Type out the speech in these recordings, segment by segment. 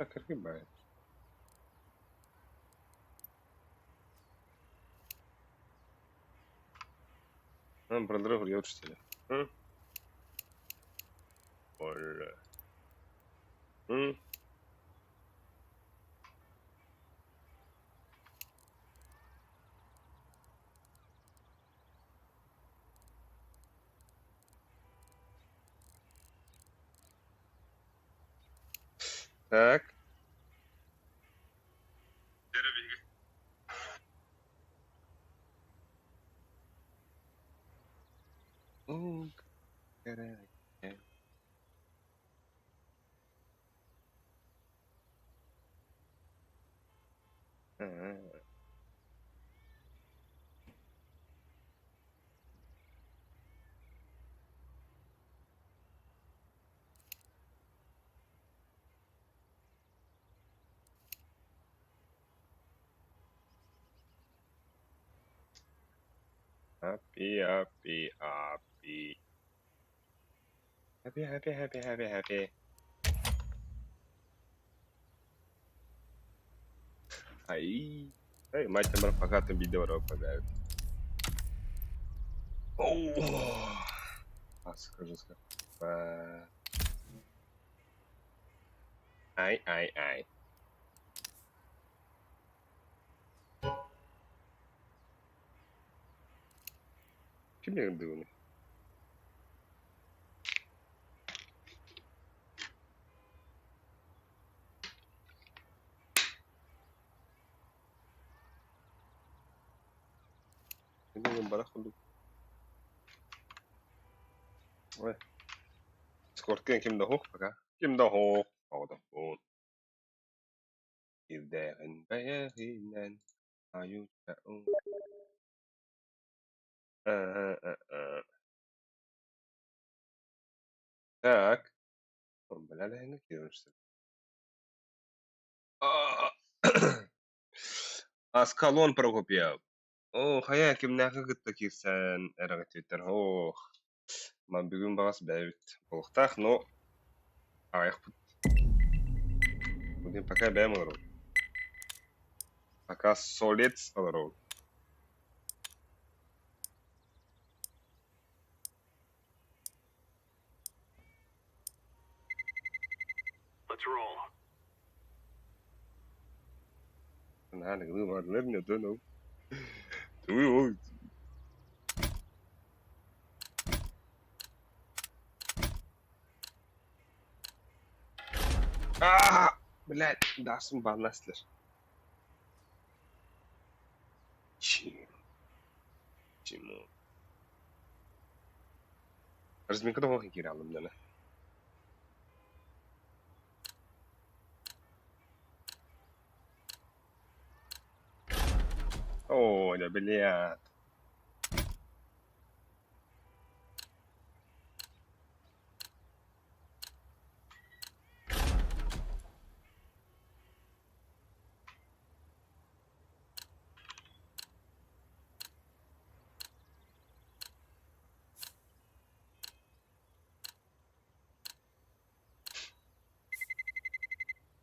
Кыргыбай. Что ли? М? Оля. М? Так. Happy, happy, happy. Happy, happy, happy, happy, happy. Ай. Эй, мать там пока там видео попадает. О, скажу, скажу. Ай, ай, ай. Ким дыгыны? Ким барах курдук. Ой. Скоркен ким да хух пока. Ким да хух. Оҕото. Ирдээҕин бэйэҕинэн айуча Так. Аскалон Прокопьев. Оо, хайа кимнээхи кытта киирсэн эрэҕититтэр ох. Ман бүгүн баҕас бэйэбит буолуохтаах, но аҕыйахпыт. Бүгүн пока бэйэм олоробун. Пока солец олоробун. Let's roll. Аа, блядь, даасан банааслар. Чему? Разминка того кииралым дана. О, да, блядь.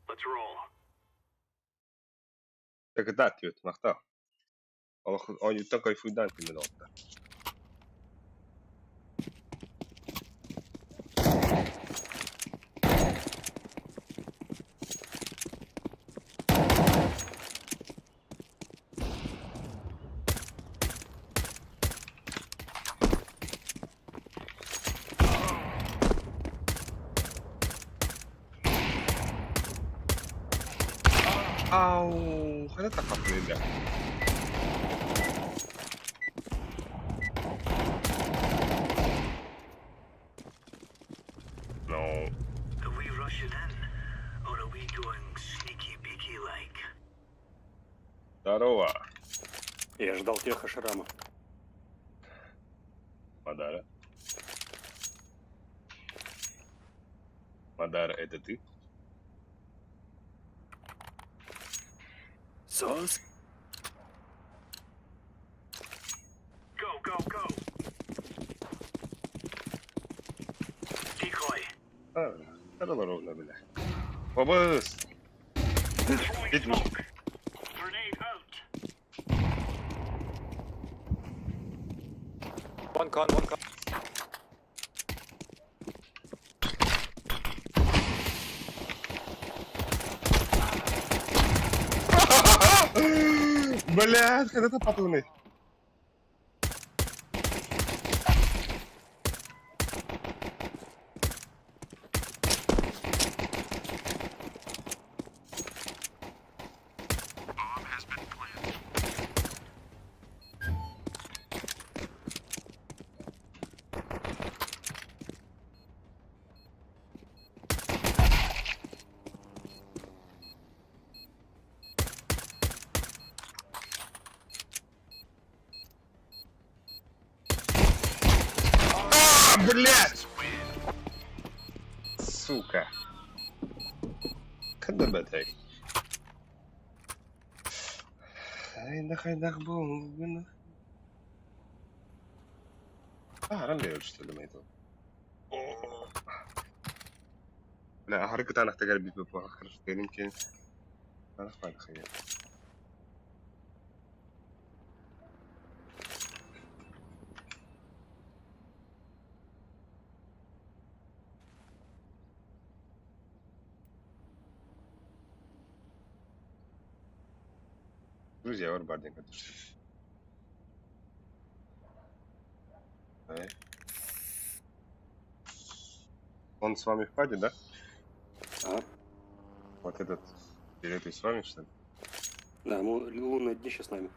Let's roll. Так, махтал. Олох оонньууттан кайфуйдаан кимин оҕуттар. Ау, хайда тахаппын да. No. Are we rushing in, or are we going sneaky beaky like? Здорово, Я ждал теха шрама. Мадара. Мадара, это ты? Сос? Go, go, go. Decoy. А, здорово, ровно, бля. Побыс! Mid. One con, one con. Блядь, когда ты потуный? А, блядь! Сука. Ханна бэтэй. Хайдах буоллун. Ааран биэрэр что ли Бля, аһары кытаанахтыгар бүппүт кэлин киэн Друзья, бар диэн көрдөрсүн. Он с вами в паде, да? А? Вот этот билеты с вами, что ли? Да, лунное днище с нами.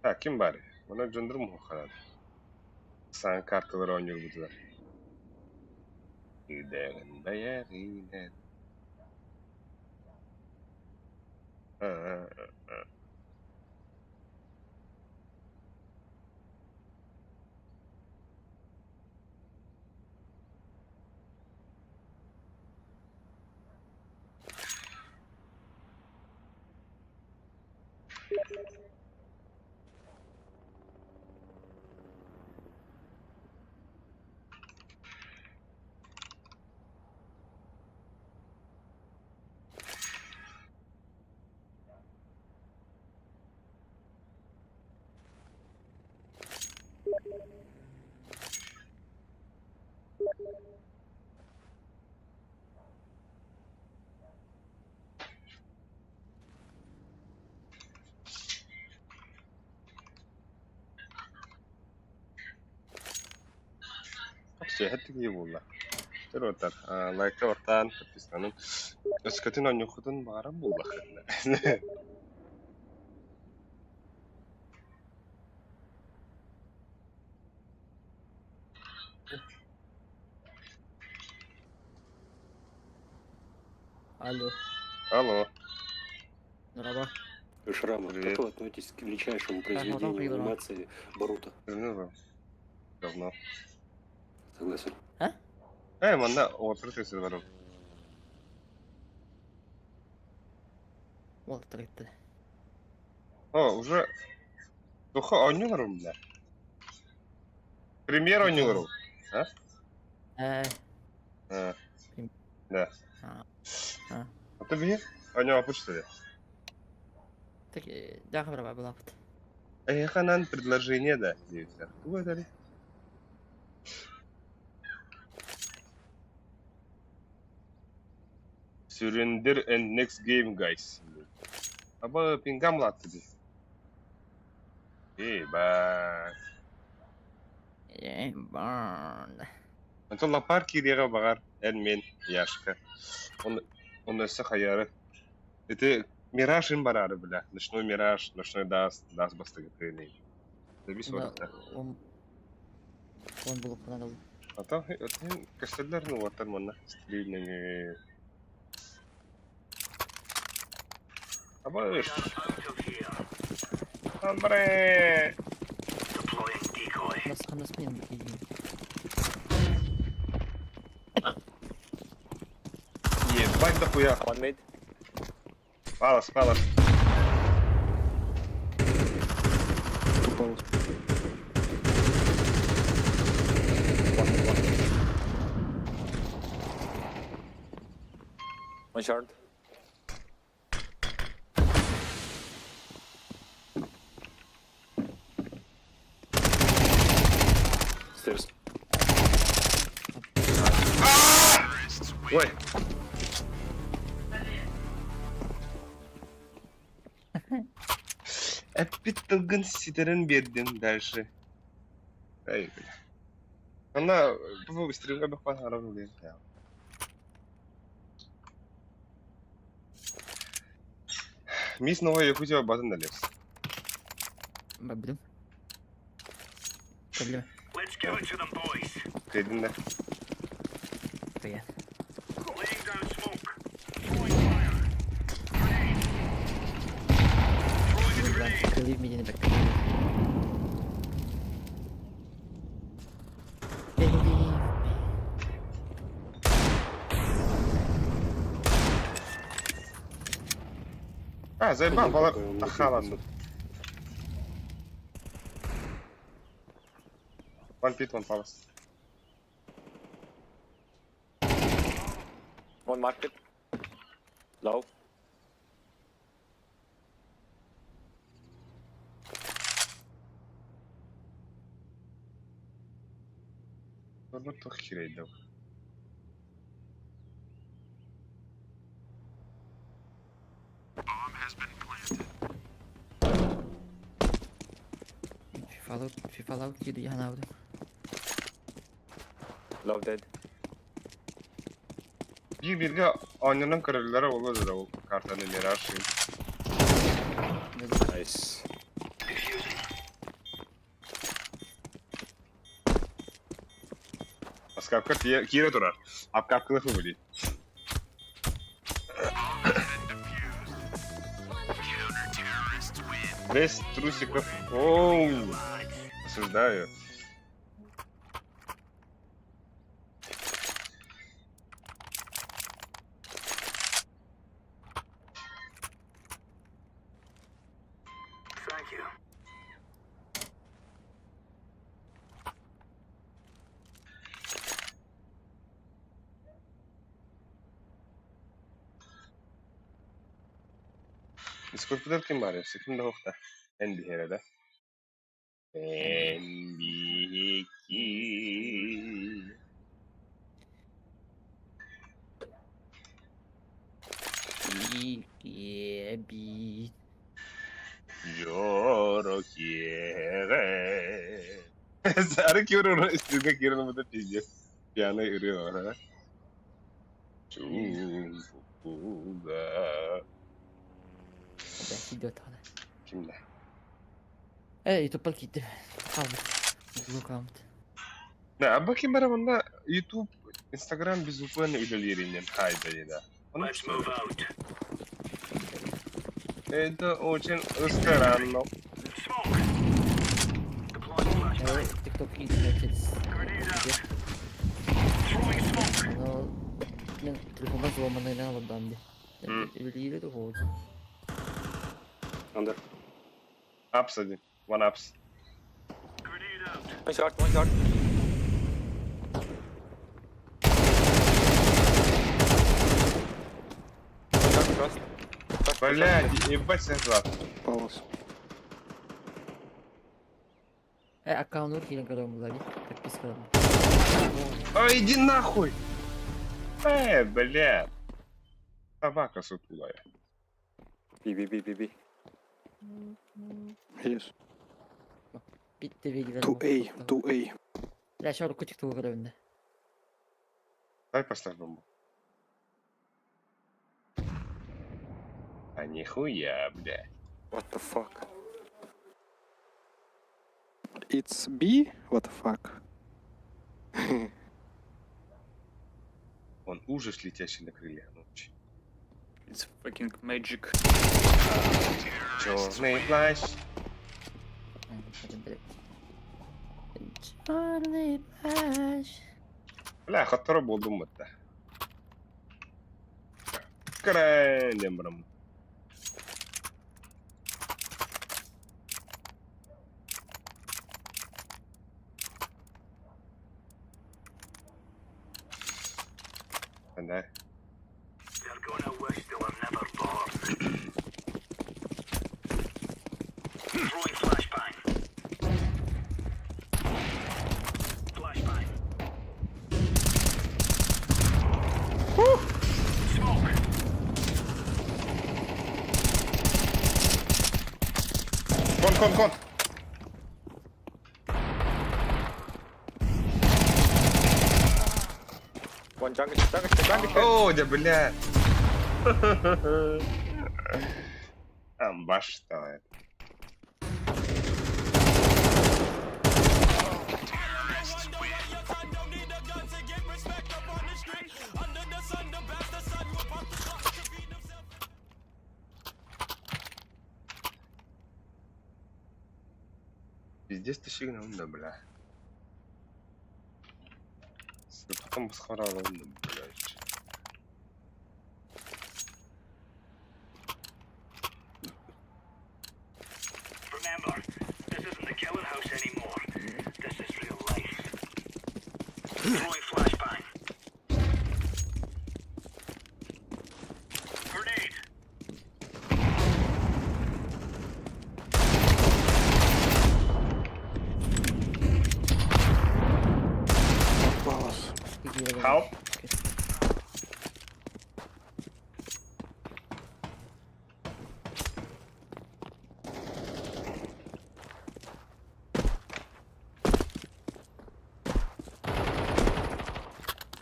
А, ким баар? Онон дьондорум муһаханан. Саҥа карталары оонньуурбутугар. Идэҕин бэйэҕинэн. А-а-а. Сэһэттик буолла. Төрөттөр лайка баттаан подписанан өскөтүн оонньуоххутун баҕарар буоллаххытына. Алло. Алло. Merhaba. Шрамов, Привет. как вы относитесь к величайшему произведению привет. анимации Боруто? Ну, говно. Согласен. Ээ, манна открытый сервер. Вот открытый. О, уже Духа оонньууларым бля. Премьер оонньууларым. А? Э, А. Да. А. А. А ты бие? Оонньуу что ли? Так, да, merhaba булапыт. Эйханан предложение да, диэбиттэр. Тугу этэрий? Surrender and next game, guys. Аба пингам латты дии. Эй, ба. Burn. Онтон лапар киириэҕэ баҕар эн мин Яшка. Он он өссө хайары. Ити Мираж им бараары бля. Ночной Мираж, Ночной Даст, Даст бастыгытыный. Завис Да, барыта. он он был надо. А там көстөллөр ну оттар манна стрельными. Аба Hombre! Нас ханас мен бикин. Ебать дохуя. One mid. Палас, палас. Упал. One shard. Stairs. Ой! Эппит тылгын ситэрэн биэрдин дальше. Эй, бля. Она бу стримга бөхпан харабын диэн. Мисс Новая Якутия батын да лес. Бабдым. Проблема. Let's give it to them, boys. Кыйдын да. Привет. Laying down smoke. Throwing fire. Grenade. Throwing a grenade. Believe me, диэн бэккэ. Believe me. А, заебал, бала тахалан. One pit, one palace. One market. Low. Ну, то херей дал. Фифалау киду я навдым. Low dead. Биир-бииргэ оонньонон көрөллөрө буолуо дуо ол картаны Мираж Nice. Defusing. Аскапка киирэ турар. Апкапкалых выбыли. Без трусиков. Оу. Осуждаю. Thank you. Дискордтар ким бар? Ким да хохта. Эн биһиэрэ да. Эн биһики. Би. Lloro quiere. Сары киирэн истигэ киирэн бу пиздец. Пьяный ырыа. Чуга. Идет она. Кимдэ? Э, ютуб киирдим. Хаалбыт. Google хаалбыт. Да, аба ким бара онно YouTube, Instagram безусловно үлэлииринэн хайда да. Ону Let's move out. Это очень странно. Smoke. Deploying flashbang. TikTok интернет. Grenade out. Throwing smoke. Ону мен телефонга взломанный алырдан ди. М. Үлэлиири да Under. Апс один. One apps. Grenade out. One shard, one shard. One shard cross. Cross, cross, Блядь, ебать глаз. Palace. Э, аккаунт киирэн көрөм булар Подписка. А иди нахуй! Блядь. Собака сутулая. B, B, B, B, B. Yes. Битте видео. 2A, 2A. Я еще руку TikTok көрөм да. Дай поставь бомбу. А нихуя, блядь. What the fuck? It's B? What the fuck? Он ужас, летящий на крыльях ночи. It's fucking magic. Черный плащ. Черный плащ. Бля, хотторо булдум это. Крайнем брам. Да. They're gonna Throwing flashbang. Flashbang. Smoke. Кон, кон, кон. One jungle, jungle, jungle. О, да бля. Амбаш давай. Пиздец ты сигнал, да бля. Потом схорал, да блядь. Remember, this isn't the killing house anymore. This is real life. Throwing flashbang. Grenade. Palace. Help.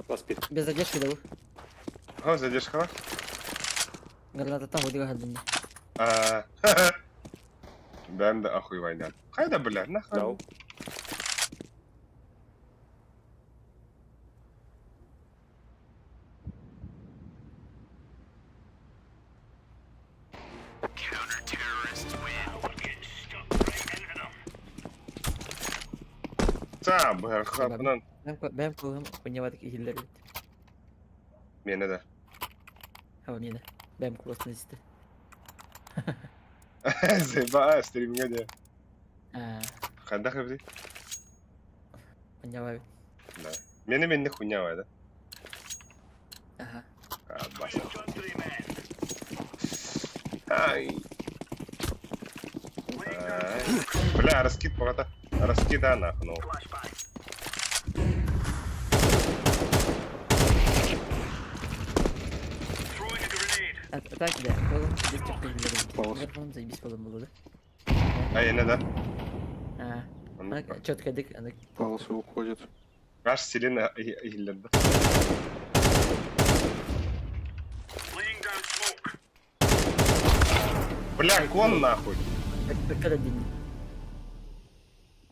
Last pit. Без задержки дал. Ага, задержка. Граната там, вот игра. А, Ben de охуевай, Хайда, бля, нахуй. No. We're getting stuck right into them. Та, бля, хапнан. Бэм кылым хуйневатык иһиллэр эбит. Мені да. Хаба миэнэ. Бэм куласын исти. Заеба, стриминга де. Аа, Ханда хабри. хуйнева эбит. Да. Мені мені хуйня, да. Аха. А, баса. Country men. Ай. Ай. Бля, раскид погата. Раскида нахуй. ну. Flashbang. Throwing a grenade. А так да, кылым без чакка иһиллэр эбит. Пауза. Микрофон заебись болом болду да. Ай, не да. Аа, аны четко дик, аны Palace уходит. Аш селена иһиллэрдэ. Laying down smoke. Бля, кон нахуй. Көтөр дин.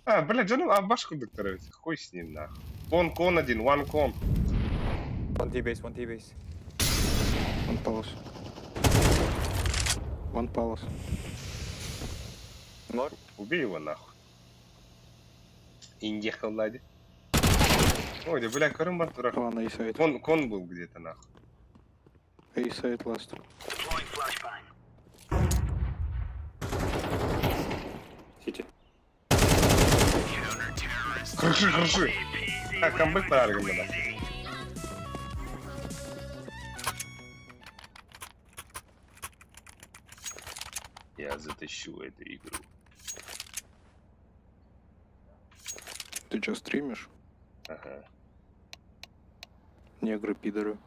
А, бля, Джону, а башку доктора, хуй с ним нахуй. Кон, кон один, one кон. One T base, one T base. One palace. One palace. More. Убей его нахуй. Индия Лади. Ой, да бля, корым бар турар. One A side. Кон, кон был где-то нахуй. A side last. Deploying flashbang. City. Крыши, крыши. А, камбэк барар да. Я затащу эту игру. Ты что, стримишь? Ага. Негры, пидоры.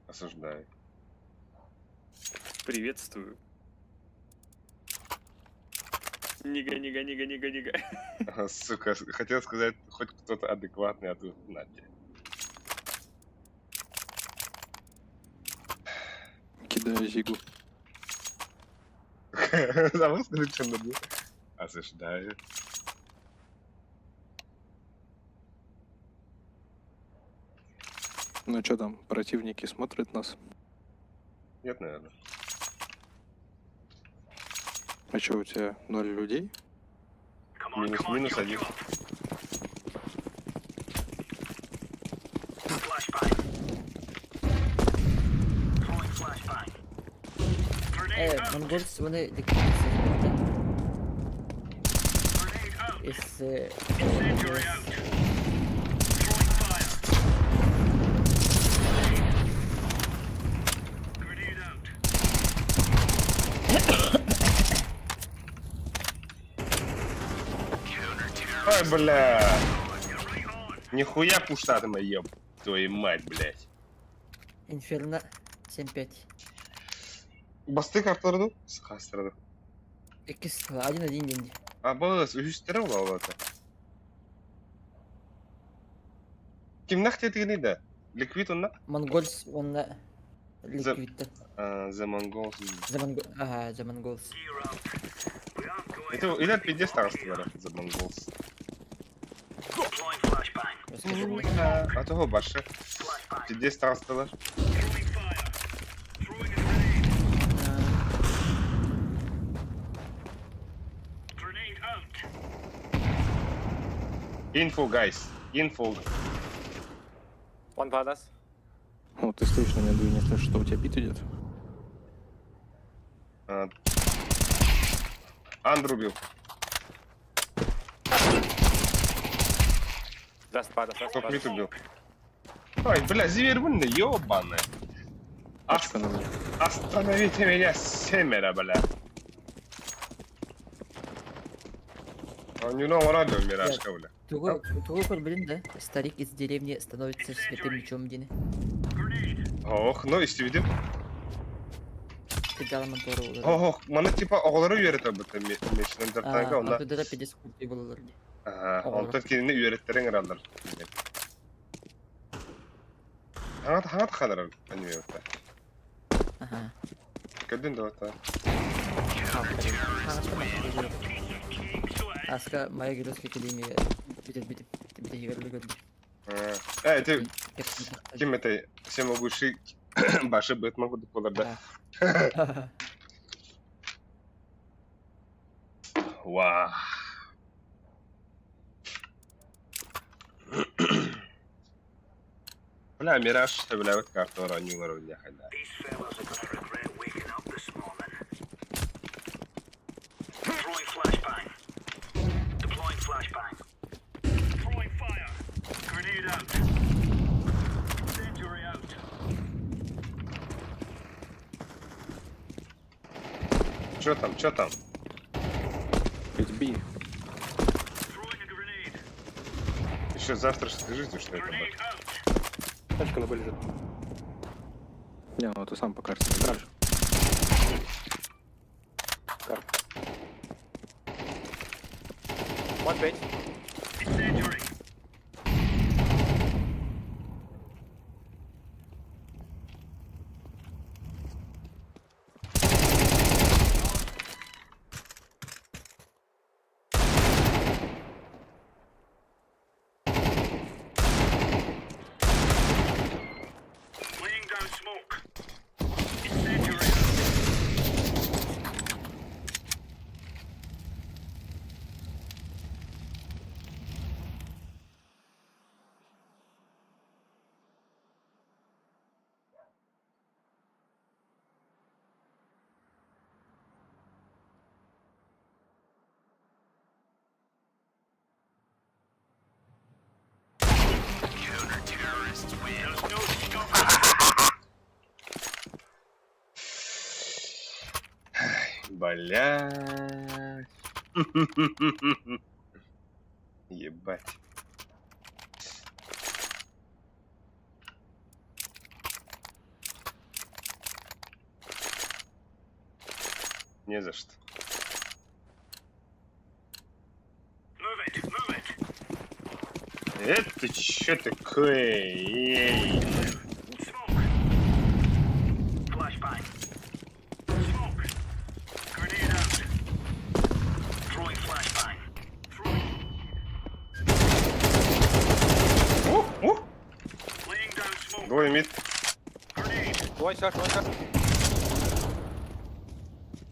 Осуждаю. Приветствую. Нига, нига, нига, нига, нига. Ага, сука, хотел сказать, хоть кто-то адекватный, а тут на тебе. Кидаю зигу. Забыл сказать, что надо. Осуждаю. Ну что там, противники смотрят нас? Нет, наверное. А что, у тебя ноль людей? Come on, Минус, come on, минус chop, один. chop. Flashbang. Throwing flashbang. Э, Grenade out. монголец, оны дик. Grenade out. Из Incendiary out. Throwing fire. Grenade out. Ой, бля. Нихуя пуштатыма, еб твою мать, блядь. Инферно 7-5. Бастык артылар ду? Схастыр ду. Иккис 1-1 диэн дии. А, балыс, үһүстэрэ була олата. Кимнах тетигини да? Ликвид онна? Монгольс уонна Ликвидтэр. The Mongols. The Mongo... Ага, The Mongols. Это или пиздец таҕыстылар The Mongols. А того башы. Пиздец таҕыстылар. Info, guys. Info. One palace. О, ты стоишь на меду и не слышишь, что у тебя бит идет? А, Андру убил. Last palace, last Топ мид palace. убил. Ой, бля, зверь вон, ёбаный. Пачка на мне. Остановите меня, семеро, бля. Он не радио миражка, бля. Тугу, тугу көрбүтүм да, старик из деревни становится святым мечом диэн. Ох, ну истибитим. Кырдьаҕаламан туора буолар. Ох, маны типа оҕолору үөрэтэ быта мечнен тартанга онна. Антыдара пиздец курдук буолалар дии. Ага, Оҕолор. онтон кинини үөрэттэрин ыраллар. Хаҥат хаҥат хадарар аниме быта. Аха. Көрдүн да быта. Аска моя геройская академия бүтэр бүтүп бүтэһигэр көрдүм. Э, это ким это всемогущий башы Бэтмен курдук буолар да. Вау. Бля, Мираж сөбүлээбит карталар оонньуулар үллэхэллэр. These fellas are gonna regret waking up this morning. Throwing flashbang. Deploying flashbang. Throwing fire. Grenade out. Incendiary out. Чё там, чё там? Ведь B. Throwing a grenade. Еще завтра же скажите, что это Grenade было. out. Тачка на Б лежит. Не, ну ты сам по карте не играешь. Кар. One base. Incendiary. Laying down smoke. Incendiary out. There's no stopping. Бля. Ебать. Не за что. Move it, move it. Это чё такое? Эй. Smoke. Flashbang. Smoke. Grenade out. Throwing flashbang. Throwing. Ух, ух. Laying down smoke. Двое мид. Grenade. One shot, one shot.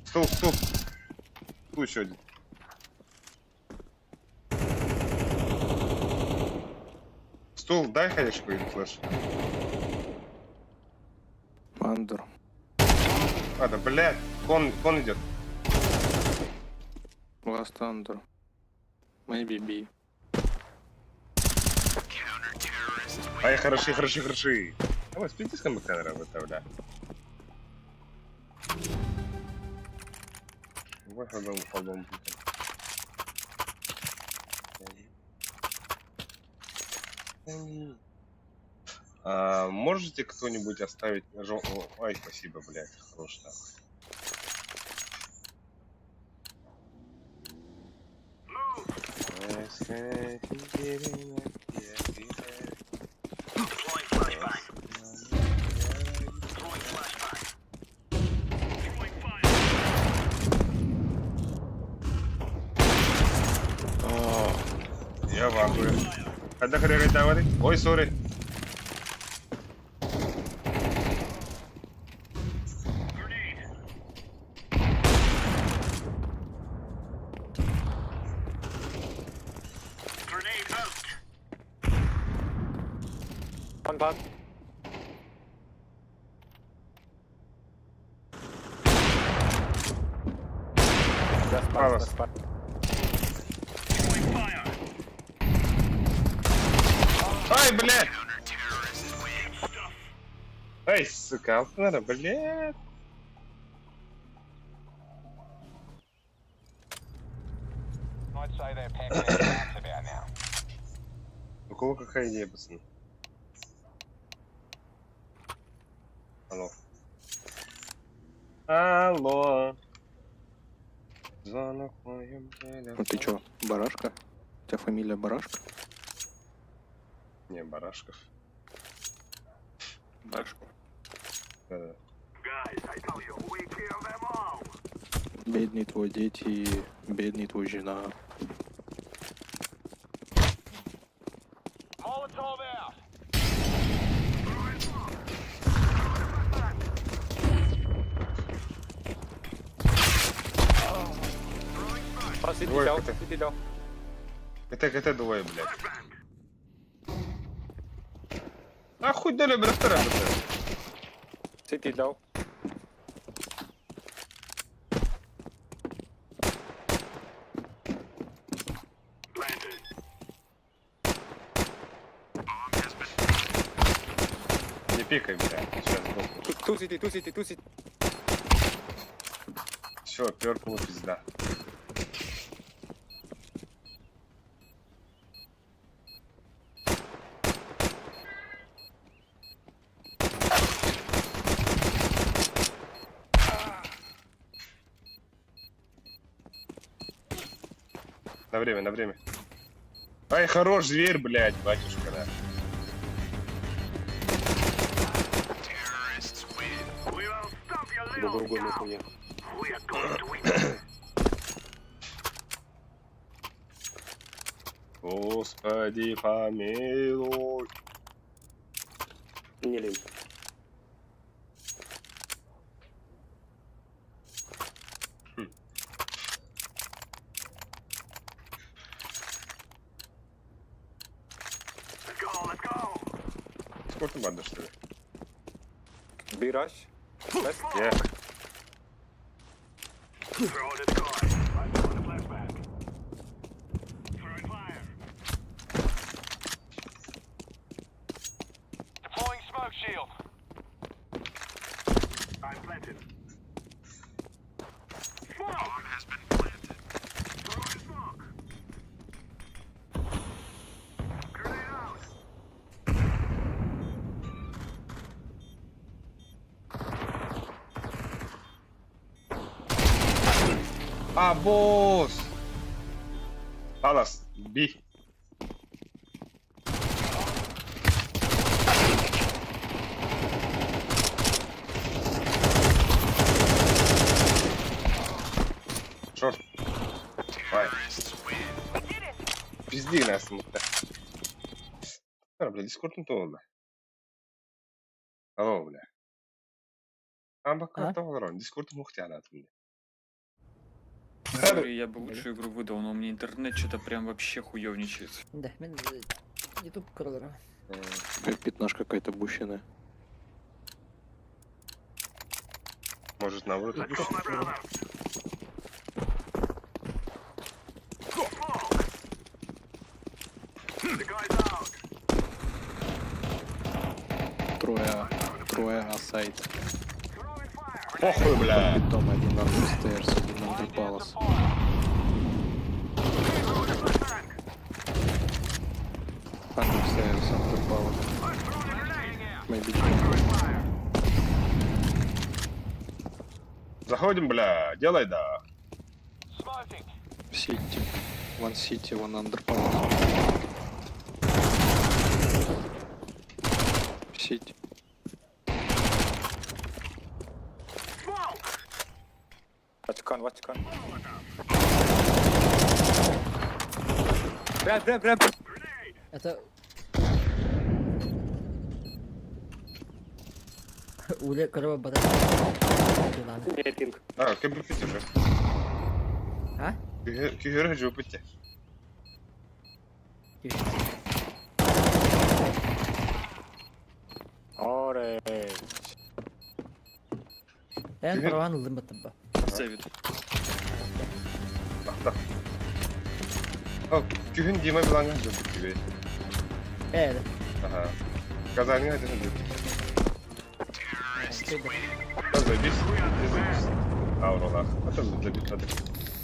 Стул, стул. Стул еще один. Стул, дай хаешку или флеш. Under. А, да, блядь, кон, кон идет. Last under. Maybe B. Ай, хороши, хороши, хороши. Давай, спите с камерой выставля. Ой, ходом, ходом. А, можете кто-нибудь оставить... Ой, спасибо, блядь, хорош нахуй. Deploying flashbang. Throwing flashbang. Throwing fire. Я в ахуе. Когда хрен давали? Ой, сори. Grenade. Grenade out. One pad. Last pad, Palace. last pad. Throwing fire. Ай, блядь! Good stuff. Ай, сука, надо, блядь. I'd say they're packing their bags about now. У кого какая идея, пацаны? Алло. Алло. Звонок в моем Ну ты чё, барашка? У тебя фамилия Барашка? Не, Барашков. Барашку. Да-да. Guys, I tell you, we kill them all. Бедный твой дети, бедный твой жена. Molotov out. Oh, city Двое down, КТ. city down. КТ, КТ двое, блядь. А хуй дали брастера, блядь. City down. Planted. Не пикай, блядь. Сейчас сдохнешь. Two, two city, two city, two city. Все, перпл пизда. На время, на время. Ай, хорош зверь, блядь, батюшка наш. We will stop your little cow. We are going to win. Господи, помилуй. Не лень. Let's go, let's go. Сколько банда, что ли? B rush. Left. Я. Throw the toy. I'm throwing a flashbang. Throwing fire. Deploying smoke shield. I'm planted. Smoke! Bomb has been planted. Throwing smoke. Grenade out. А, босс! Палас, би. Шорт. Давай. Пизди нас, мутта. Бля, дискорд не то, бля. Алло, бля. А, пока А? то, дискорд мухтя на бля. Сори, я бы лучшую игру выдал, но у меня интернет что-то прям вообще хуёвничает. Да, мен YouTube көрөлөр. Как пятнашка какая-то бущенная. Может, наоборот, Let's go, my brother. Smoke. The guy's out. Трое, трое А-сайт. Throwing fire. Похуй, бля. Потом один under stairs, один under palace. Throwing flashbang. Under Stairs under power. Maybe jungle. Заходим, бля, делай да. Smoking. City. One city, one under power. City. Watch con, watch con. Ramp, ramp, ramp. Это... Уля корова баран. Не, пинг. А, кем бүппүт уже. А? Күһөрө жуппут. Orange. Ben парван ылдым баттым ба. Завид. Бахта. О, күһүн Дима Биланга жуппут тебе. Э, Ага. Казанга это жуппут. Да, забись, не забись. Ауралах. А там забить надо.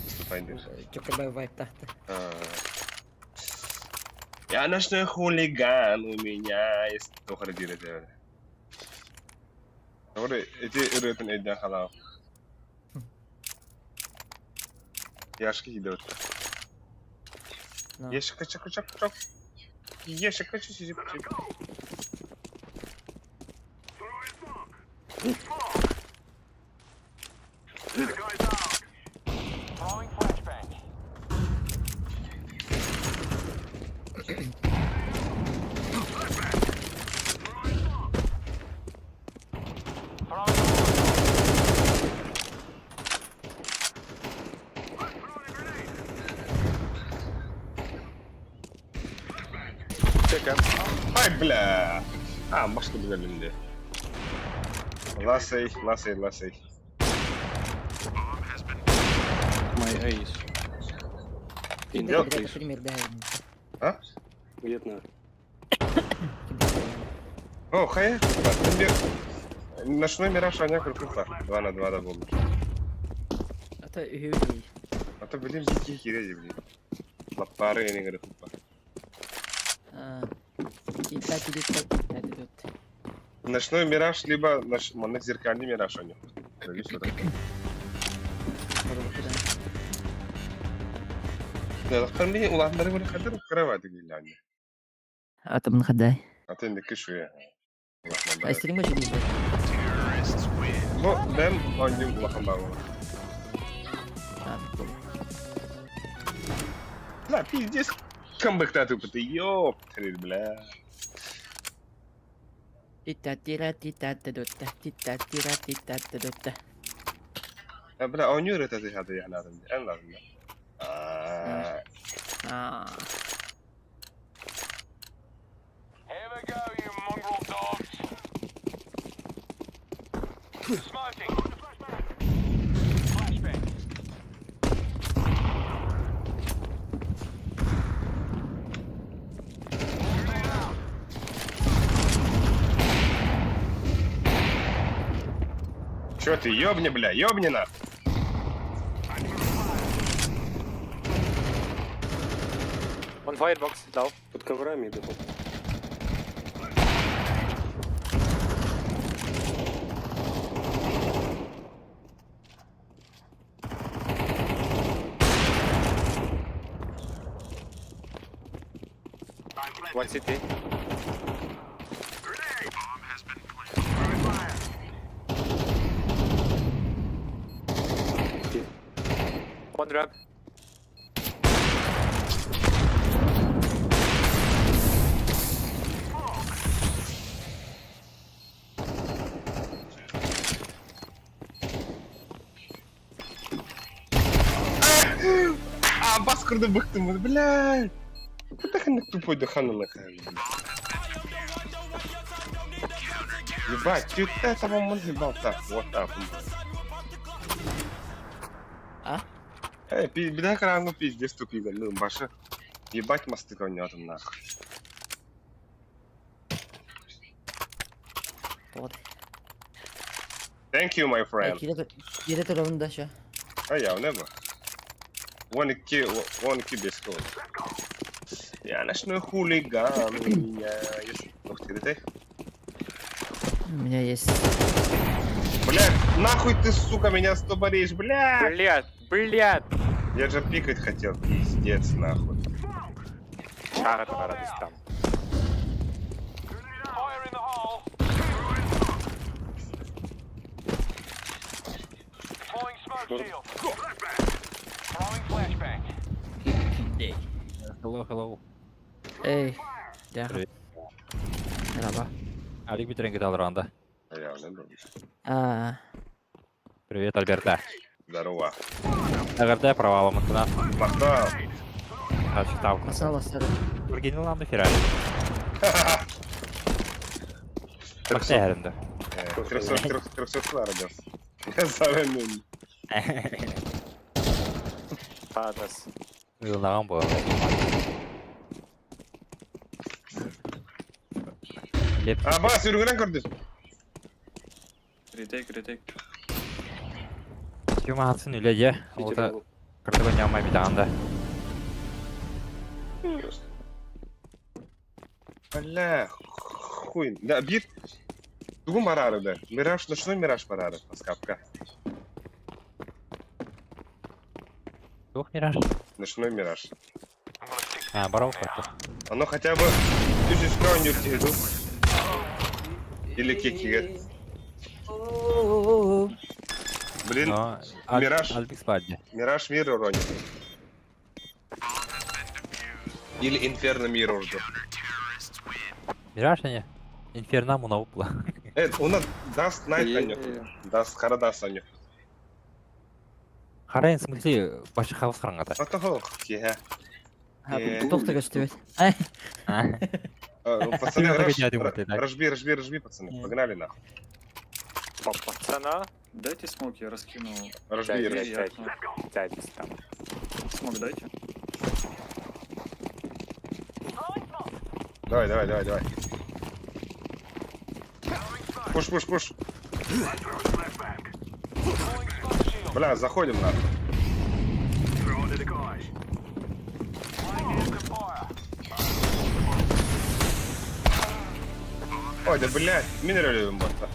Выступай, Чокабай вайп тахты. А. Я ночной хулиган, у меня есть... Тухар дирете. Добре, эти ырытын эден халау. Яшки идет. Ну. Ешка чак чак чак. Ешка чак чак чак. Throwing flashbang. Throwing Check up. Ай, бля. А, башка билелимди. Ласей, ласей, ласей. My ace. In Yo. the place. Пример, да. А? Где-то на. О, хая. Ночной мираж аня крупа. 2 на 2 да болды. А то үһү А то блин, дикие киреди, блин. Лаппары не говорю хупа. Тита тита тита тита. Ночной мираж, либо наш маннык зеркальный мираж у них. Видишь, вот так. Да, ханми уланнары были хадыр кровати гиляне. Атомын хадай. А ты не кишуя. А стрим еще не Бу бем онюм улахан бар. Бля, пиздец. Камбэк тупо ты, ёптри, бля. Тита тира тита тита тита тира тита тита. А, Бля, онюр это ты хады я надо. Эн ладно. А, А. Here we go, you mongrel dogs. Smoking. Flashbang. Grenade out. Чё ты, ёбни, бля, ёбни на. One firebox, low. Под коврами иду. One city. One ramp. А, бас курды быктым, бля. Куда ханнык тупой дыханна нахай, бля. Ебать, ты этого он ебал так, вот так. А? Эй, беда крангу пиздец тупик, ну, баша. Ебать мосты конётом нахуй. Вот. Thank you, my friend. Кире турабын да ша. А я, неба. Вон икки, вон икки без кол. Я ночной хулиган, у меня есть... Ух ты, ты. У меня есть. Блядь, нахуй ты, сука, меня стопоришь, блядь! Блядь, блядь. Я же пикать хотел, пиздец, нахуй. Чара там. Fire in the hole. Deploying smoke shield. Throwing flashbang. Hello, hello. Эй. Я. Привет. Merhaba. Алик Битренко Талранда. Реально, да. А, Привет, Альберта. Здорово. АГРТ провалом от Махтал. Читал. masala sarı. Оригинал на Феррари. Бакса herinde. 300 родился. Я сам Падас. Yılnağım bu. Леп. А, бас, үргүнэн көрдүс. Ретейк, ретейк. Тюма хатсын үледе. Ота кыртыгы нямай битаганда. Бля, хуй. Да, бит. Дугу марары, да. Мираж, ночной мираж марары, паскапка. Двух мираж. Ночной мираж. А, барау карту. Оно хотя бы үс үскә иду. Или кекиге. Блин, Но Мираж. Альбик спадни. Мираж мир уронит. Или Инферно мир уже. Мираж не? Инферно муна упла. У нас даст найт аню. Даст хара даст аню. Харайн, в смысле, башы хаус харангата. Атохох, тихо. Тоқ та gösteriyor. Ай, Пацаны, Ты раш, я думаю, ты так. рашби, рашби, рашби, пацаны. Погнали нахуй. Пацана. Дайте смок, я раскину. Рашби, Пять, рашби. пять, пять, там. Смок дайте. Давай, давай, давай, давай. Пуш, пуш, пуш. Бля, заходим нахуй. Ой, да блядь, минералюем бота.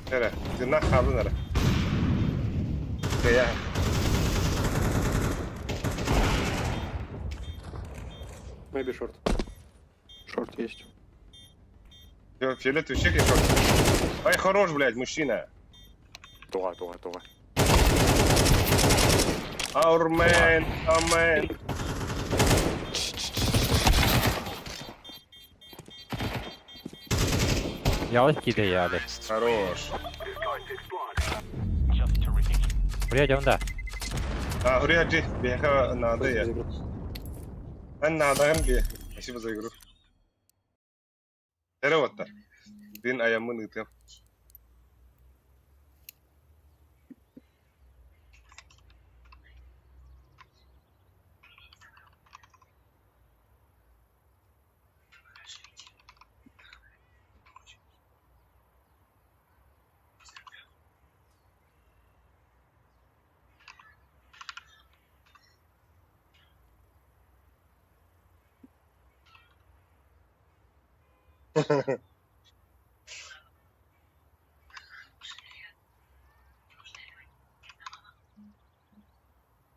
Nere? Tırnak kaldı nere? Ya. Maybe short. Шорт есть. Фиолетовый чек еще. Ай, хорош, блядь, мужчина. Туга, туга, туга. Our man, our man. Ялык киде яли. Хорош. Buraya dön А, Гурия, беха надо я. Ben bir. Спасибо за игру. Эре вот Дин аямын ытым.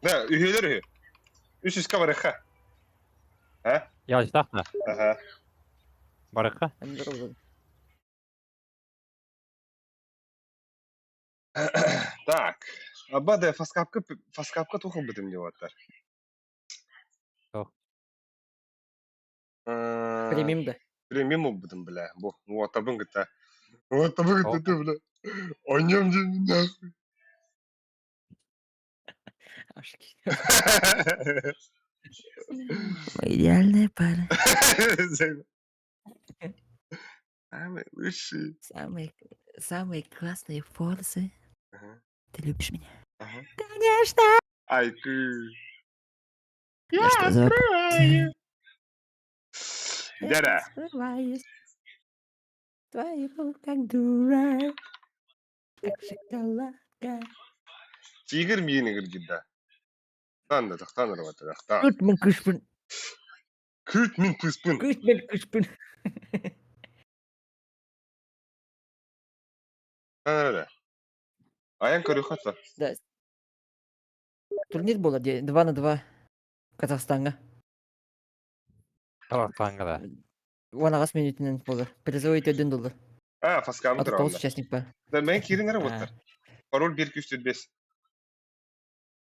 Да, üyeler üye. Üst üste var ha. Ha? Ялык тахна. Ага. Баракка. ben de oldu. Так. Абада фаскапка фаскапка тухал бы ты мне вот так. Туох. Премиум да. Премиум будем, бля. Бу, вот табын гыта. Вот табын гыта ты, бля. Ойнем день нахуй. Aşk. Идеальная пара. Самый лучший. Самые, самые классные форсы. Ага. Ты любишь меня? Ага. Конечно! Ай, ты. Я что за... Дяда. Скрываюсь. Твоих рук, как дура. Как шоколадка. Тигр миин игр да. Тахтан да, тахтан ырвата, тахтан. Кыт мин кышпын. Кыт мин кыспын. Кыт мин кышпын. Да. Аян көрүхата. Да. Турнир буолар дии, 2 на 2 Казахстаҥҥа. Казахстаҥҥа да. 18 минутунан буолар. Призовой төрдүн доллар. А, фаскамы А тоҕус участник бар. Да, мен киирин эрэ буттар. Пароль 1 205.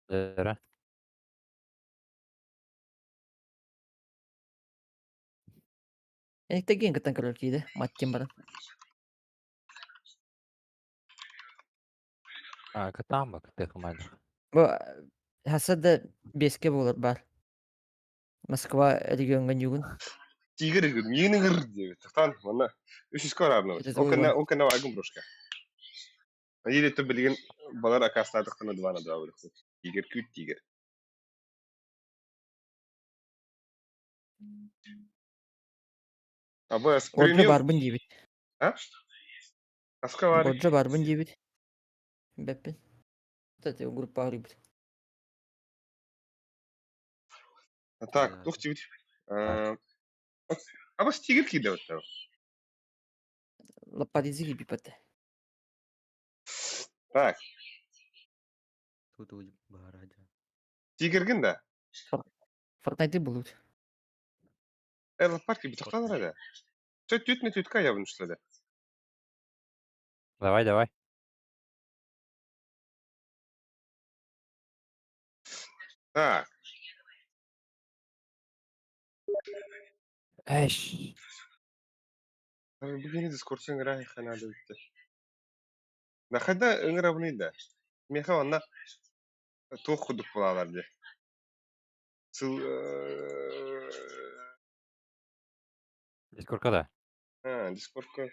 Дөрө. Эниктеген кыттан көрөр кииде, маттен баран. А, кытаан ба кытыахыман. Бу хаса да беске буолар бар. Москва региоҥҥа ньугун. Тигр миин ыгыр диэбит. Тахтан манна үс үскэ бараарна. Ол кэннэ ол кэннэ айгын брошка. Или то билигин балар акаастаатахтана два на два буолуохпут. Тигр күүт тигр. Абы Годжо барбын диэбит. А? Аска бар. Годжо барбын диэбит. Бэппин. Кстати, группа арыйбыт. Так, туох диэбит? Абас тигр киирдэ баттаа. Лаппадизи киирбиппэт. Так. Туту баара дьа. Тигргин да? Фортнайты булут. Э, лаппар киирбит тохтоон эрэ. Чэ, түт не түтка ябын что ли? Давай, давай. Так. Эш. Бүгүн дискурсун ыҥыра ханаада бүттэ. Нахада ыҥырабыный да? Миэхэ онно туох курдук буолалар дии. Сыл Дискорка да. А, дискордка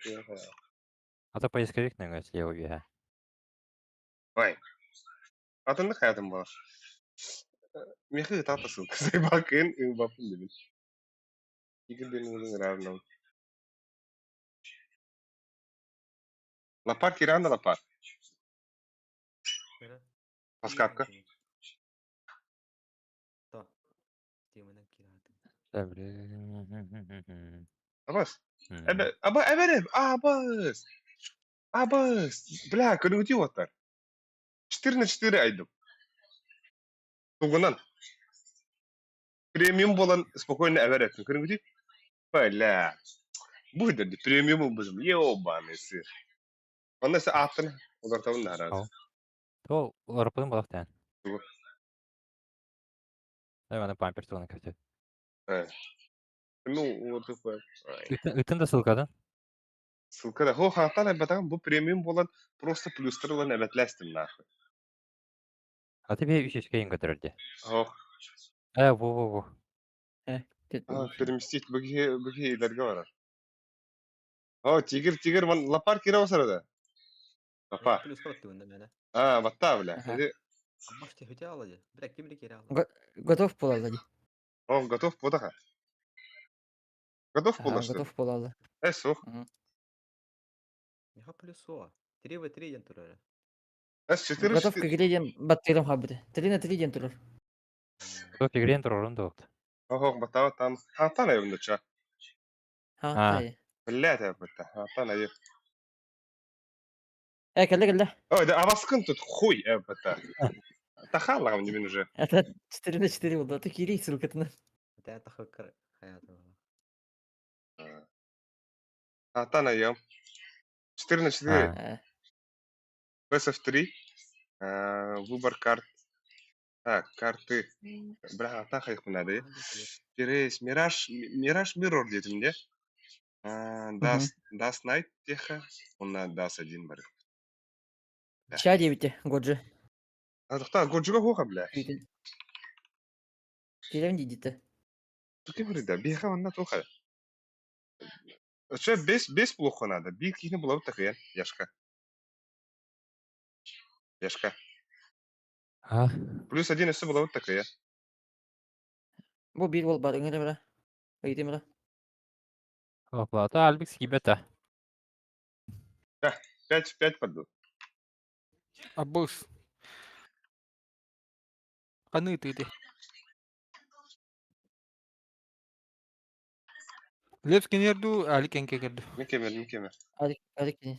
А то поисковик нөҥүө слева үөһэ. Ой. Атыннык хаятым буолар. Миэхэ ытаата ссылка сайбакын ылбаппын дибин. Игорь диэн уолу ыҥыраарынабын. Лаппар киирэн да лаппар. Паскапка. То. Тиэмэнэн киирэ Абас. Эбэ, аба, эбэ, абас. Абас. Бля, көрүгүтүү уоттар. 4 на 4 айдым. Тугунан. Премиум буолан спокойно эбэр эттим. Көрүгүтүү. Бля. Бу деді премиум ылбытым. Ебаный сыр. Онно се ааттын олортабын наһараа. То ларпын балахтан. Давай аны памперс тугунан кәтет. Ну, вот такой. Ытын да ссылкадан. Ссылка да. Хо, хантан эбэтагын бу премиум буолан просто плюстар ылан эбэтлэстим нахуй. А тебе үч үчкэ көтөрөрдө. Ох. Э, во во во. А, переместить быги быги илерге барар. О, тигр, тигр, вон лапар кире осар да. Лапа. Плюс кот да мене. А, батта, бля. Может, хотела ли? Бля, ким ли кирала? Готов буолалла дии. О, готов будаха. Готов була, что ли? Готов буолалла. Э, сух. Миха плюс о. 3 в 3 ден турара. С 4 Готов к игре диэн баттыырым хаалбыта. 3 на 3 диэн турар. Готов к игре турорун туохт. Ох, батава там. Хантан айым ча. Ха, Блядь, это. Хантан айым. Э, кэллэ кэллэ. Ой, да абаскын тут хуй, это. Тахаллаҕым димин уже. Это 4 на 4 буолла. Ты киирий ссылкатынан. Это тахыккар хаятым. Хантан айым. 4 на 4. PSF3. Выбор карт. Так, карты. Бля, атаха их надо. Перейс, Мираж, Мираж Миррор диэтим де. Даст, Даст Найт теха. Он на Даст один бар. Ча диэбитэ, Годжи. А тохта, Годжига хоха, бля. Киирэн диидите. Туки да, биха онна тоха. Че, без, без плохо надо. Бир кихни булабыт такыян, Яшка. Яшка. А? Плюс один өссө булабыт такыян. Бу биир уол бар, ыҥыр бара. Ыйытым бара. Оплата Альбикс кибета. Да, 5 в 5 подду. Абыс. Ханы ты. Лепс киниэр дуу, Алик эҥке кэрдүү. Мин кемер, мин кемер. Алик, Алик кини.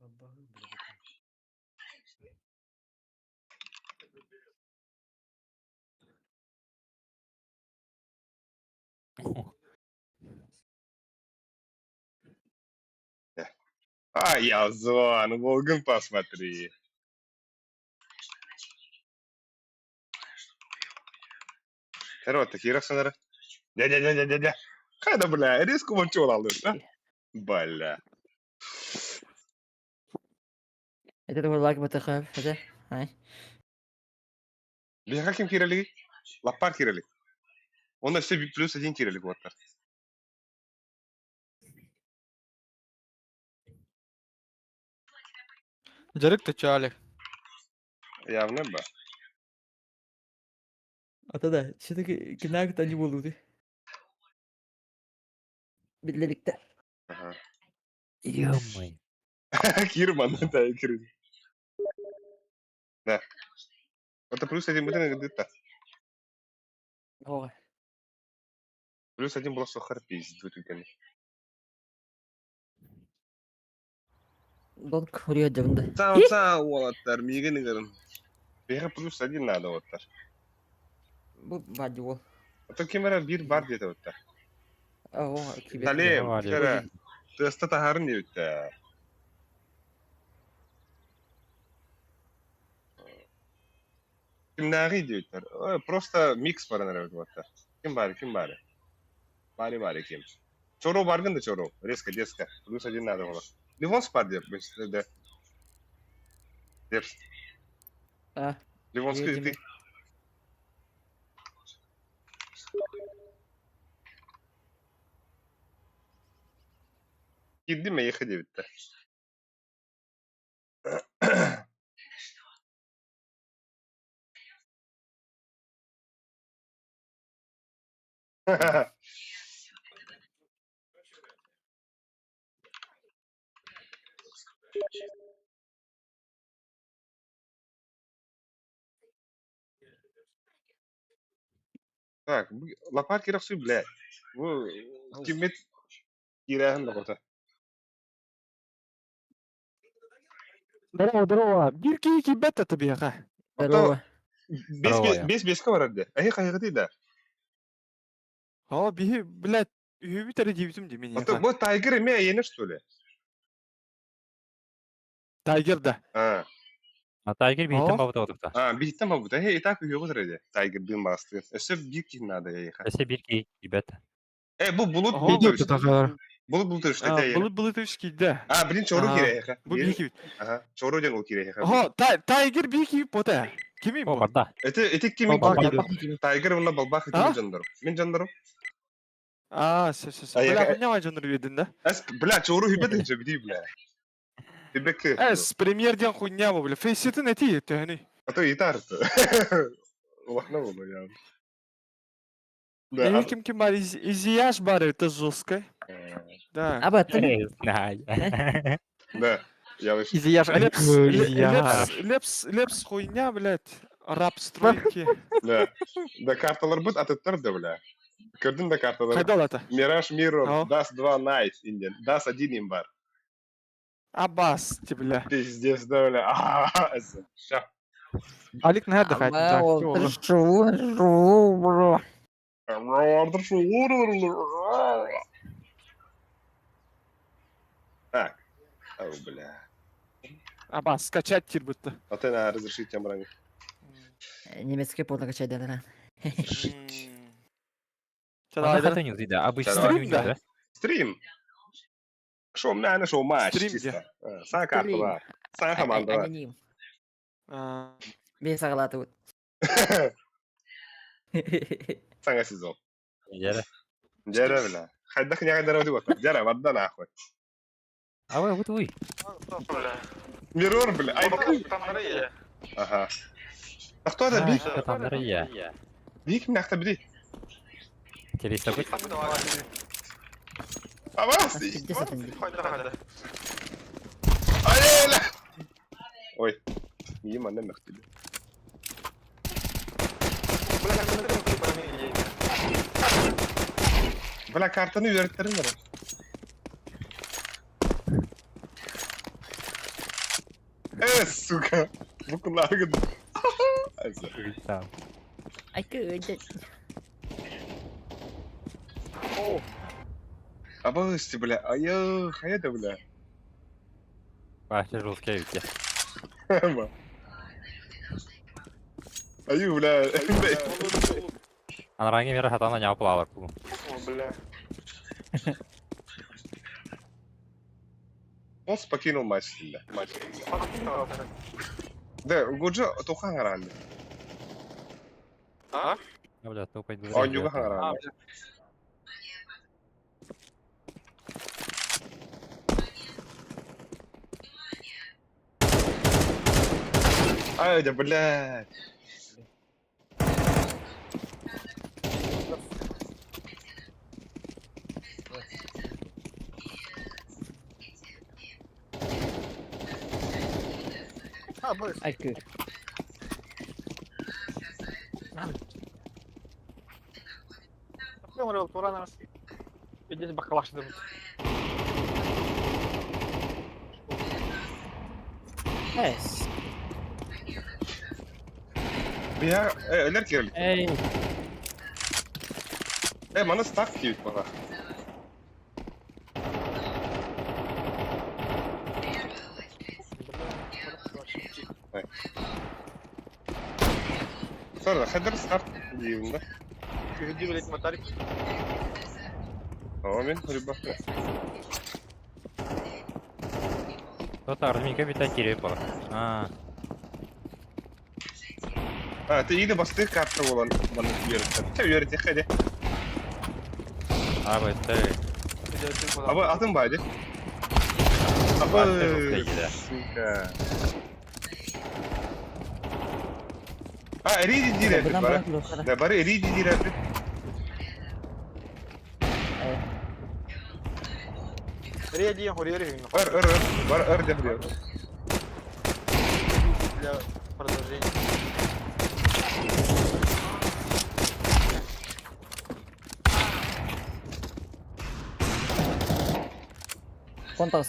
Абаһы, бля. А, я зон, Волгин посмотри. Короче, такие рассонары. Дя-дя-дя-дя-дя-дя. Хайда, бля, резко вон чё алыр, да? Бля. Это такой лайк батахав, это? Ай. Бля, каким кирали? Лапар кирали. Он на все плюс один кирали вот так. Дьарык тача Алик. Явно ба. А то да, все-таки кинаг-то не будут. Биллерикте. Ага. Ё-моё. Кирман, да, Кирман. Да. Это плюс один будет где-то. Ой. Плюс один был сухар пиздец, Донк хуриya дьабында. Цао, цао, уолаттар, миигин ыҥырын. Биһиэхэ плюс один надо уолаттар. Бу бади уол. А то ким эрэ биир бар диэтэ уолаттар. Оо, кибет. Талем, Валик. кэрэ, тыаста таһарын диэбиттэр. Кимнээҕий диэбиттэр. Ой, Просто микс баран эрэ уолаттар. Ким баары, ким баары? Баары, баары ким? Чоро баргын да чоро. Резко, резко. Плюс один надо было. Ливонс бар деп, да. Деп. А, Ливонский Едем. ты. Кирдим эйиэхэ диэбиттэр. Так, лапар кирахсуй, блядь. Бу киммит киирээһин доҕото. Здорово, здорово. Биир киһи киирбэт да биһиэхэ. Здорово. Бес Здорово. бес беске барар дии. Эһи хайгытый да. Оо, биһи, блядь, үһүбүт эрэ диэбитим дии А то миниэхэ. бу Тайгер эмиэ эйиэнэ что ли? Тайгер да. А, А Тайгер биһиттэн Оо. бабыта отукта. а биһиттэн бабыта. Эһи и так үһүөҕүт эрэ дии. Тайгер бин маастыыр. Өссө биир киһи наада эйиэхэ. Өссө биир киһи киирбэт. Э, бу булут Оһо, булут Булут булут А, эйиэнэ. Былыт былытович киирдэ. А, блин, чору А, киирэйэхэ. Бу биһи киирбит. Ага, чору диэн ол киирэйэхэ. Оһо, Тайгер биһи киирбит бота. Кимий О, бу? барда. Эти эти кими О, балбах. Тайгер уонна балбах ити А? мин дьоннорум. Мин дьоннорум. А, все, все, все. А, Бля, я- хуйня дьоннор үедин да. Эс, бля, чору хүбет инче бити бля. Хүбек. Эс, премьер диэн хуйня бу, бля. Фейситин эти төһөнүй. А то и тарты. Улахна болду я. Да. Эһи ким ким бар, Изияш бар, это жестко. Да. Об этом. Не знаю. Да. Я вышел. Изияш, Лепс, Изияш. лепс, лепс, лепс хуйня, блядь. Раб стройки. Да. Да карталар бут атыттар да бля. Көрдүн да карталар. Хайдал это? Мираж Миррор, Ау. Даст 2 Найт инден. Даст 1 им бар. Абас, ти, бля. Пиздец, да бля. А, Ща. Алик наһаа да Ама ол шу, шу, бро. Так. Ау, бля. Абас, скачать тир будто. А ты на разрешить амрани. Немецкий порно качай да. Ана хата не да, обычно Стрим, не да? да. Стрим. Шоу мяне, шоу матч. Стрим чисто. Саа карта бар. Саа команда бар. Аноним. Бес ағалаты вот. Саңа сезон. Дьэрэ. Дьэрэ, бля. Хайдах не хайдара вот. Дьэрэ, вадда нахуй. А вы вот вы. Мирор, бля. Ай, Ага. А кто это? Бик? Там я. Бик мяхта бди. Интересно быть. Авас! Пиздец это не. Ай, бля. Ой. Мимо на мяхта. Бля, картаны үөрэттэрин бара. Э, сука. Бу кулаагын. Айкы. Абысты, бля. Айы, хайа да, бля. Вообще жесткие ведь. Аю, бля. Анаранги мира хатана не оплала. О, бля. Он покинул матч, бля. Матч. Да, Гуджа тухан харанды. А? Бля, тупо Оонньууга харанды. Ай, да, блядь. Айкы. Здесь баклаш дадут. Эс. Бия, өлөр кирилик. Эй, Э, маны стак кийбит бага. Sonra хадыр старт деймін да. Перейди, блядь, мотарик. О, мен рыбак. кто-то армейка бита кире бар. А, А, ты иди басты карта болан маны үйрөттөр. Ча үйрөтө хади. а вы ты. Аба атын байды. Аба, Басты жесткие, да. сука. А, риди дирепит Бынан бара. баран туруохтара. Да, бары риди дирепит. Реди, хури, Өр, өр, өр. Бар өр деп диyor. для продолжения. Контакс.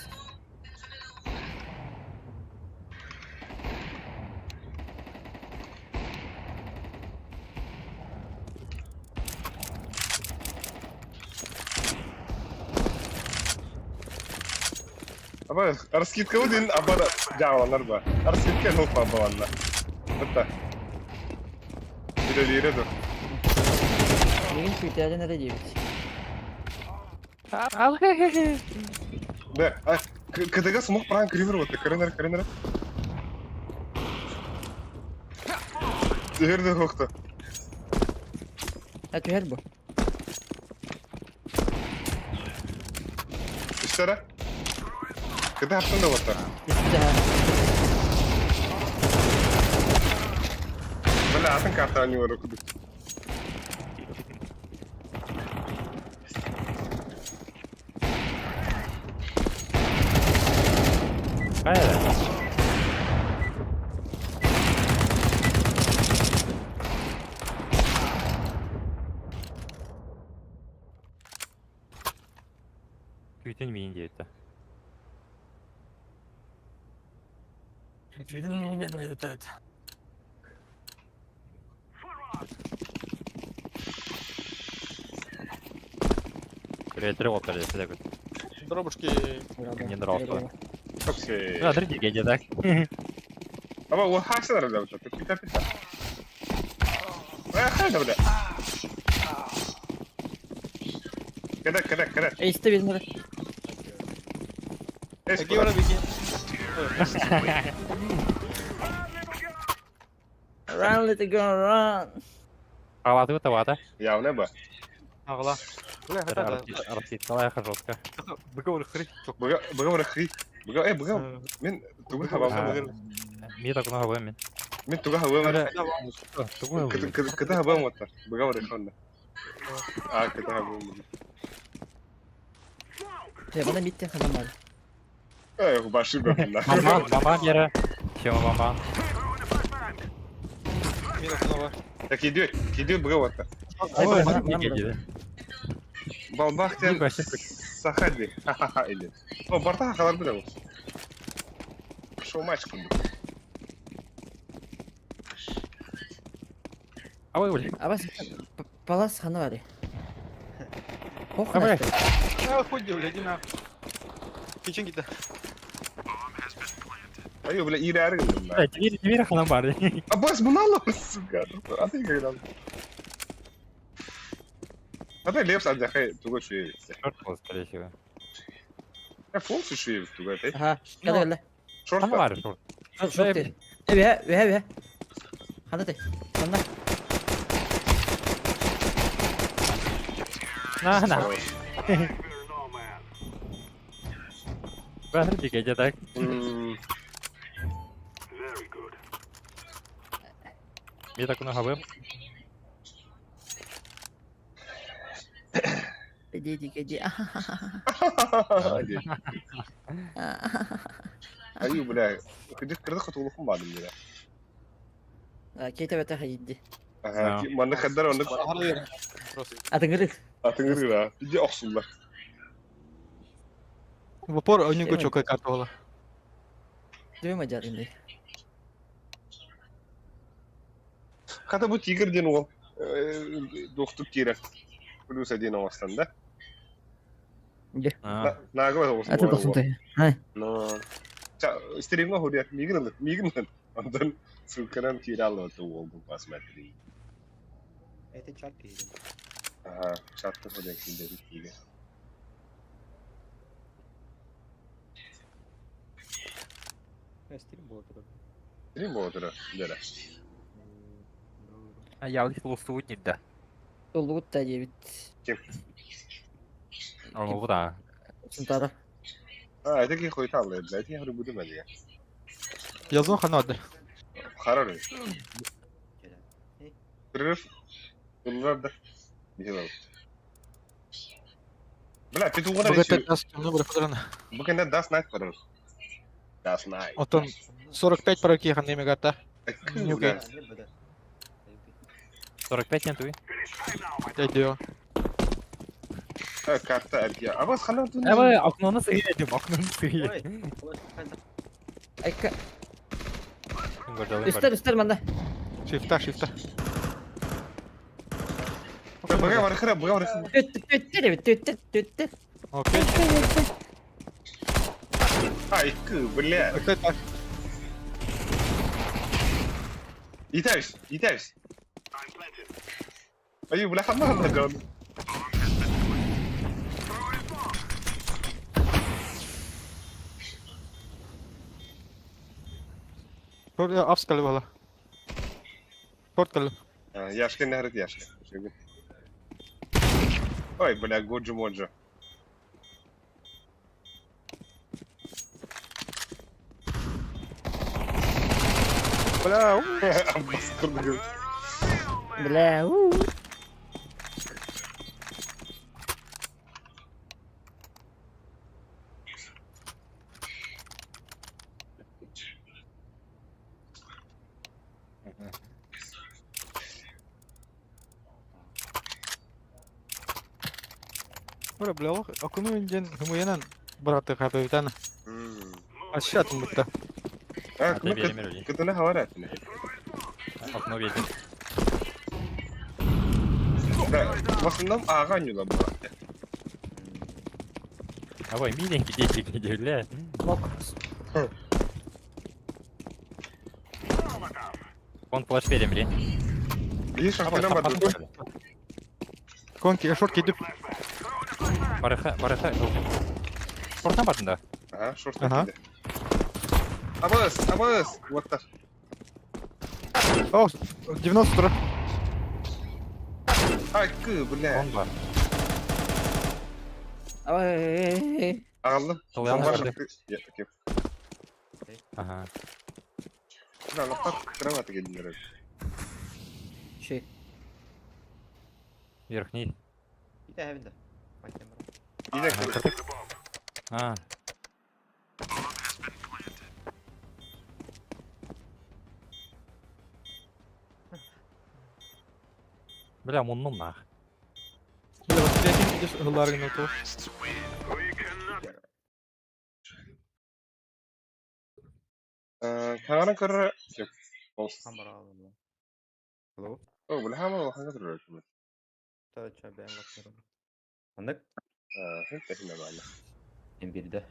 Аба, раскидка удин, аба да жааланар ба. Раскидка нолпа баланна. Бытта. Билелире dur. Билигин күүтээлин эрэ диэбит. Да, а, КДГ смог пранк ривер вот, каренер, каренер. Түһэрдэ хохта. А түһэр бу. Үстара. Кыда хаптан да боттар. Түстэ. Бля, атын карта не бар куду. Хайда. Күтін мейін дейді. Привет, отыр десе де Дробушки. Не нравится. Окей. Ну, адры деге так. Аба, о хасар да вот, пита пита. Э, хайда бля. Када, када, када. Эйсте билмер. Эс, Какие враги? Run little girl run. Алаты тавата. Явно ба. Агла. Бля, это Арптиткалай жестко. Быга хри. Быга, быга хри. Быга, э, быга. Мен туга хаба. Ми так много мен. Мен туга хаба. Кыда хаба моттар. Быга хри. А, кыда хаба. Те бана битте хадам бар. Э, башы бля. Бамбан, бамбан yere. Чем бамбан? Минус нова. Так идет, идет быга вот. Ай, Ой, баран, неге баран. дейді. Балбах диэн Вообще саха дии. Ха-ха-ха или. О, барта хахалар билэбин. Шоу матч курдук. А вы, блин. Абас палас хана бары. Ох, А, блядь. А, хуй бля, иди нахуй. Кичен кита. Айы, бля, иирээри гынным Блядь, дверь, дверь хана бар. Абас, мунала, сука. А ты когда? А ты лепс адяхай туга шуевит. Шорт был, скорее всего. Я фолс шуевит туга, ты. Аха, када кэллэ. Шорт. Хана бар, шорт. Шорт ти. Эбэ, эбэ, эбэ. Хана ти. Хана. На, на. Подожди, я так. М, Very good. Я так много вып. Иди, иди, иди. Ди. Айы, бля. Кыдык кырдык хотулухум бадым, бля. Кейте бэтэ хайди. Ага, манны хаддар онны Атыҥырык. атыңыр да. Иди охсулла. В упор, а у него чё, какая карта была? Дүмө мадьярын Хата бу тигр ден ол. Доқтук тире. Плюс один оңастан, да? А, Нагы болсын. Аты тохсун той. Но... Стримга хурьят мигрен, мигрен. Онтон ссылканан кире алып ол бу посмотри. Это чат киһи. Ага, чатта хурьят кире тиге. Стрим было тогда. Стрим болотура, дера. А я вот лустуут не да. Толлугут та диэбит. Ким? Ол да. Сунтара. А, это ки хуйталлы, блядь, я говорю, буду мадия. Язон хана отдали. Харары. Прерыв. Буллар да. Бихилал. Бля, петугана БГ еще. 5 даст, ну, бля, фудрана. Букенде даст найт барар. Даст найт. Отон 45 параки хана мегата. Бля, 45 нет, вы. Дядя. карта аркия. А вас хана тут. А вы окно сыграете, окно сыграете. Айка. Үстер, үстер манда. Шифта, шифта. Бага бар хара, бага бар хара. Төттө, төттө диэбит, төттө, төттө. Окей. Ай, кы, бля. Опять так. Итәбез, итәбез. Ай, бля, хана хана жан. Шорт апскали была. Шорт кали. Яшка не харит яшка. Ой, бля, годжи моджи. Бля, у. Аббас курдук. Бля, уу. Бля, бля, ох, окуну инден хумуянан браты хапевитана. А ща там будто. А, А ты верим, люди. кытына хавара. Окно видно. Да, в основном ага не лабора. А вы миленький дети, где, бля. Мок. Он плащ верим, бля. Видишь, А вот ахтанам там баду. посмотрели. Конки, шорт иди. Барыха, барыха. Шортан бардын да. Ага, шорт. Ага. Абас, абас, вот так. О, 90 тура. Ай, кы, бля. Он бар. Ай. Ағаллым. Толуян Бомба барды. шапты. Я, окей. Ага. Бля, лапта кровати келдилер. Шей. Верхний. Иде Ага, кырдык. А. Бля, муннум нах. Бля, вот Здесь ылларгын оту. Хаҥана көрөр Хамара. Hello. О, бля, хама хаҥа көрөр. Та ча бэм ваксарым. Андык? Хин баана. Мен бирде.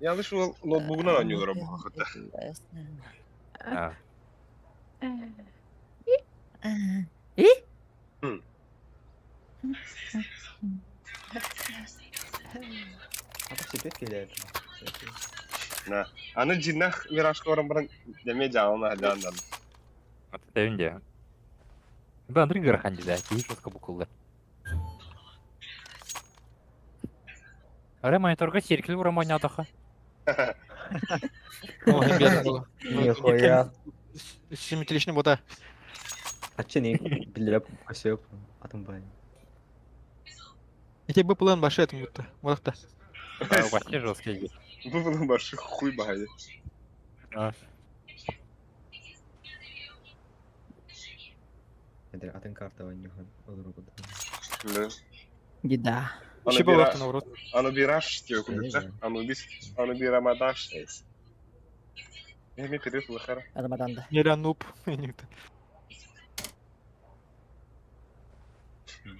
Yanlış ol notebook'una oynuyorlar bu hakikaten. А. И? Ата сепет келет. На. Аны жинах мирашка орын баран деме жаална хадан. Аты де. Да, Андрей Гараханди, да, киһи жестко букулды. Аре мониторга сиркил ураманятаха. О, ребята, было. Нихуя. Симметричный бота. Ачы не билдиреп көсөп атым бай. Я тебе план башет будто. Вот так. Да, вообще жесткий. Бу bunun başı хуй бахайы. А. Эдер атын карта ванюхан олору куда. Еда. Еще было авто наоборот. Аны бираш диye okuduk. Анубис, Ануби Рамадаш. Эми перед лахара. Рамаданда. Неля нуб. Никто.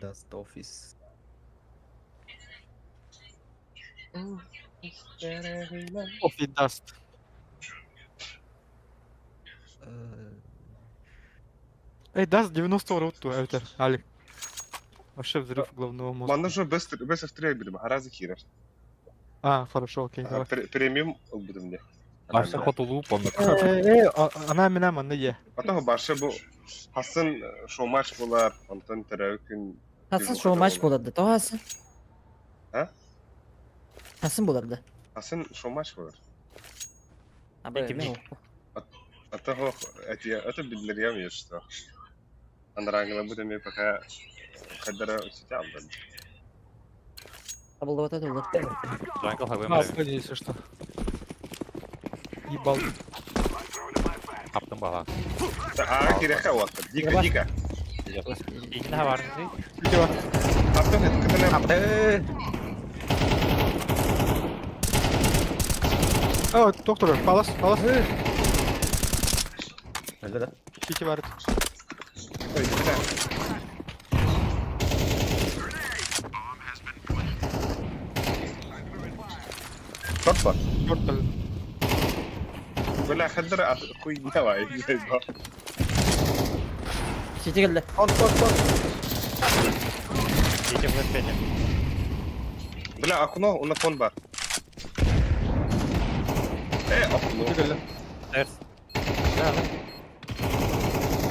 Dust office. Офи даст. Эй, даст 90 роту, это, Алик. Вообще взрыв головного мозга. Манна же без без автория билим, харазы кирер. А, хорошо, окей, давай. Премиум будем мне. Башы хотулу помню. Э, она меня манна е. Ата башы бу Хасын шоумач булар, Антон Терәүкүн. Хасан шоумач буларды. То Хасан. А? Хасан буларды. Хасын шоумач булар. Абы Ата хо эти это билдерем что. Андрангла будем пока кадара ситям. Абылды вот это буларды. Джангл А, погоди, если что. Ебал. Аптым бала. А кирәхә вакыт. Дика, дика. Икене бар. Видео. Аптым это Апты. О, доктор, палас, палас. Әлдә да. Сити варит. Тотпа. Чёрт, Бля, хәдер хуй давай. Сити келді. Он он он. Икене флешпене. Бля, окно, у кон бар. Э, окно. Терс.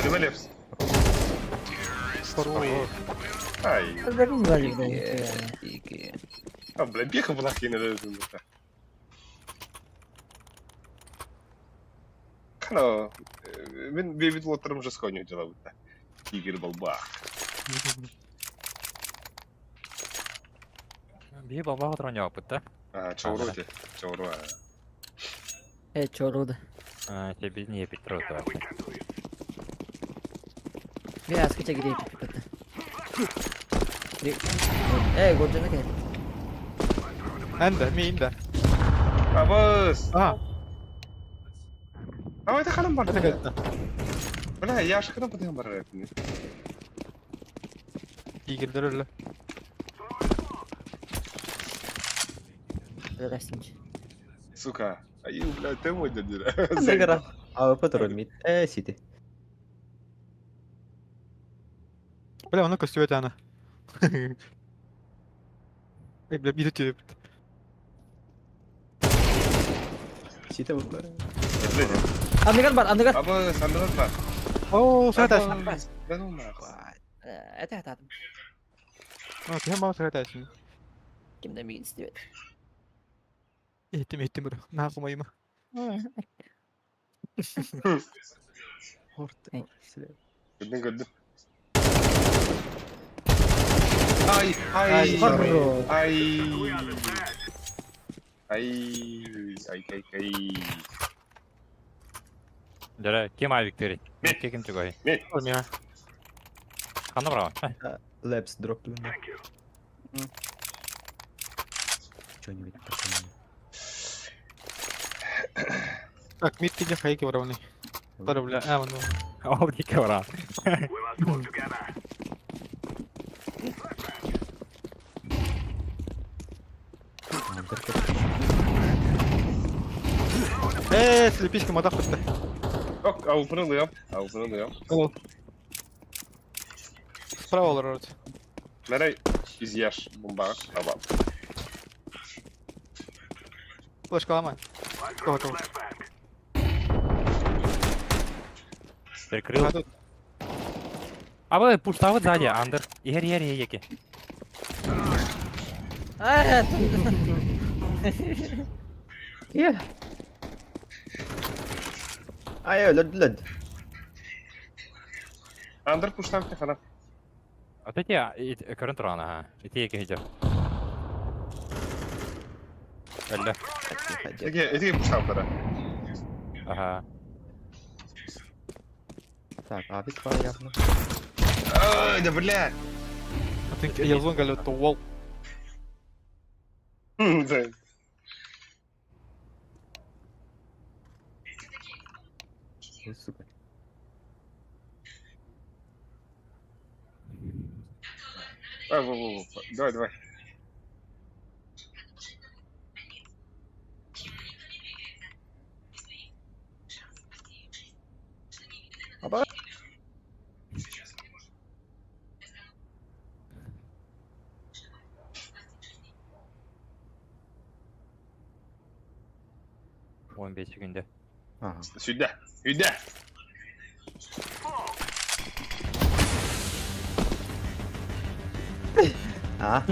Ревелепс. Ай. А, бля, беха была хина. Кано, мен бейбит лотерым же схоню дела будто. Игорь балбах. Би балбах отроня опыт, да? А, чауру те, чауру. Э, чоруды. А, тебе не Петро, да. Biraz kaça gireyim pipete. Э, Годжана кел. Энда, ми инда. Абыз. А, А, это халам бар. это как? Бля, я ж ханам подам бар. Игорь, дөрөлө. Растинч. Сука. Ай, бля, ты мой дядя. Андыгара. АВП турар мид. Э, сити. Бля, оны көстүбөт аны. Эй, бля, бири төп. Сити бу. Андыгар бар, андыгар. Абыз, андыгар бар. О, сайтасың. Да ну нахуй. Это атадым. А, кем бау сайтасың? Кимден мигин истебет. Этим, этим, бро. Нахуй моим. Хорт. Gördün gördün. Ay ay Хорош. ay ay ay ay ay. Дьэ, ким авиктырый? Мин. Ким чугай? Мин. Миа. Ханна браво? Лепс дроплю. Thank you. Что-нибудь такое. Так, мид киде хайки воровный. Тары, бля, а, вон, вон. Ол дике бра. We must work together. Андер как- Э, слепичка, мадах кутта. Ок, аупны ылыам. Аупны ылыам. Ол. Справа олорор. Мэрэй изъешь бумбаҕа. Аба. Флешка ломай. I'm throwing Кого a flashbang. Прикрыл. А тут А вы пуштавы сзади, Андер. Игорь, Игорь, Еки. А, Е. Ай, лед, лед. Андер пуштав тихана. Вот эти көрін тұрған, ага. Эти еки хидер. Әлі. Эти эти пуштав бара. Ага. Так, авик бар явно. Ай, да бля. I think я звон галю, то wall. Да. Ой, сука. А, во, во, во. Давай, давай. Аба. Он бес күнде. Ага. Сюда. Сюда. А.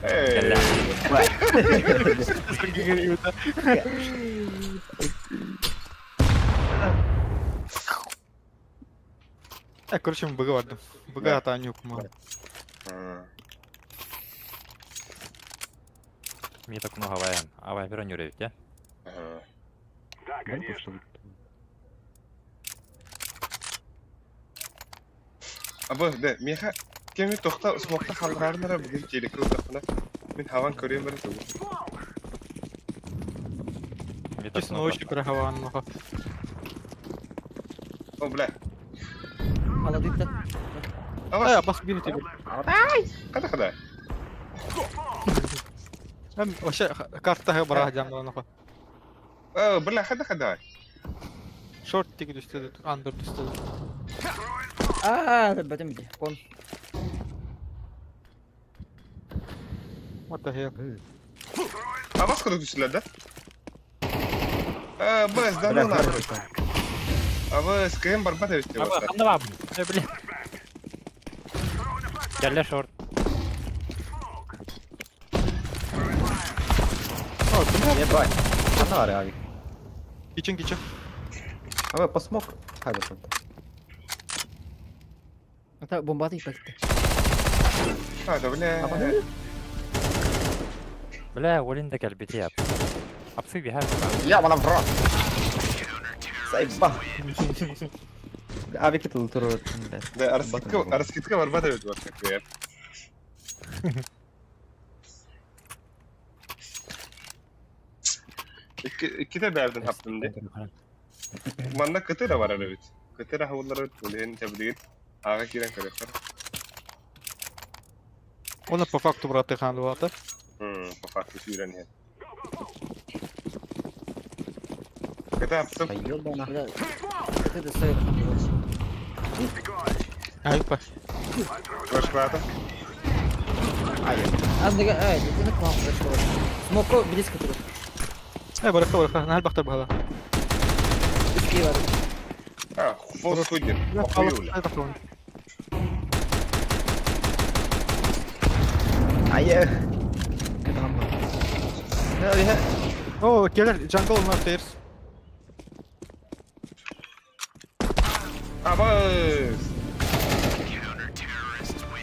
Эй. Э, короче, мы БГ бардым. БГ Да. ата нюк ма. А. Мне так много авайан. Авай броню ревит, Ага. Да, конечно. Абы, да, меха кеми тохта смокта халгарнара бүгүн телеке утахна. Мин хаван көрөм бара тугу. Мне так Честно, много. очень крахаван, нахуй. О, бля. Молодый-то. Аба, Э, бас били тебе. када када. Эм, вообще, карта бара жамдала, нахуй. О, бля, када када. Шорт тиги түстеді, андер түстеді. А, бэтим где? Кон. What the hell? Аба скоро түсүлөр да? Э, быз, да Бля, ну нахуй. хорошо. Абы, скрем барбат эбит. Аба, ханда баб. Э, блин. Кәллә шорт. О, бля, Ебать. Ана ары авик. кичен, кичен. Аба, посмок. Хайда там. Это бомба ты пакты. А, да бля. Бля, олин да кәлбете яп. Апсы бихар. Я, мана в рот. Сайба. Авик это лутер. Да, арскитка, арскитка барбат эбит бар. Икки де бәрдин хаптым ди. Манна кытыра бар эбит. Кытыра хавулар эбит, улен тебдигит. Ага кирен көрөктөр. Оны по факту браты хан дуата. По факту сүйрен Кыта хаптым. Ёбана. Бля, ты достаешь. Айпа. Башкалата. А, эй, ты на клан флешка. Смоко близко тут. Э, бараха, бараха, нахал бахтар бахала. Близкие бар. А, фос хуйдер. Охуюля. Ай. Кадам. О, келер, джангл на терс. Абыз.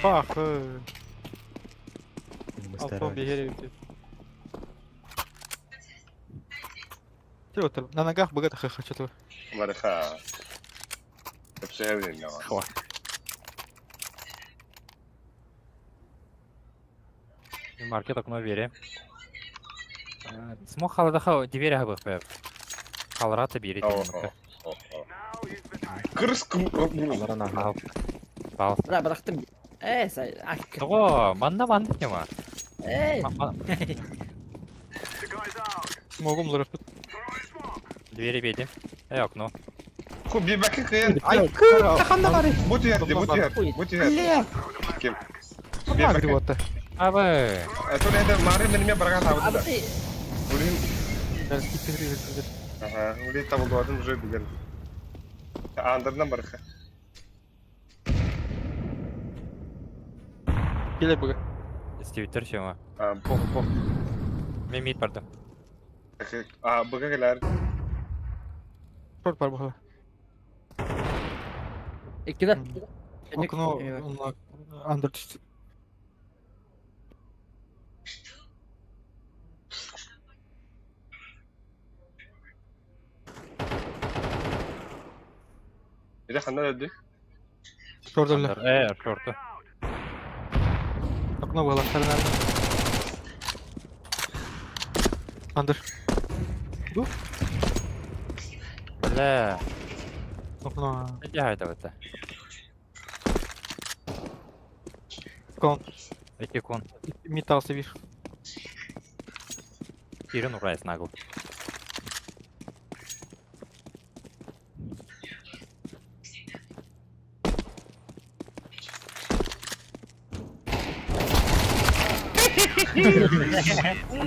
Пах. э, Мы Алтон старались. бегери. На ногах богато хохочет. Барыха. Кэпсээбин наҕа. Маркет окно берем. Смог халадаха двери хабых бэп. Халрата бири тенмекка. Кырыс кым. Аларан аха. Пожалуйста. Бра, бырахтым. Э, сай. Того, манна манна тема. Эй! Смогу млырып. Двери беди. Э, окно. Ху бибаки кыйын. Ай, кыр, бары. Бу түһэрди, бу түһэр, бу түһэр. Ким? Бибаки. Вот. Абы. Тур это мары менме барга табыды да. Абы! Улин. Ага, улин табылдым уже билен. Андырдан барха. Келе бүгі. Стивитер шема. А, пох, пох. Мен мид барды. А, быга келер. Шорт бар бұға. Иккилер. Окно, андыр түсті. Или ханна öldü. Шорт өлі. Э, шорты. Окно было, сторона. Андыр. Бля. Окно. Иди это вот. Кон. Эти кон. Металл видишь. Кирин урайс нагл.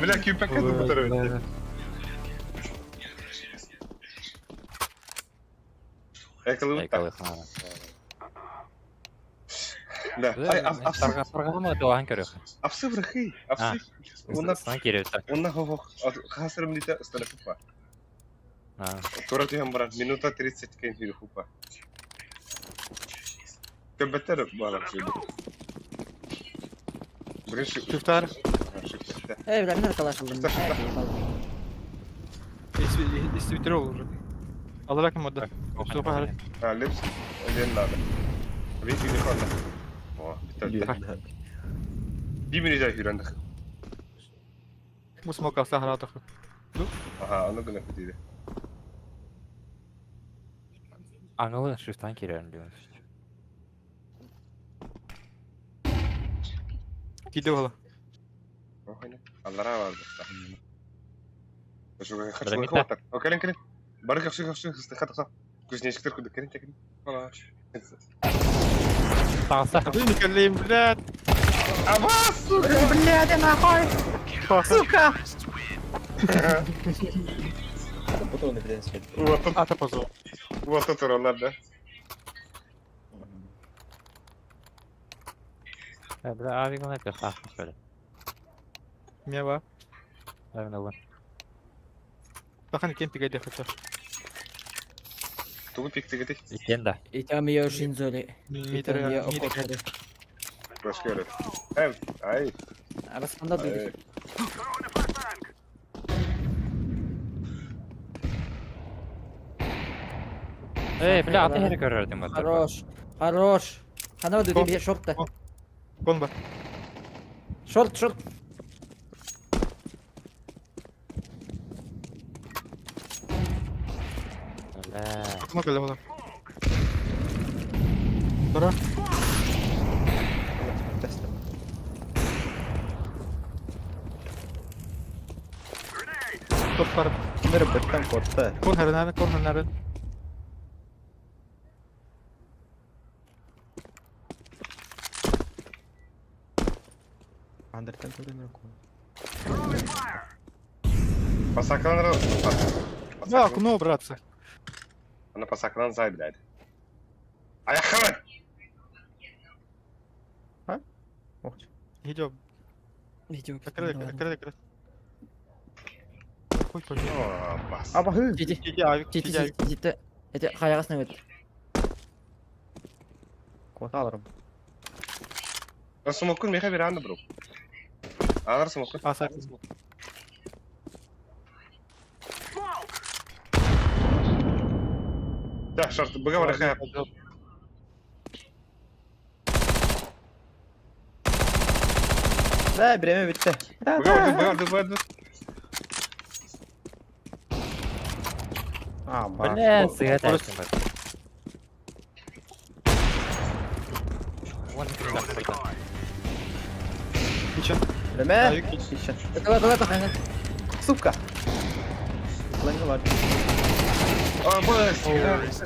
Бля, кюпәккә тутыр бит. Экылы Экалы. Да. Ай, апсы. Таргама дуахан көрөх. Апсы врахи. Апсы. Уна Сан киревта. Уна хо хасырым дите стана хупа. Тура түһәм баран минута 30 көн хири хупа. Көбәтер барам шуды. Бірінші Шифтар. Шифтар. Эй, бля, мен калаш алдым. Истребитель уже. Аларак мода. Все, погнали. А, лепс, один надо. Видите, не хватит. О, бит. Bir minute hürendek. Bu smoke alsa harata. Aha, onu gına kutuydu. Аңылы шифтан кирерин диyor. Киде ола. Аллара vardı. Şu kaçma kaçma. O kelin kelin. Barı kapşı kapşı hızlı kat kat. Kuznечектер куды келин келин. Ала. Тағса. Ты блядь. Ама, сука. Блядь, нахуй. Сука. Патроны, блядь, свет. Ата позор. Вот тут уралар да. Бля, авик на пеха, что ли? Мева. Наверное, вон. Тахан кем пигайде хочу. Тугу пиктигити. Икен да. И там ее Шинзоли. Митр. Митр. Başka öyle. Hem, ay. Арасында дүйді. Эй, бля, аты хері көрердім. Хорош. Хорош. Ханава дүйді, шортта. Кон бар. Шорт, шорт. Бля. Окно келе ола. Бара. Топ бар. Кимер беттен котта. Кон хернары, кон хернары. Андертен көрінер кон. Pasaklan Да, окно, братцы. Она pasaklan zay блядь. Аяққа Охч. Идем. Видео. Закрыли, закрыли, закрыли. Хуй пойми. О, бас. Абахы. Тити, Иди, авик, тити, иди, авик. тити, тити. Это хайағасына өт. Кота аларым. Смокун меха бир бро. Алар смокун. А, сай. Да, шорт, быга барыха. Да, время bitti. Да, Быга барды, да. быга барды, барды. А, ба. Бля, сыграть. Вон, Kitchen. Время. Аю kitchen. Еще. Давай, давай, давай. Сука. Лайна бар. А, быс.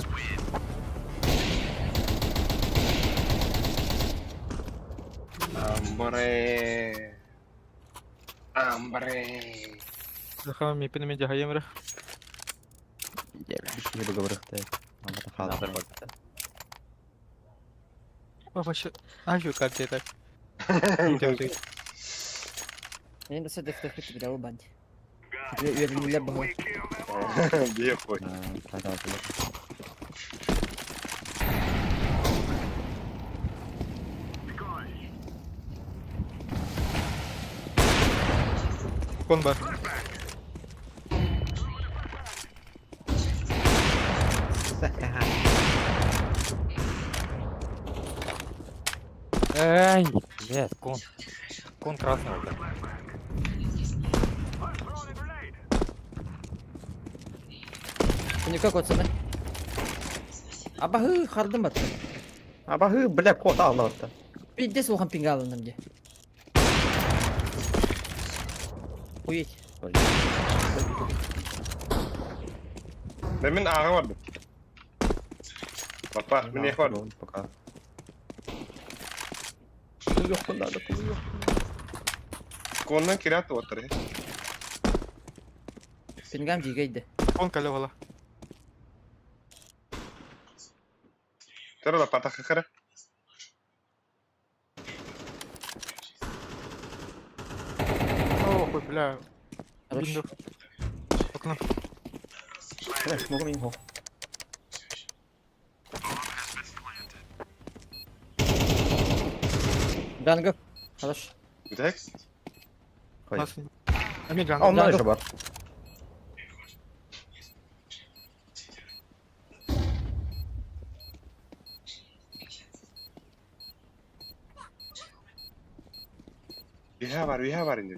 Амбре. Амбре. Захам ми пинеме жахайым ре. Не договорых-то. Надо Вообще, аю карте так. Мен де сәдеф төхүт биле ол банди. Үөрүнүлэр баҕа. Где хуй? Кон бар. Эй, блядь, кон. Кон красный уже. Күнүкө котсаны. Абаһы хардым бат. Абахы, бля, кот алды. Пиздец улахан пинга алынным де. Уеть. Да мен аға барды. Папа, мен екі барды. Пока. Yok bunlarda kulu yok. Коннан кирят отыр. Пингам жигейди. Кон кале бала. Тұр да патаққа қара. О, хуй, бля. Хорош. Виндов. Окно. Бля, смогу меня. Джанго. Хорош. Бүтәк? Ой. Нас. Ами А, джанго. он еще бар. Биһа бар, биһа бар инде.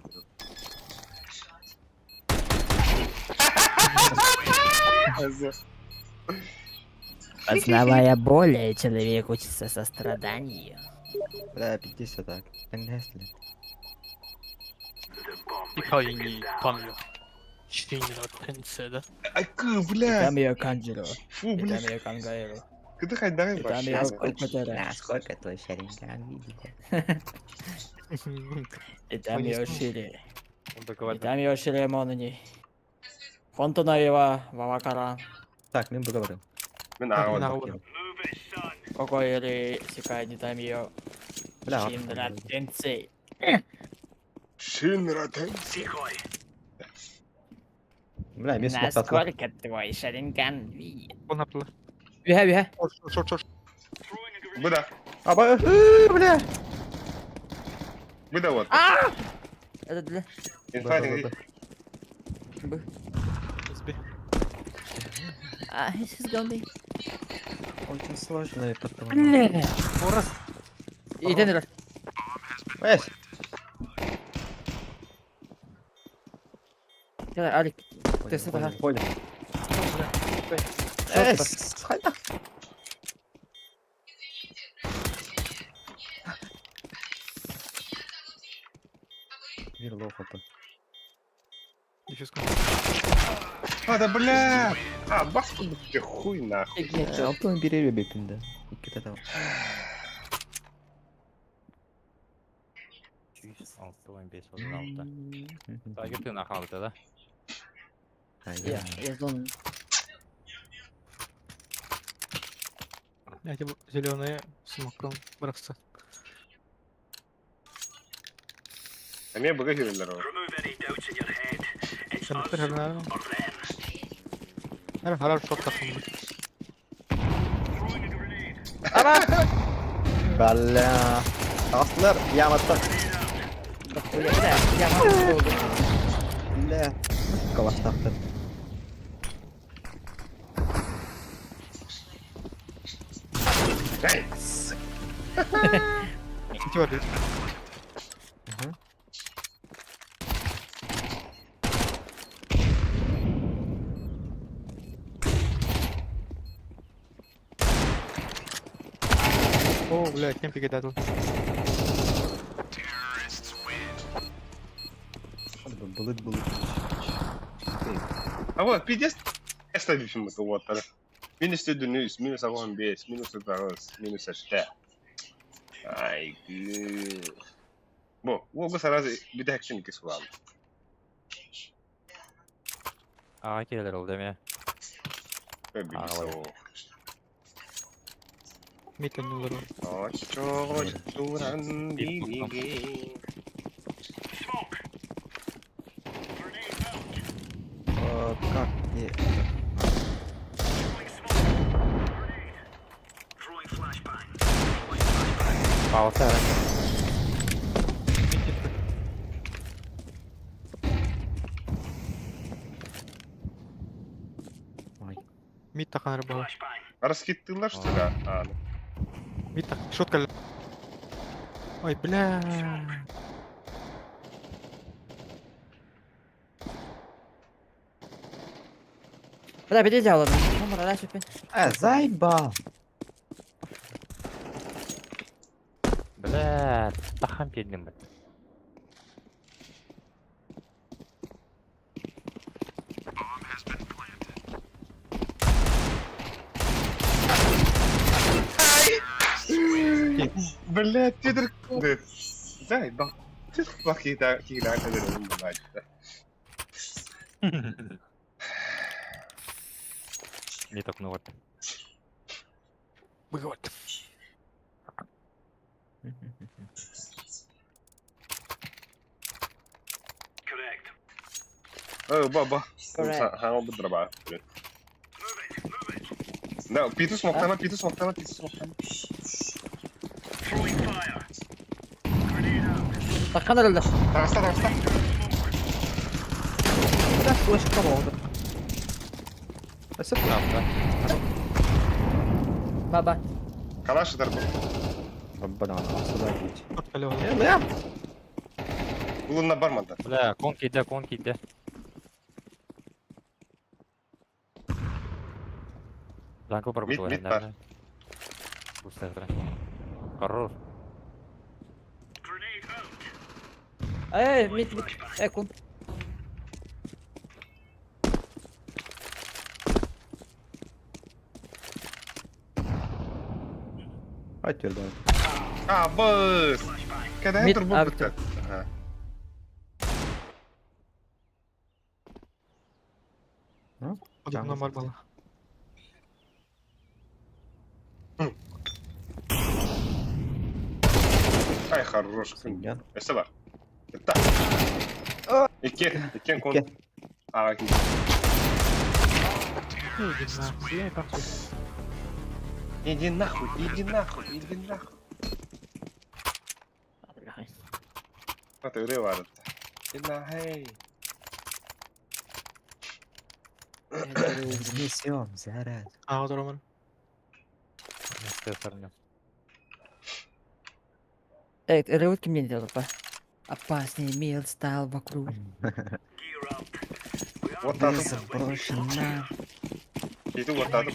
Познавая более, человек учится состраданию. Бля, 50 так. Конечно. Айкы, бля. Итамио Канджиро. Фу, бля. Итамио Кангаэро. Кыды хайдагай баш. Итамио Кокотере. Насколько твой шаринган видит? Итамио Шири. Он договаривается. Итамио Шири Монуни. Фонтонаева Вавакара. Так, мен договорил. Мен аға барды. Move it, son. Кокоэри Сикай Нитамио Бля, Шинра Тенсей. Шинра тенси. Decoy. Бля, мен смог татла. Насколько твой шаринган видит? Кон аптылар. Үһэ, үһэ. Шорт, шорт, шорт. Throwing a grenade. Быда. Абахы, бля. Быда вот. Это для... Инфайтинг. Б. СБ. А, this is gonna be... Очень сложно это. Бля. Иден ра. Эс, Кэлэ, Алик. Ты с этого. Понял. Эс, хайда. Верлох это. Дефьюз. А, да бля. А, бас тебе хуй нахуй. Алтын берер бепинде. Икки тата. 6, 6, 5, 36. Так, ты нахал, да? Я, я зон. Я тебе зеленые смоком браться. А мен быга жүрелер ол. Remove any doubts in your head. It's Sen us bitir hemen. or them. Her harar şort takımı. Throwing a grenade. Бля. Астылар, яматта. Бля, я могу. Бля. Калаштақты. Эй! Ити бар бит. О, бля, кем пикетатыл. Былыт былыт. А вот, пиздец, эстабифим это вот. Минус 1, минус 85, минус 8, минус 6. Ай, Бу, уолга сразу бүтэһиксин икки сулаан. Аға келер ол деме. Билсо. Митен олар. Оччоҕо туран бириги. Smoke. Grenade out. А, Как? Не. Throwing smoke. Grenade. Throwing flashbang. Throwing flashbang. Пауса. Ой. Мид таханар бала. Flashbang. Раскиттылар что ли? А, ну. Мид тах. Шотка. Ой, бля. Бля, бери дьявола. Ну, мара, сүппүн. Э, заебал! Бля, тахан пердим бит. Бля, тедер... Заебал. Ты плохие кида, блядь. Не так ну вот. Быгот. Correct. Э, баба. Correct. Хаҥа быдраба. Move it. Move it. Да, питу смоктана, питу смоктана, питу смоктана. Throwing fire. Grenade out. Таханар өлдө. Таҕыста, таҕыста. Бля, флешка болды. Өсіп Баба. Калаш ытар бу. Бабадан, сюда идите. Шотка лево. Э, Улунна бармандар. Бля, кон киде, кон киде. Занкыл бар Мид, мид бар. Хорош. Grenade out. Эй, мид, мид. Эй, кун. Ай, твердо. А, быс! Когда Мид, я турбо а, бытта. Ага. Одно бар бала. Ай, хорош. Синьян. Өсө бар. Ытта. Икки, иккен кон. Икки. А, ки. Иди нахуй, я нахуй. Иди нахуй, иди нахуй, иди нахуй. Это ырыа бар. Иди нахуй. Несем заряд. А, вот Роман. Эй, ревут мне делать, па. Опасный мир стал вокруг. Gear up. We are Вот так. Заброшена. Иди вот так.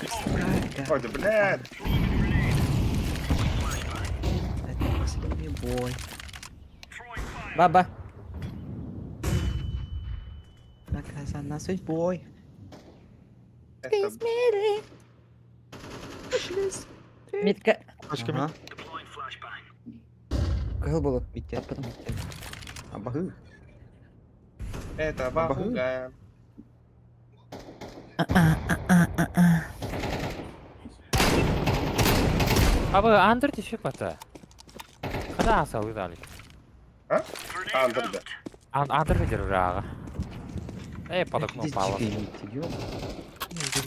Ой, да, блядь. Это последний бой. throwing fire. Баба. Наказана судьбой. Это Мидка. Пачка мид. Ага. Deploying flashbang. Кыл было. Митя, Потом. Абагы. Это бабуга. А вы андер тиши пата. Когда аса выдали? Grenade Андер, да. out. Ан андер видер рага. Эй, под окном пала. Иди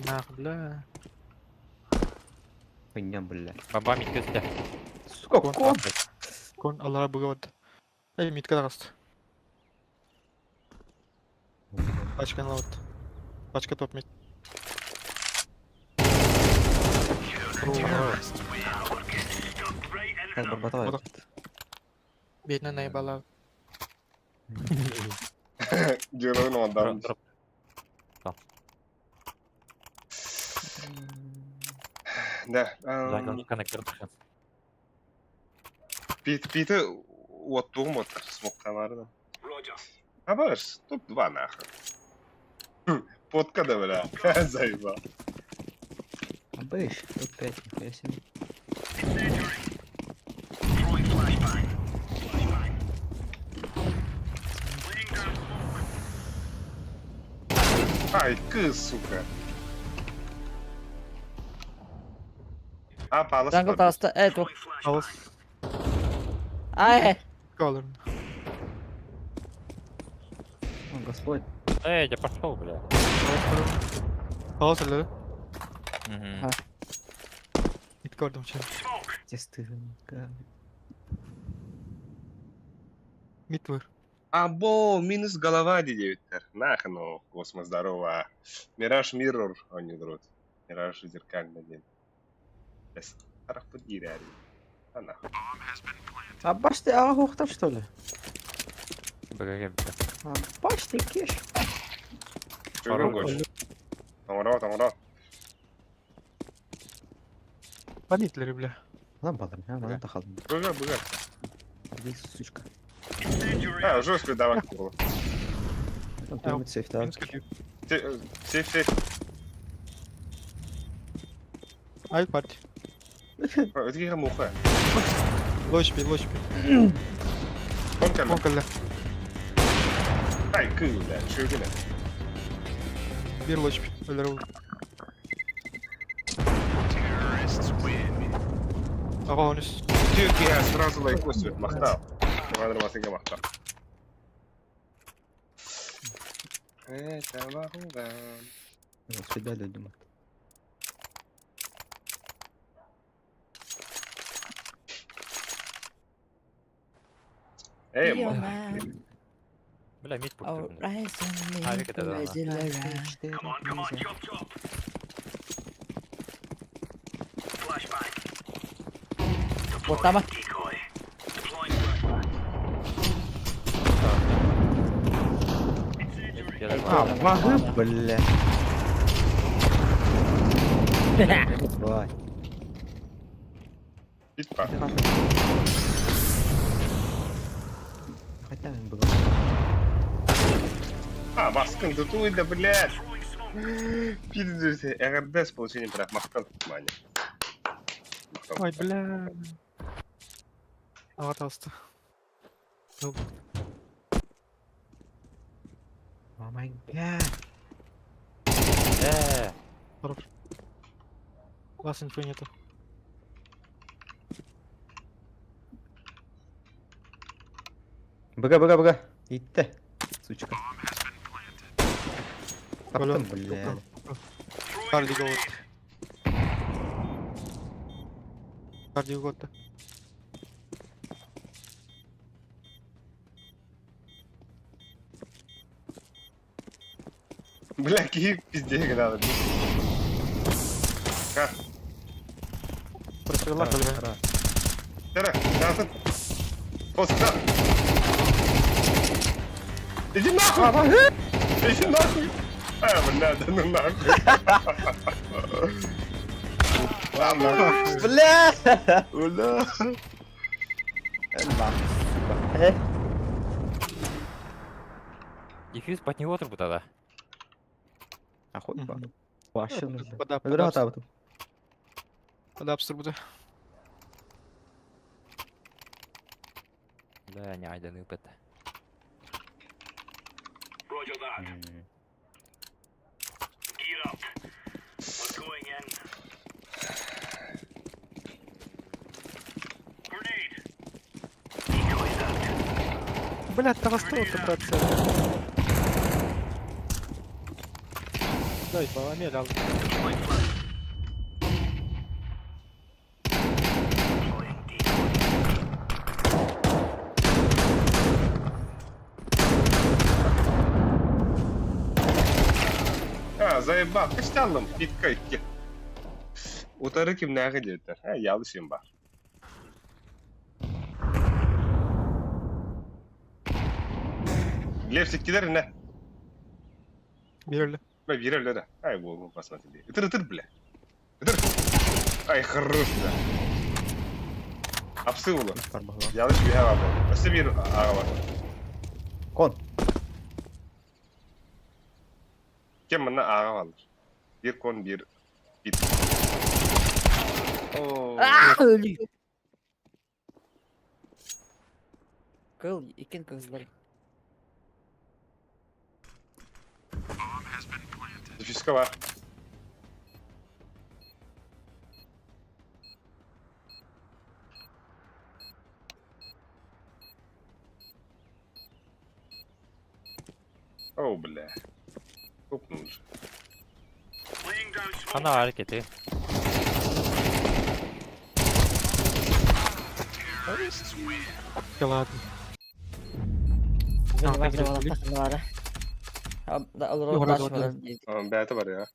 нахуй, бля. Хуйня, бля. Баба мид көстө. Сука, Кон. кон. Кон Аллах быгот. Эй, мидка дагаст. Пачка лаут. Пачка топ мид. Так, барбатаҕа Бодох. эбит. Бетинен наебала. Дьыалабын оҥордоҕум. Дроп. Да. Jungle коннектор тахсан. Пит, питы уоттугум оттар, смоктамары да. Roger. А баш, топ-2 нахуй. Фотка да, бля. Заебал. А бэш, топ-5, нихуя себе. Incendiary. Throwing flashbang. Flashbang. Laying down smoke. Ай, кыз, сука. А, палас. Jungle таҕыста. Э, туох. Throwing flashbang. Алыс. Ай! Колорн. О, Господь. Эй, я пошел, бля. Алыс өлөрү. Мгм. Ит көрдүм чэ. Smoke. Тестырка. Мид выр. Або, минус голова, девяттер. Нахрен, ну, космос, здорово. Мираж Миррор, они друт. Мираж зеркальный день. А нахуй. А баш ты, а охта что ли? БГГ, бля. А баш ты кеш. Чего хочешь? Тоңро, тоңро. Памитлери, бля. Lan балам, я мана тахалдым. Быга, быга. Иди, сучка. Incendiary. А, жестко давай. было. Там пирамид сейф, так. Минус кирпич. Сейф, сейф. Ай, парти. Это муха. Лочпи, лочпи. Он ко Он калля. Ай, кыз, бля, чего Бир лочпи. Өлөрү. Ага, онус. Türkiye сразу лайкос махтал. Мадр масыга махтал. Это махуган. Всегда думаю. Эй, Your ма. man, Бля, мид oh, пушит, бля. rise on me, А, Вика, да, да, да. rise it around. Come on, come on, chop chop. Flashbang. Deploying Ботама. decoy. Deploying flashbang. Incendiary. Я А, даже- вагы, бля. Давай. Питпа. Хотя им было. А, баскын тутуй да, блядь. Throwing smoke. Пиздец, РД с получением прав. Махтал, Маня. Махтал. Ой, бля. Ага, таҕыста. О май гад. Хорош. Вас инфы нету. Быга, быга, быга. Итте. Сучка. Бля, Таптым, бля. Throwing Карди a голод. grenade. Карди год. Бля, какие пизде надо. Ха, Прострела, бля. Тара, назад. Поста. Иди нахуй! Иди нахуй! А, бля, да ну нахуй. Ладно. Бля! Бля. Э? Дефьюз под него трубу тогда. Охуй, Мгм. Вообще нужно. Пода, Öldür пода, hata пода абсурбута. Бля, не айдан ыпыт. Roger that. Gear up. We're going in. Grenade. Decoys out. Бля, таҕыста братцы. Дай, баламель, ал. Deploying flash. Deploying decoy. А, заебал. Качталым. Питка икки. Утары кимнээҕи диэтэр. Э, ялышым бар. Глеб ситтилэр не? Биир өлө. Бля, биир өлө да. Ай, буолбун посмотри. Ытыр, ытыр, бля. Ытыр. Ай, хорош, бля. Апсы улу. Ялыш биһэ бар. Өссө биир аҕа бар. Кон. Кем мына аҕа баллар. Биир кон, биир бит. Оо. Өлүү. Кыл, иккин кызлар. Дефиска бар. О, бля. Тупнул же. Laying down smoke. Хана hareketi. Ладно. Var так var var. Yok, Олорор yok, yok. Бэйэтэ бар я.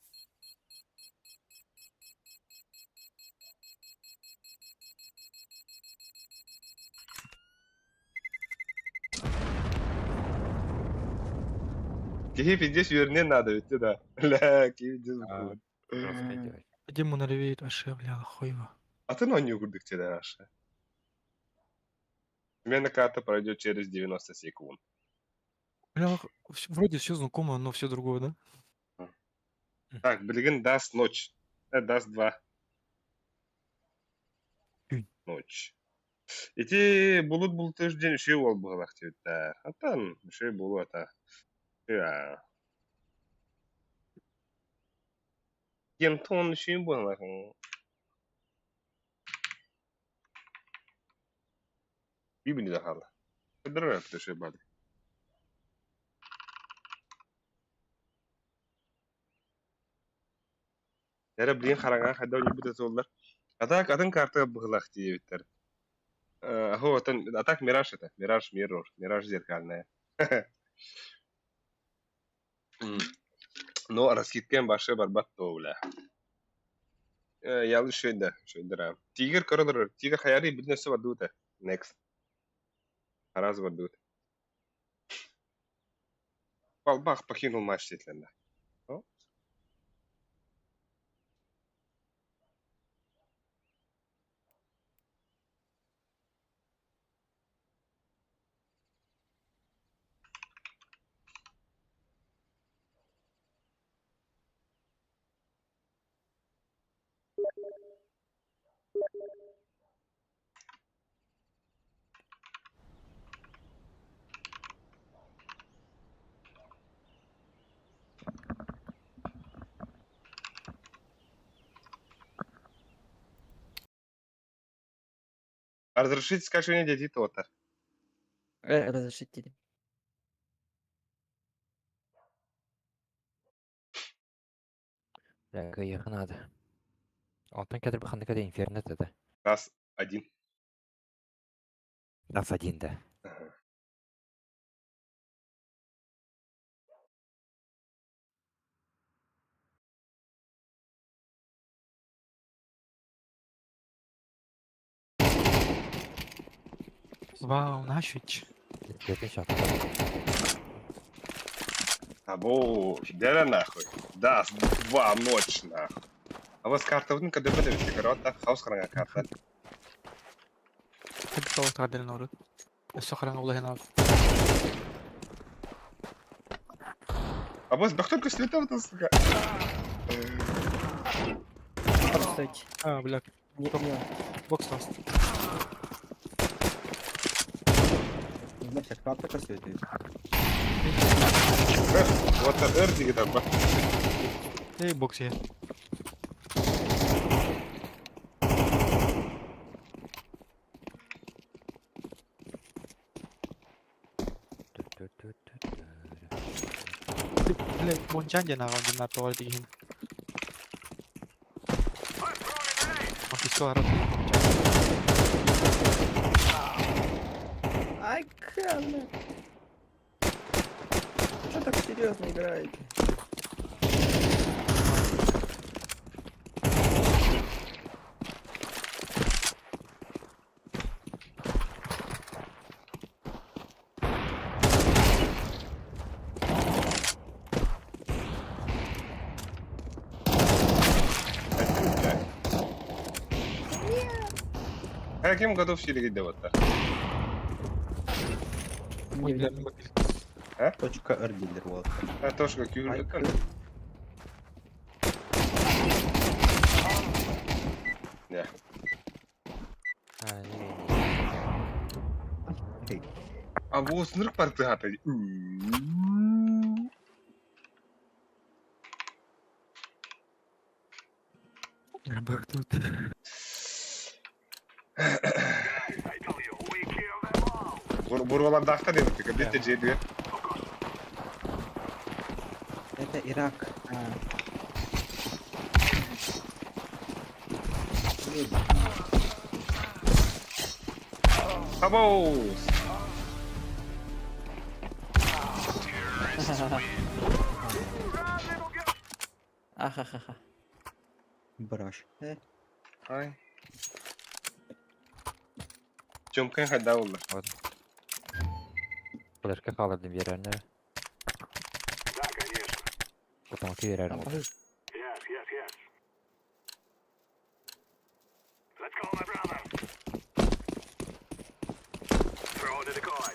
Киһи пиздец үөрүнүөн надо ведь да. Бля, киһи пиздец А. Жестко делать. Диму наревеет вообще, бля, хуево. А ты на курдык тебе наша. Смена карта пройдет через 90 секунд. Бля, вроде все знакомо, но все другое, да? Так, блин, даст ночь. Даст два. Күн. Ночь. Ити булут бултыш день үшеу ол бұғылақ тебіттер. Аттан үшеу болу ата. Кентон үшеу болақ. Бибини да хала. Көдірі үшеу бады. Әрі блин хараҥа хайда ойбут этоллар. Атак атын карта быһылах диэбиттэр. Аһо атын атак Мираж это. Мираж Миррор. Мираж зеркальная. Но раскидкен башы барбат то бля. Ялы шөйдө, шөйдөрө. Тигр көрөлөр, тигр хаяри бир нерсе бар дута. Next. Раз бар дута. Балбах покинул матч детлерде. Разрешить скачивание дети то-то. Разрешить dedim. Бля, кыйыхы надо. Алтын кәдір баханды кәде инфернет это. Раз, один. Раз один, да. Ага. Вау, нафиг. Это сейчас. Або, дера нахуй. Да, два ночь нахуй. А вас карта вот когда буде карта, хаос хранга карта. Так что تعدل نورد. الصخرة والله هنا. А вас да только слетал то сука. Стойте. А, бля, Не, не. бокс ласт. Значит, карта косветит. Вот это эр там. Эй, бокс я. Бля, бончан ден ағам ден арты бар деген. Пистол арат. Ай, кана. Что так серьезно играете? Каким году в Сирии делать-то? Точка R дилер вот. А тоже как Ай, Не. А вот нырк партыгата. Тут. Бурвалар дахта дедик, бите жеди. Это Ирак. Абоус! Ахахаха. Браш. Ай. Тёмкан хайда олла. Флешка хаалардым биэрэрнэр. Да, конечно. Потомки биэрэрин ол. Yes, yes, yes. Let's go, my brother. Throw in the decoy.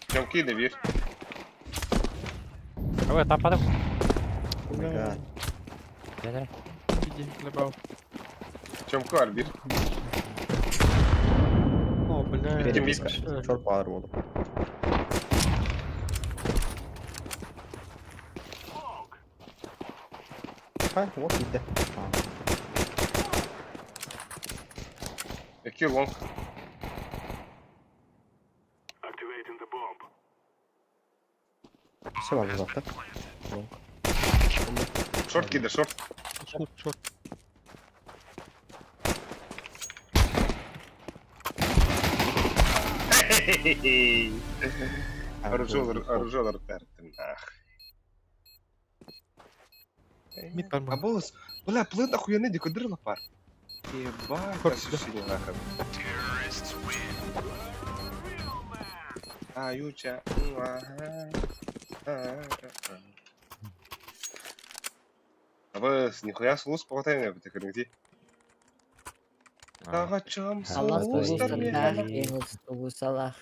Тёмки не вир. Ой, там падал. Oh my god. Биэрэр. Иди, хлебал. Тёмку арбир. О, бля. Переписка. вообще. Шорт пауэр воду. Ха, вот иди. Яки лонг. Activating the bomb. Все важно завтра. Шорт кида, шорт. Шорт, шорт. Оружолар, оружолар тартын. Ах. Мид там. Абоус, бля, плын охуенный декодер лапар. Ебать, Шорт, ощущение нахуй. Аютя. Абы, нихуя слус поготайна бит кэрнги. Тагачам Аллах слустар тугусалах, Ингус тугусалах.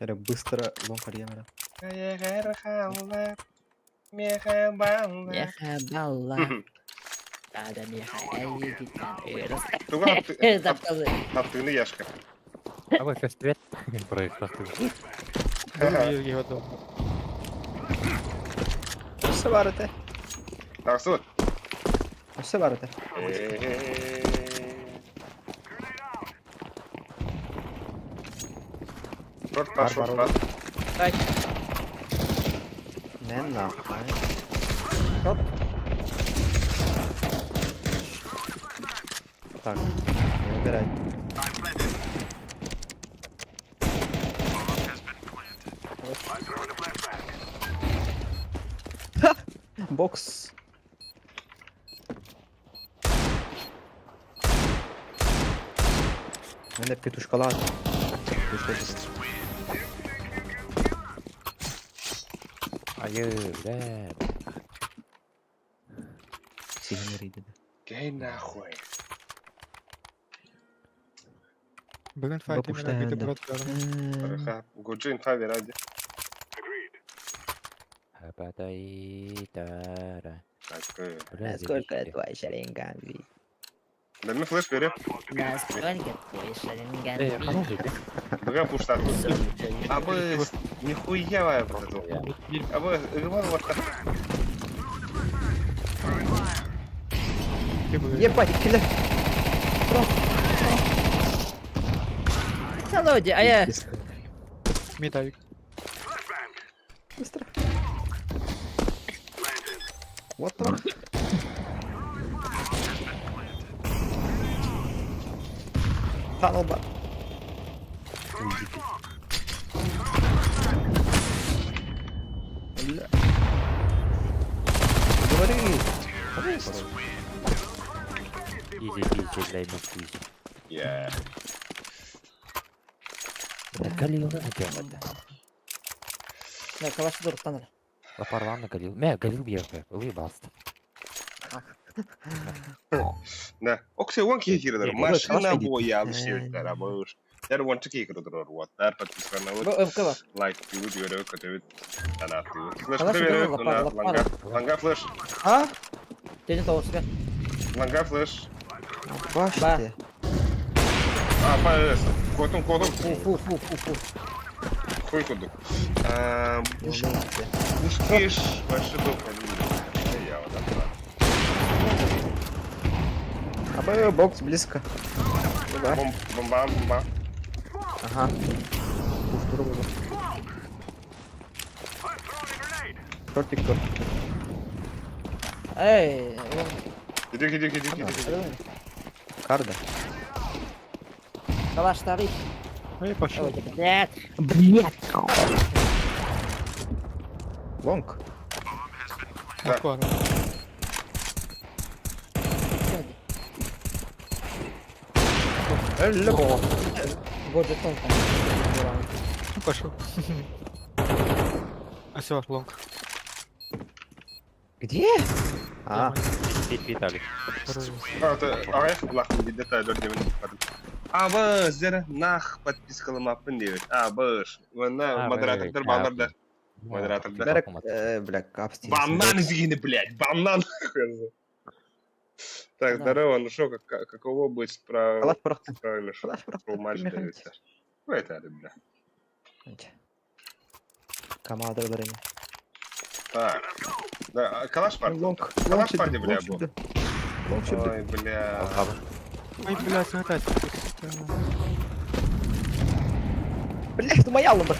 Это быстро лонг арьямера. Меха балла. Тада меха эйгитан эрос. Туга Таптазы. таптыгны яшка. Абы фествет. Проект тахты. Все варите. Таксут. Все варите. Шорт па, шорт па. Не нахуй. Шорт. Так, не выбирай. Ха! Бокс. Мене петушка лад. Айы, бля. Сигнери Гей нахуй. Бүгін файт Бабушка именно Энда. бит брат бәрін. Ха, Годжин фави ради. Agreed. Хапатаитара. Так, Бля, Насколько заебись. твой шаринган ви? Да ми флеш бери. Насколько твой шаринган Эй, ви? хороший ты. Бага пушта. Абы, нихуя вот это. Абы, вон вот так. Ебать, киля. Володя, а я... Мид авик. Быстро. Вот так. Tunnel бар. Бля. Говори. Изи, изи, бля, ему изи. Я. Бля, Галил, да, где? Да, калаш дұрттан. Лапарлан Галил. Мә, Галил бьерді. Улыбался. Да. Оксе уон киһи киирэр. Э, Машина калаш боя алышевиттер абыш. Дэр уонча киһи кирдер уоттар подписканабыт. Бу МК бар. Лайк тыыбыт, үөрөбүт, көтөбүт, танааттыыбыт. Флеш Калаш көтө лаппар, беребит, лаппар. ланга, ланга флеш, А? Дедин тоғызға. ланга флеш. Баште. А, па, котум, котум, Фу, фу, фу, фу, фу. хуй кудук. Пушкиш, вообще доп. Я вот так. Абы бокс близко. Да. Бом, бомба, бомба. Ага. Пуш другу. Тортик, тортик. Эй, он- Иди, иди, иди, иди, иди. Карда. Калаш тарих. Эй, пошел. Ой, блядь. Блядь. Лонг. Москва. Элло. Годжетон там. Ну, пошел. А все, лонг. Где? А, Виталик. Аҕыйах булахпын бидде тайдор диэбин туппатым. Абыс, дьэ, нах подпискалымаппын диэбит. Абыс. Уонна модератордар баалар да. Модератордар. Бәрек, бля, капсти. Банан изгини, блядь, банан. Так, здорово, ну шо, каково быть Калаш порохты. правильно, Калаш порохты. шоу матч дается. Ой, это, бля. Команда ударение. Так. Да, а калаш парти. Лонг. Калаш парти, бля, был. Лонг сюда. Ой, бля. Ой, блядь, опять. Бля, это моя ломба.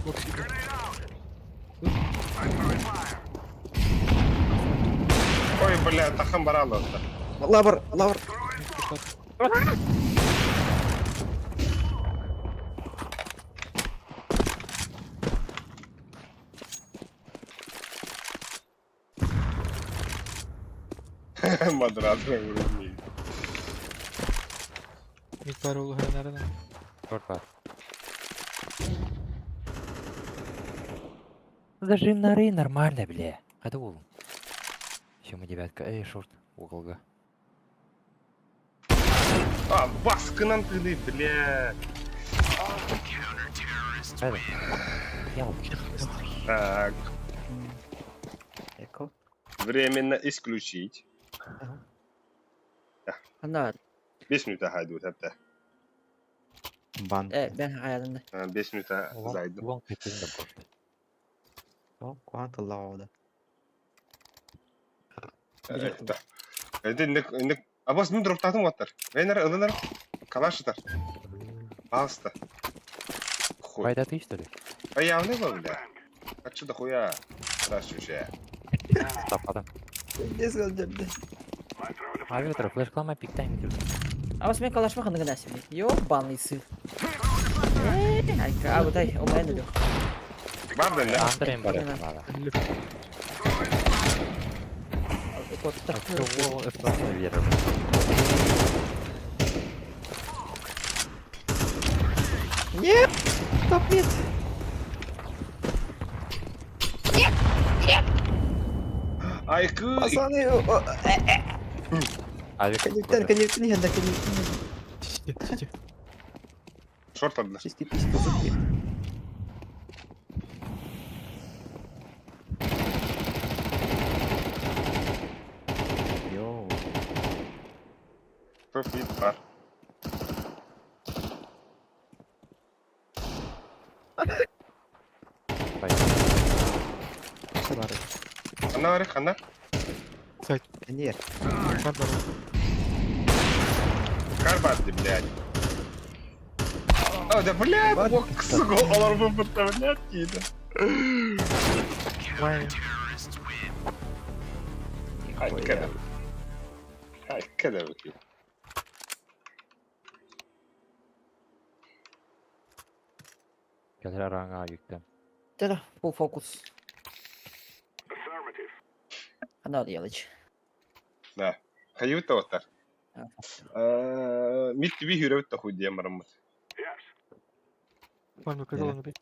Лонг сюда. Ой, бля, тахан баралы. Лавр, лавр. Модератор вроде. Мид пару луга, наверное. Шорт Зажим норы нормально, бля. Это угол. Все, мы девятка. Эй, шорт, уголга. А, баскынан ты, бля. Правильно? Я Так, Эко. временно исключить. Ана, 5 минут хайду, это. Бан. ben hayalımda. 5 минут зайду. Лонг это просто. О, кванта лауда. Это не Абас мен дроптатым оттар. Венер ылыныр калашытар. Алста. Хуй. Байда ты, что ли? А явный был, бля. А чё дохуя? Здравствуйте. Стоп, адам. Не сказал, бля. Авиатор, флеш клама, пик тайм. Ama sen калаш mı kanı nasıl? Yo banlısı. Ay, abi day, o ben de yok. Бар да, Андреем барат надо. Котта. Нет! Стоп, нет! Айкы. Пацаны, Авик. коннектен, коннектен, нет, да, коннектен. Сиди, сиди. Шорт одна. Чистый писька, зубки. Йоу. Топ мид бар. Все бары. Ана бар, ана. Сайт. Нет. Бар, бар. Карбатты, блядь. А, да, блядь, Бар. ок, сука, олар бы блядь, дейді. Май. Айкада. Айкада бекей. Келер араңа авиктен. Tera, full focus. Affirmative. Ana yalıç. Да. Хайыбыт оттар. Мид түби хүрөбүт да хуй диэн бараммыт. Yes. Ладно, как он, блядь.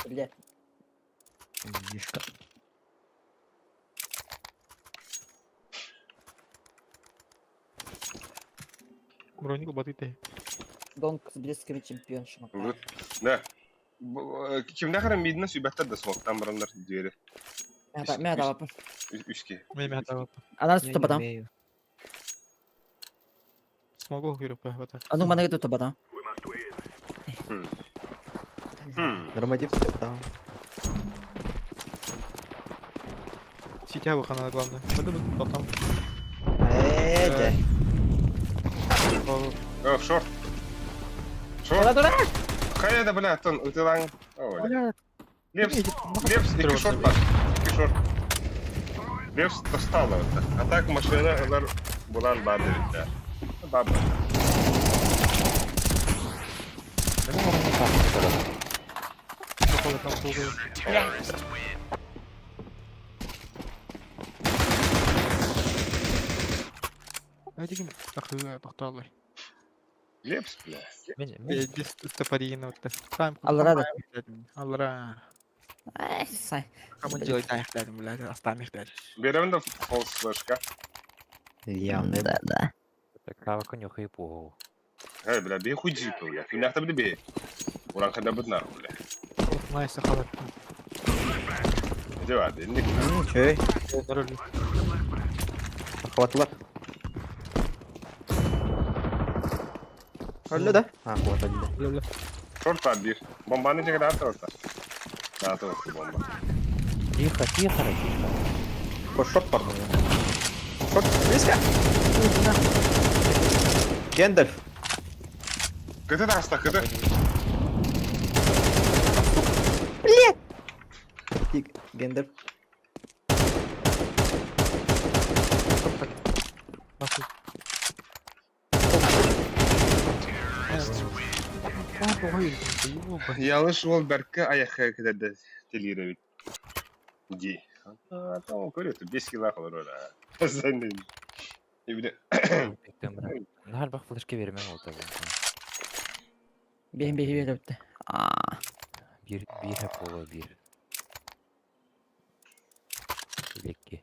Бля. Мишка. Броник батыты. Донг с блесками чемпион шмака. Вот. Да. Кимдә хәрәм мидне сөйбәттер дә смоктан бараннар двери. Мә да Үске. Мен табап. Она Я тут не табадан. умею. Смогу киреп бата. Ану мана тут табадан. Норматив там. Ситя выхана главное. Это будет потом. Э, О, шорт. Шорт. Хайа да бля, тон утылаң. О, Бля, Лепс, Лепс, ике шорт бар. Ике шорт. Лепс достал это. А так машина алар булан бар дип. Баба. Походу там служил. Айдигим ахы тоқталай. Лепс, бля. Мен, мен Без стопорина вот Там. Аллара Аллара. Ай, сай. Кому делать так, блядь, оставь их, Берем да фолс флешка. Явно. Да, да. Так, конюха и пугал. Хай, бля, бей хуй джипу, бля. Кимдә хәтта бей. Уран хәтта бит нахуй, бля. Найс, халат. Иде барды, инде. Чей? Хватило. Öyle да? А, вот один. Шорт бар бир. Бомбаны жегер аты орта. Аты орта бомба. Тихо, тихо, тихо. По шорт парну. Шорт, близко. Гендальф. Кыты таста, кыты. Тик, Гендальф. Ялыш ул бәркә аякка кедәрдә телире бит. Ди. А, там көрөт, 5 кило калыр ора. Сен. Ибне. Нахар бак флешке бермен ол табы. Бейм бейм бейм бітті. А, Bir, bir hep ola bir. Илекке.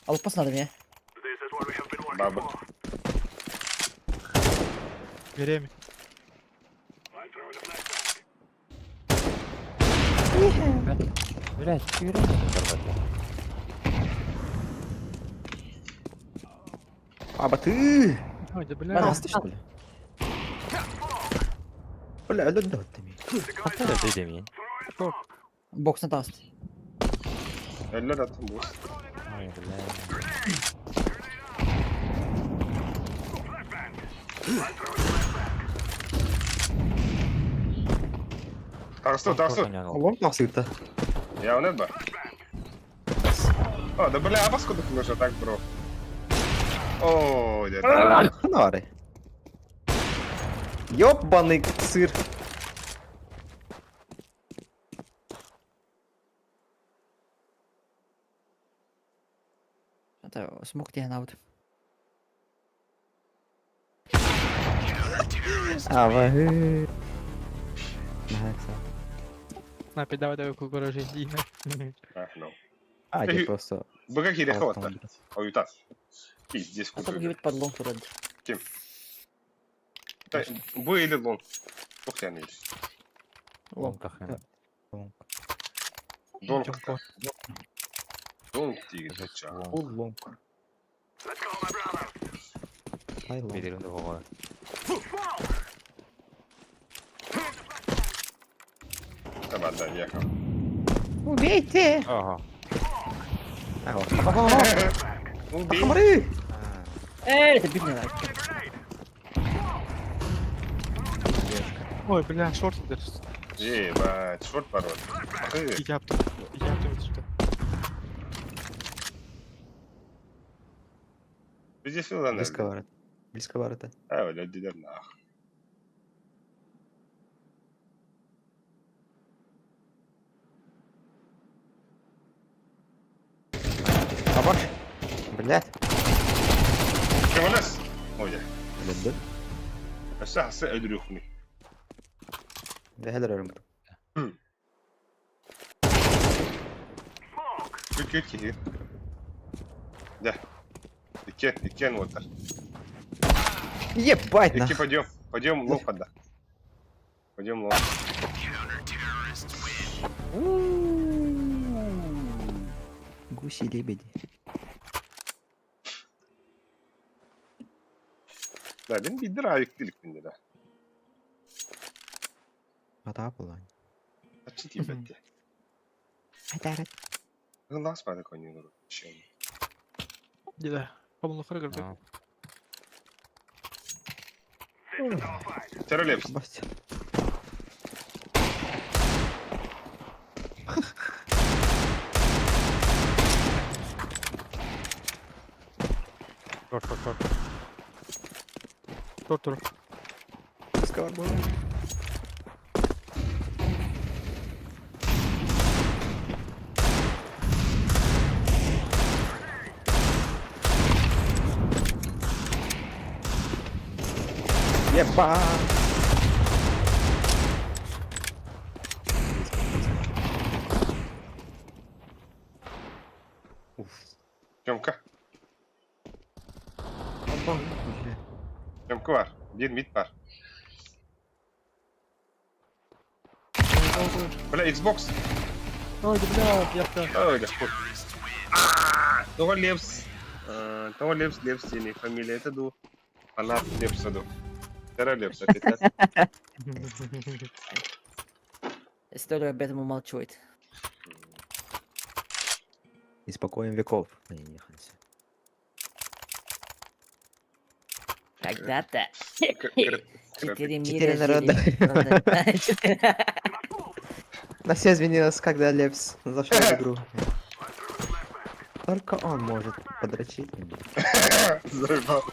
алып басын адам я. This is what we have been working Баба. for. Берем. I'm throwing a flashbang. Блять, үйрен. Аба ты! Ой, да бля. Нас ты что ли? Бля, öyle de attım. Қандай демейін. Боксына тағысты. Әллә аттым бу. Ой, бля. Тагысты, тагысты. Allah'ım nasıl yırttı? Я он бар. О, да бля, абас куда ты так, бро. О, дядя. Ханары. Ёбаный сыр. Это смог тебе навык. Ава. На, давай, давай, кукурожи. Ну. А, я просто... Быка кире хватта. Ой, тас. Пиздец, А то куда. бит подлон турады. Бу или лон. Ух ты, не. Лонг. Лонг. Донг. Донг тигр. Лонг. Let's go, my brother. Ай, лонг. Берегінде болған. Давай, да, ехал. Убейте! Ага. Ага. Убей. Хамры! Эй, это бигнер. Ой, бля, шорт держит. Ебать, шорт пароль. Ахы. Яптым. Яптым что. Пиздец, ладно. Близко ворота. Близко ворота. А, блядь, дидер нах. Абаш. Блядь. Кемалес. Ой, Блядь, да? Өссө хасы өдүрүхүнү. Да, хәлер өрім. Күт күт киһи. Да. Икки, икки уоттар. Ебать, Икки нах. пойдем. Пойдем лоб отда. Пойдем лоб. Гуси-лебеди. Да, ben bildir ayık dedik bindi да. Хата була. Ачы тиибэтти. Лас бада конюлар. Да. По-моему, хоргор. Ну, Терролепс. Бать. Short, short, short. Тур, тур. Ебать. Уф. Тёмка. Аба, бля. Тёмка var. Bir mid var. Бля, Xbox. Ой, да бля, я Ой, да хуй. Того Лепс. Того Лепс, Лепс, не фамилия это ду. Она Лепса ду. Тера Лепс, опять. История об этом умалчивает. Испокоем веков. Не, не, ханси. Когда-то четыре мира Четыре народа. жили. Четыре. На все изменилось, когда Лепс зашел в игру. Только он может подрочить. Заебал.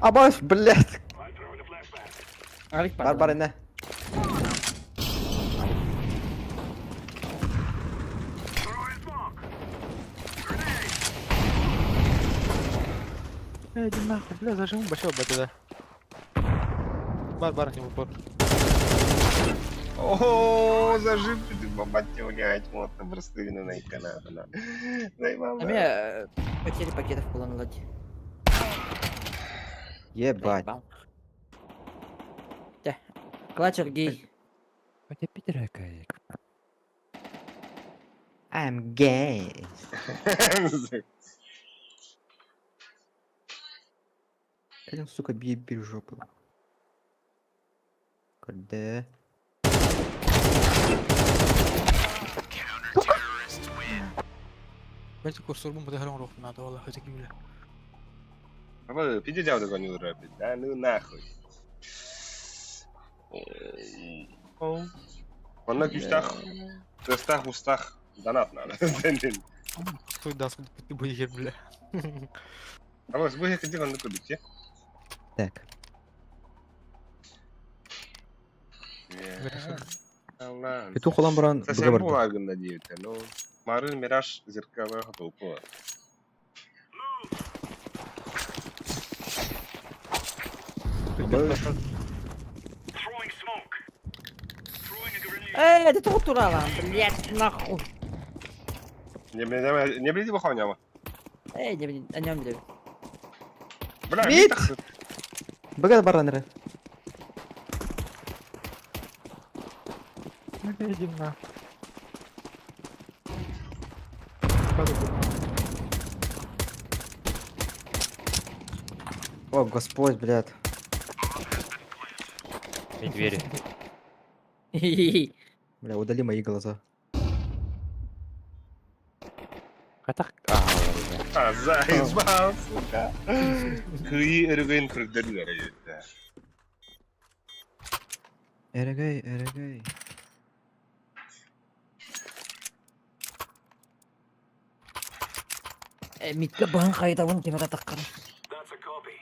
Абаш, блядь! Авик пардон. Барбары не. Бля, иди нахуй, бля, зажиму большой бля да. Бар, бар, не в упор. О, зажим ты бабать, вот там просто на икона. А меня потери пакетов было на ладье. Ебать. Клачер гей. Хотя Питер какая. I'm gay. Блин, сука, бей жопу. Когда? Бәлки курсор бу бу рух надо, валла, хотя бля. Пиздец, я вот не опять. Да ну нахуй. Онна күстах, тестах, устах, донат надо. Хуй даст, ты будешь, бля. А вот вы хотели на кубите? Так. Петух Ламбран Совсем договор. булагын надеются, но Марын Мираж зеркало готово. Throwing smoke. Throwing a grenade. Эй, это тут турала, блять, нахуй. Не блин, не блин, выходим. Эй, не, блин, а не блин. Бля, Мид! Богат баранеры. Бля, иди на. О, господь, блядь. И двери. Бля, удали мои глаза. Хотя... А, А, заебал, сука. Кыи өргөн күрдөлөр өйөттө. Эрегей, эрегей. Митка баһын хайдабын кемере таққан. That's a copy.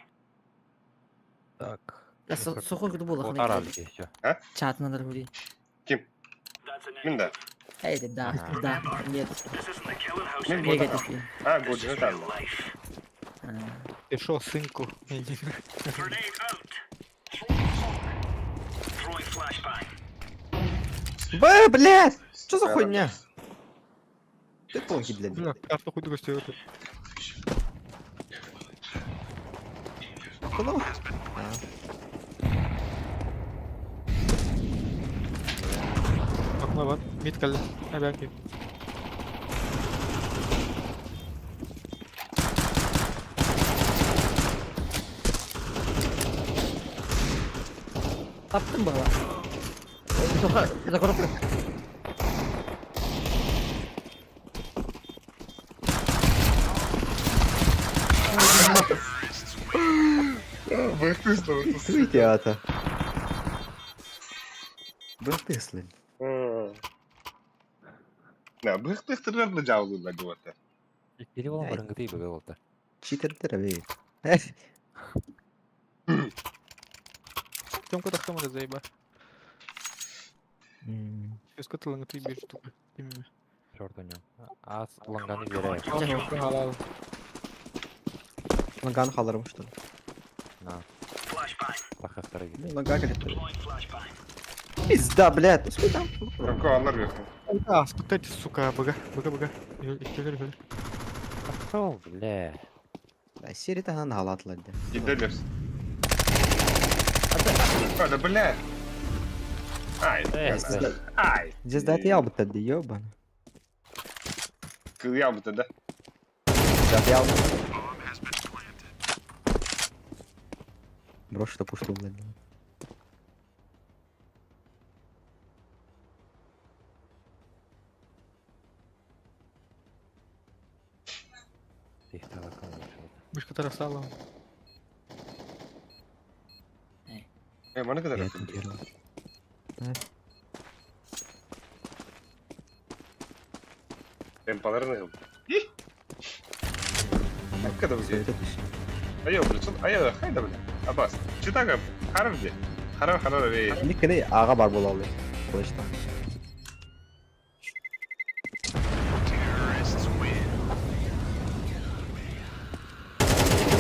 Так. Я сухой күді бола полтора людей, все. Чатына да гули. That's a Мин да. Эй, да, да, нет. This isn't the killing house Мин anymore. Негатив. А, This год is там. real life. Ты шо, сынку? Иди. Grenade out. Throwing smoke. Throwing flashbang. Б, блядь! Что за хуйня? Ты тонкий, блядь. Бля, карта хуй көстүө. Ну. Окно бар. Мид кэллэ. Эбэки. Таптым бала. Тоха, за коробку. Ты театр. Бытыслын. Да, бых-бых да жаулы да говорят. Или ол барыңгыты бөбе болду. Читердер бей. Тёмка тахтамада заеба. Өскө тылыңы бир штука. Тимме. Шорт у него. Ас лонганы бере. Халал. Лаган халарым что ли? На. Тахастары Ну, Лага келет. Пизда, блядь. Ну сколько там? Какой алар yok. А, скутайте, сука, бага, бага, бага. Иккелер, иккелер. Пошел, бля. Да, серия таган халатлар да. Gidelim. А, да бля. Ай, ай. Здесь да я бы тогда ёбан. Кыял бы да. Да я. Брошу такую штуку, блядь. Их тавакал лучше. Мышка тарасала. Э, маны kadar Я это делал. Темпаларını Hakikaten bu Совет Айо, бля, айо, хайда, бля. Абас, читага, харвди. Харав, харав, эй. Никene аға бар бола алды. Қылыштан.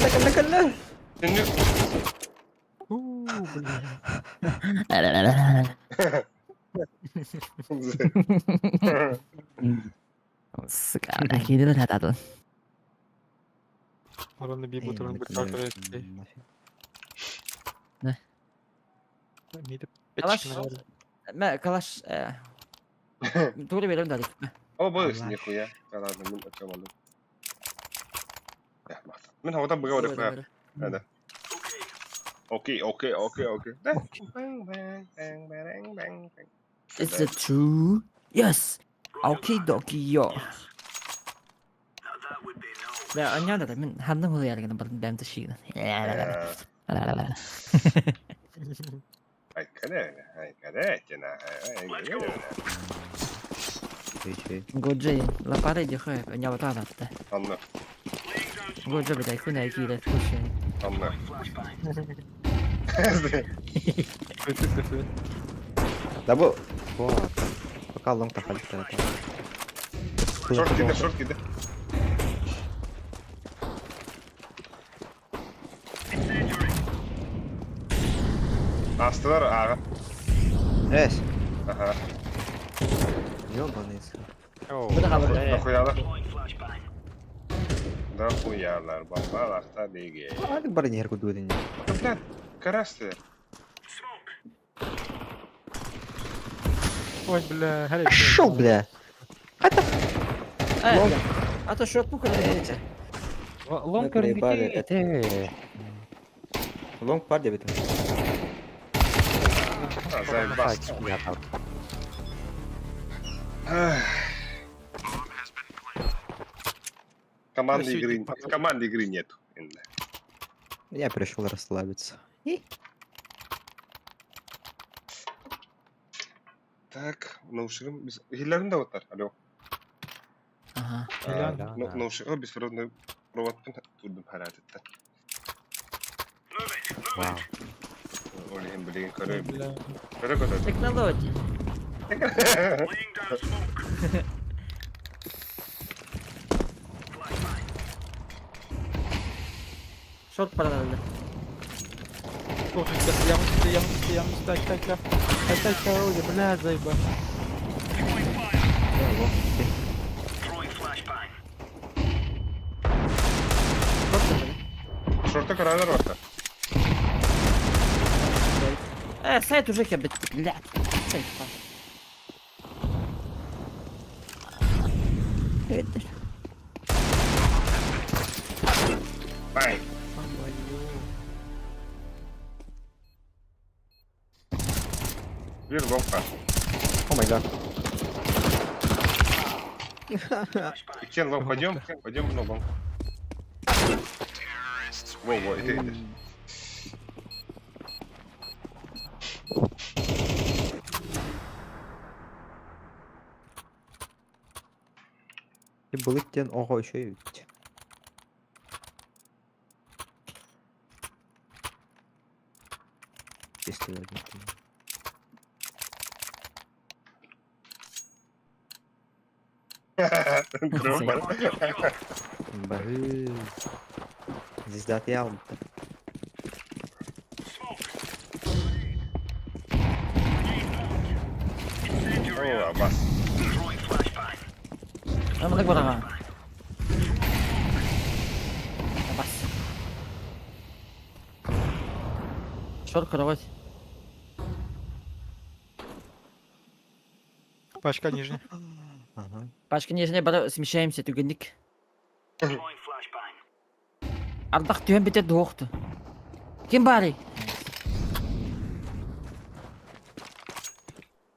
Кілі, кілі, кілі. Şimdi Уу, бля. Сука, киирдин хататын. Оронны би бутырын бир карта Мидип. Калаш. Мә, калаш. Тугры берем дадик. О, боюсь, нихуя. Да ладно, мин açamadım. Мин хавата быга барып Да. Окей, окей, окей, окей. Bang, bang, bang, bang, bang, bang. Is it true? Yes. Okey dokey yo. Да, аня да, мин ханны хулы яргын бар бәм тшигин. Ай, каде, ай, каде, тена, ай, каде. Годжи, лапары дихэ, аня вот ана та. Анна, Годжи, блядь, хуна кире, слушай. Анна. Да бұл. Пока лонг тахаль. Шорт киде, шорт киде. Астылар аға. Эс. Аха. Ёбаный. Бу да халыр. Нахуялар. Нахуялар, бабалар деге. Али бар не херку дудин. Блядь, карасты. Ой, бля, хәрәк. Пошел, бля. А то шорт муха. Лонг проебали это. Лонг пар дебит. А, заебас. Команды игры, команды игры нет. Я пришел расслабиться. Так, наушигым биз хиллерин да бар. Алло. Ага. Наушига беспроводной проводтан турдум харакетте. Вау. Ол билген көрө. Бля. Көрө көрө. Технологии. Шорт параллельно. Ох, ямы, ямы, ямы, так, так, так. Так, так, бля, заеба. Во, ты. Throwing flashbang. Шорты каралар барда. Сайт уже кебет, блядь. Сайт, паш. Бай. Бир ломка. Oh my god. Кен лом, пойдем, пойдем в лом. Во, во, иди, иди. Ты былык ден ого еще и. Пистолет. Громко. Бары. Звезда я. Smoke. Grenade out. Incendiary О, out. бас. Throwing flashbang. Амалык бараға. Бас. Шор кровать. Пачка нижняя. Ага. Пачка нижняя, бара смещаемся, түгенник. Throwing flashbang. Ардақ түйен бітер дуоқты. Ким барый?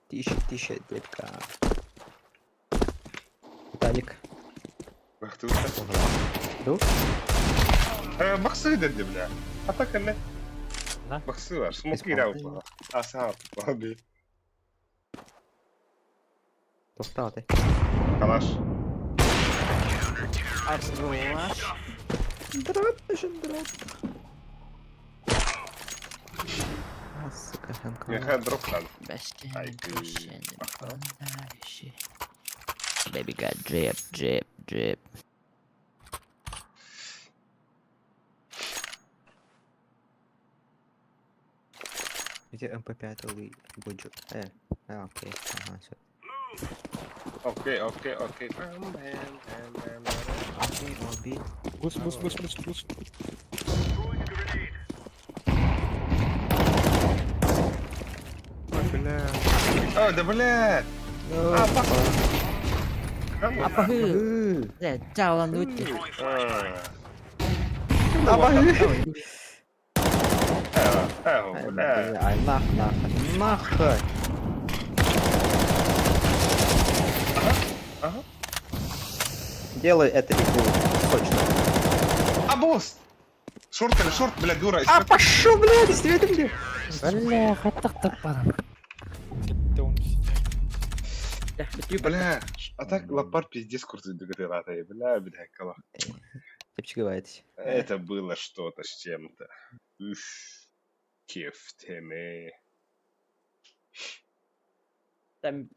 Тише, тише, детка. Виталик. Бахты. Ду? Бахсы деди, бля. А так не. Да? Бахсы var. Смоки раут. А сам. Баби. Тоқтау ты. Калаш. Арзуаш. Дроп, дроп. А, сука, ханка. Меха дроп надо. Бәште. Ай, ты. Baby got drip, drip, drip. Где МП5 лый буджу? Окей, ага, все. Окей, окей, окей. Бам, бам, бам, бам, бам. Окей, оби. Бус, бус, бус, бус, бус. Throwing a grenade. Ой, бля. А, да бля. А, бах. Апахы. Э, чао, нути. Throwing flashbang. А, бля. Ай, нах, нах, нах. Ага. Делай это игру сочно. А, босс! Шорт или шорт, бля, дура. А, пошел, блядь, света, блядь. Бля, хаттак так баран. Бля, а так лопар пиздец крутой деградата, бля, бля, кала. Типчик. Это было что-то с чем-то. Уф, кефтеме. Там,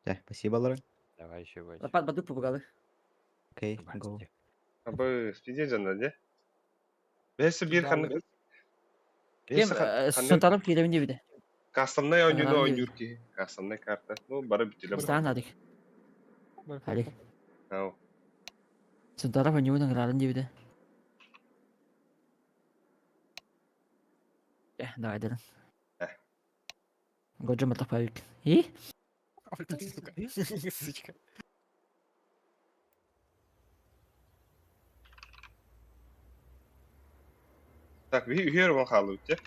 Да, спасибо, Лора. Давай еще бать. лопат баду побугалы. Окей, go. Абы, пиздец же надо, Бәсе бир хан. Кем, сунтарып келемін дебеді. Кастомный ойнуну Ага. ойнур ки. Кастомный карта. Ну, бары бүтеле. Стан адик. Али. Ау. Сунтарып ойнуның рарын дебеді. Давай, дерін. Э. Годжо матапавик. И? Сука. Сучка. Так, вер вон халу, те.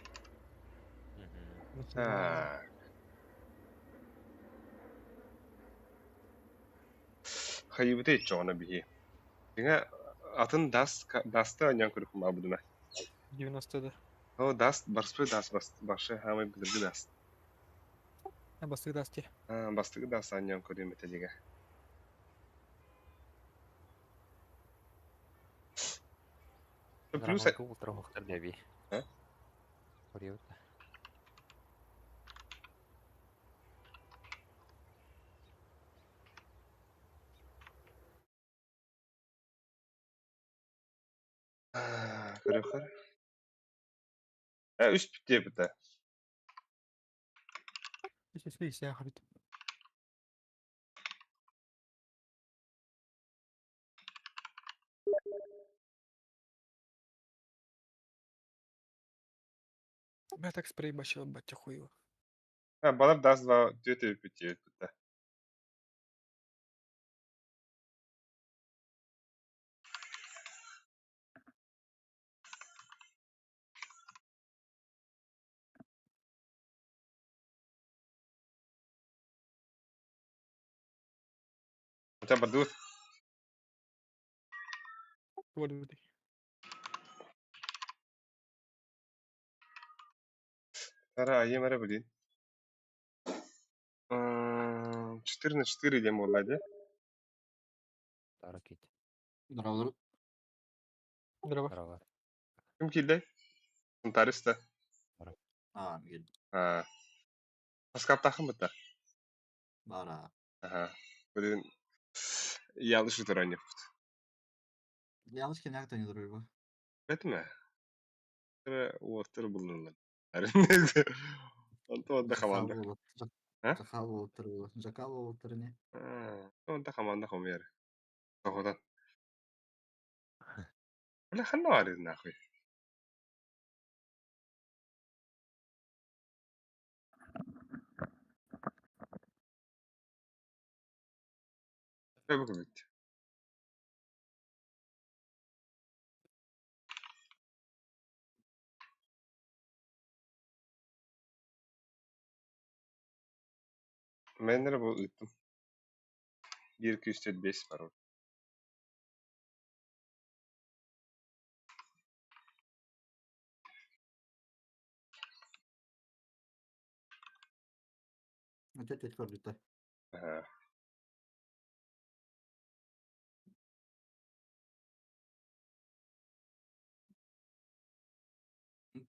Так. Хайыбыты чоғына бихи. Деңе атын даст дасты анян көрүкүм абудуна. 90 да. О, даст барспы даст башы хамай билирги даст. Бастык дасте. А, бастыгы даст анян көрүм этедиге. Плюс А? Көрөхөр. Үс бүтте бita. Я так спрей бачил, батя хуево. Ha, балар дас два түөтэ үпүт да. Хотя бардыбыт. Бардыбыт. Тара айым эрэ билин. 4 на 4 диэн буолла дии. Тара кит. Здорово. Здорово. Здорово. Ким киирдэй? Сунтаарыс да? А, Мигель. Аа. Хаскаптаахын бытта. Бара. Аха. Билин ялыш утараньыппыт. Yanlış kimler tanıyordur bu? Этимэ. Эрэ уоттар булнулар. Онто онда Жакал хамаанда. болот. А? Жакал болоттар болот. Жакал болоттар не? Онда хамаанда хомер. Тоҕотон. Бля ханна баар нахуй. Көбү көбүт. Мен эрэ бу ыыттым. Биир күүстэт бэс бар. Өтө төт көрдүттэ. Аха.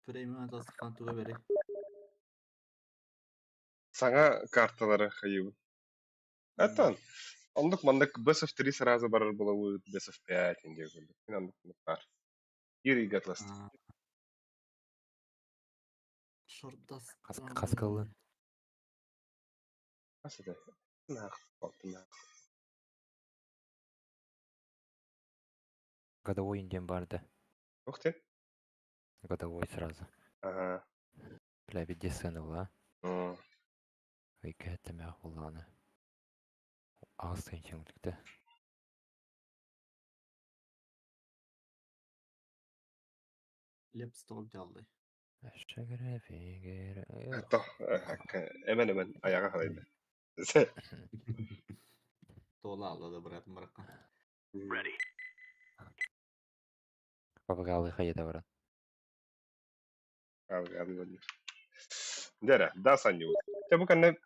Премиум тасыхан туга бери. Саҥа карталары хайыбын. Оттон оннук маннык бсf 3 сразу барар буолабыт, бсf 5 диэн курдук. Мин оннук бар. Биир ыйга атластым. Шордас. Хаскалын. Хас этэ? Наах, алтыннаах. Годовой индиан барды. Ух ты. Годовой сразу. Ага. Бля, виде сцена была. М. Ыйга буллаҕына. Аҕыс тыһыынча Леп стол жалды. То, эмен эмен аяга халайда. Тола алла да братым баракка. Ready. Папагалы хайда баран. Алы алы алы. Дәрә, да саню. Те бу канне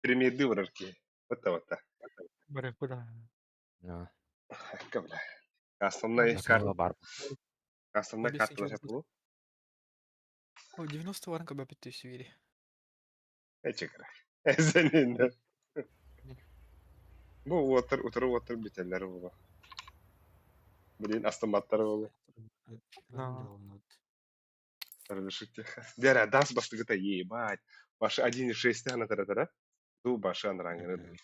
премьерды барар ки. Отта отта. Бары куда? Ну. Кабла. Основной карта. Бар. Основной карта уже О, 90 варанка бы 5000 вири. Эчекра. Эзенин. Бу уотар утары уотар бителлер була. Блин, автоматтар була. Разрешите. Дәрә, дас бастыгыта ебать. Башы 1.6 ана тара-тара. Ду башы анраңыры.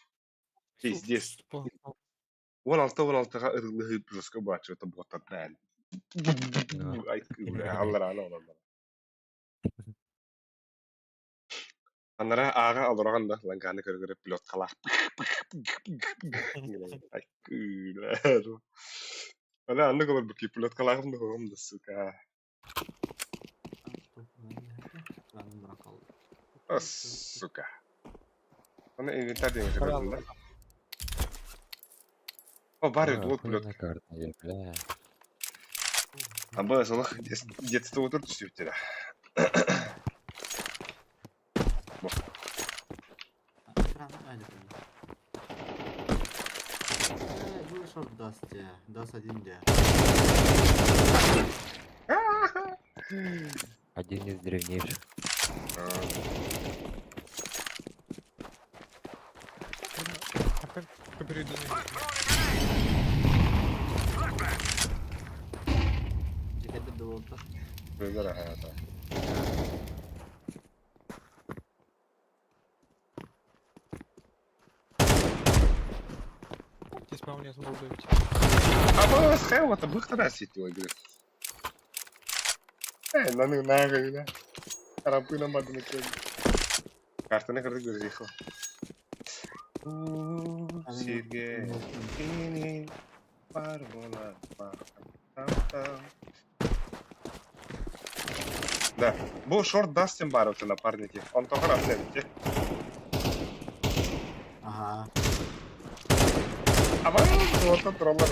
Пиздец. 16-16-га ырылыһып жестко бачы это боттар бәл. Ай, аллар ана олар. Анара ага алыраган да ланганы көргөрө пилот калак. Ай, күләр. Ана аны колор бу пилот калагым да хогом да сука. Сука. Ана инвентарь деген көрдүм да. О, бар edi, ол пилот. Карта, бля. А бу солох детство отур түстүптер. Бу шорт даст те. Даст один де. Один из древнейших. Жекеде болот. Көздөр аха. Брауни смолдович. А бұл схема-то быхтара сетевой игры. Э, на ну нахуй, да. Арапына мадына кел. Картаны кырды көрзейхо. Сирге кини бар бола Да, бұл шорт Дастин бар вот напарники. Он только раз не Ага. А вот вот троллер.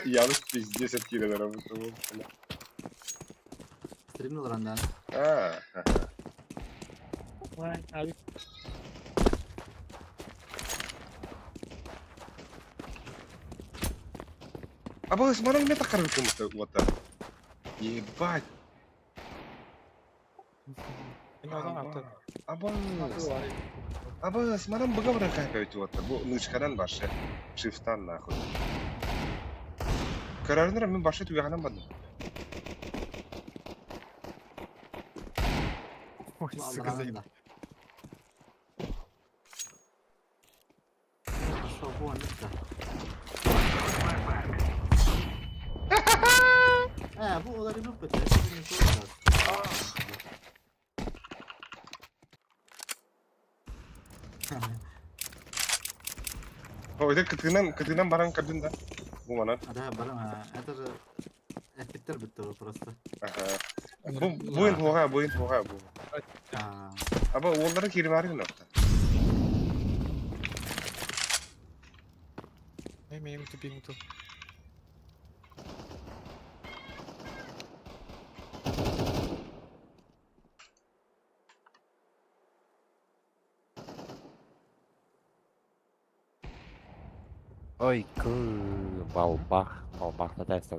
Я вот пиздец от Кирилла работал. Стримнул рандан. А, ага. А был смотри, мне так кому-то вот так. Ебать. Абас. Абас, манам быгабра кайпать вот. Бу нычкадан башы. Шифтан нахуй. Карарныр мен башы түгәнен бадым. Ой, сука, заебал. Пошел вон, это. Бу олар yok be. Ой, это кытынан баран кабин да. Бу манан. Да, баран, это же эффекттер бітті ғой просто. Ага. Бу буин хуга, буин хуга бу. Аба олары кири бар гына. Не, мен тупим ту. Ой, кы, балбах, балбах на тест.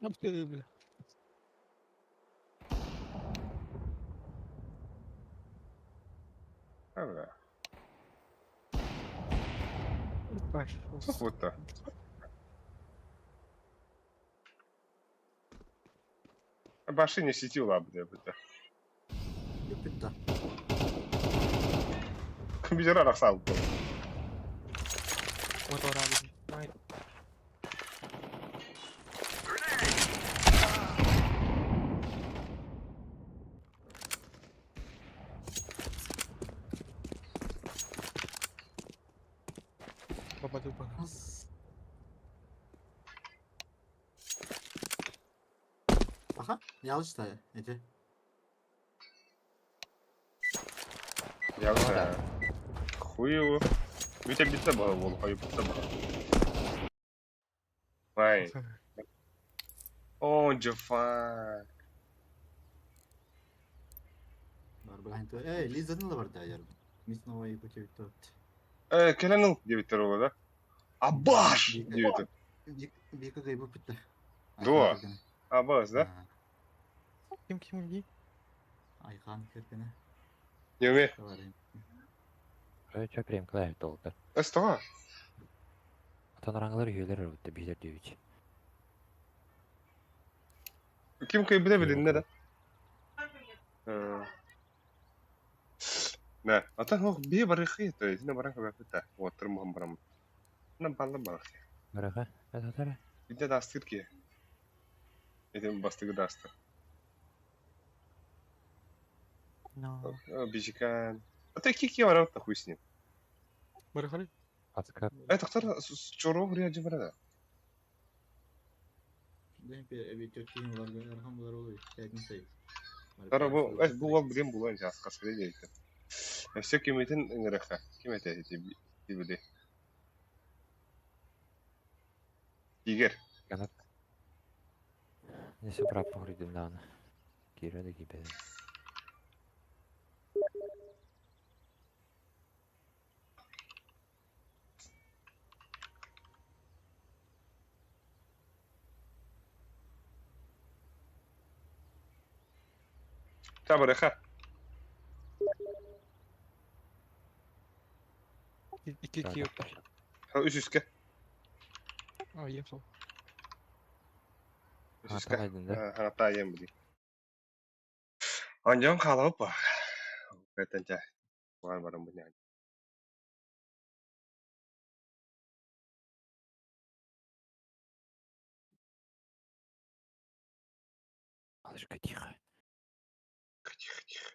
Бля. Ага. Пошел. Вот. Баши не сетил лабды, это. Бітті. Компьютер арақсал. Вот орали. Баба дуба. Аха, ялыш та эти. Я уже хуево. Бите бите бага бол, хай бите бага. Вай. О, Джафар. Бар блин. Эй, Лиза не бар да яр. Мисного и бути бит. Э, келенул дебиттер ола, да? Абаш! Дебиттер. Вика гайбы бітті. Дуа. Абаш, да? Ким ким ди? Айхан кергене. Неме? Чө прем клавиш долго. Эстога. Атан раңлар үйелер өтті бизер дүйіч. Ким кый биле билинне да? Да, ата хох бие барыхы, то есть на баранка бапыта. Вот трмом барам. На балла барыхы. Бараха, это тара. Иде дастыр ки. Этим бастыгы дастыр. Но. Бижикан. А ты кики барат хуй с ним. Барыхали? Ацка. Это кто чоро грия жибарада. Тара бу эс бу вал билем булан жас касыре дейт. Все кеметин ыңырыха. Кемете тибиле. Игер. Канат. Несе брат похридим дан. Кире де кипе. Та барыха. Икки киирдэ. Үс үске. А, ем сол. Үс үске. Харатаайым били. Онжон хаалабыт ба. Бэтэн чэ. Бар барым бу ньаа. Малышка, тихо. Тихо, тихо.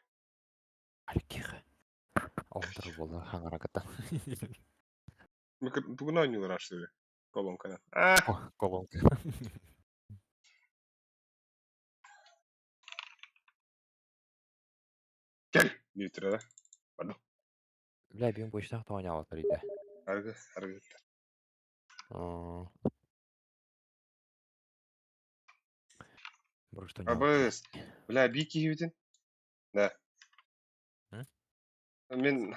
Алик, тихо. Оҕонтор буолла хаҥараката. Тугун оонньуулар ашты колонканан. А, Колонка. Кел. Ньүтүрэ. Баду. Бля, биин буочтаах тоҕоньооботтор итэ. Аргы, аргы. Бұрышта Абыс. Бля, би киһибитин. Да. Мен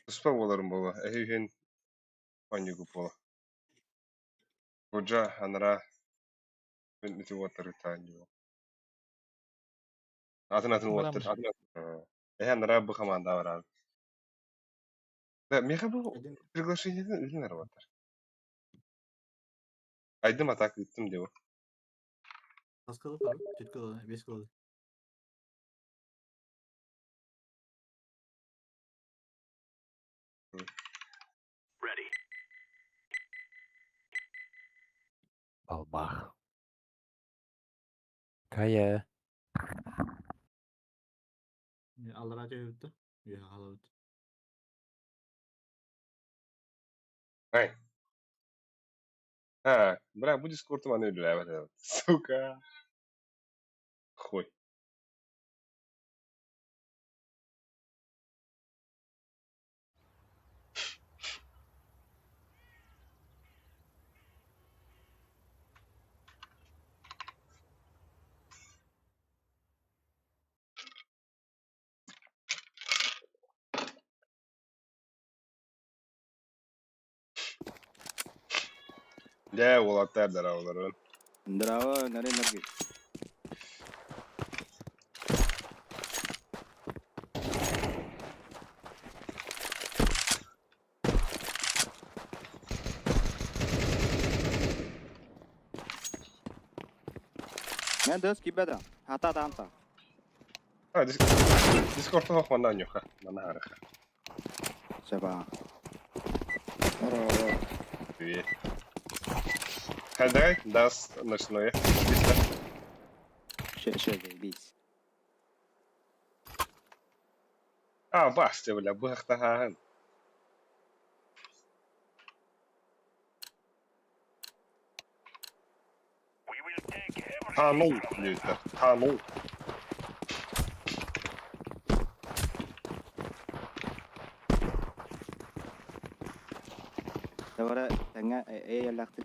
туспа буоларым буолла. Эһиһин оонньуугуп буола. Бужа анара мен ити уоттары таанньуу. Атын атын уоттар. Эһи анара бу команда барар. Да, меха бу приглашениетин үлүн арабаттар. Айдым атак ыттым деп. Хас кылы бар? Төрт кылы, бес кылы. Ready. Балбах. Кая. Аллара жайыбыт. Үйе халабыт. Ай. А, бля, бу дискорд маны үлэлээбэт. Сука. Хуй. Дьэ, уолаттар дарааларын. Здраво, Нарин Наргиз. Мен дөс кибеда. Хата танта. А, дискорд хох манна нюха. Манна хараха. Саба. Привет. Хадай, даст ночное. Ше, ше, заебись. А, басты, бля, бахтахан. Танул, диэбиттэр. Танул. Давара таңа э яллахты.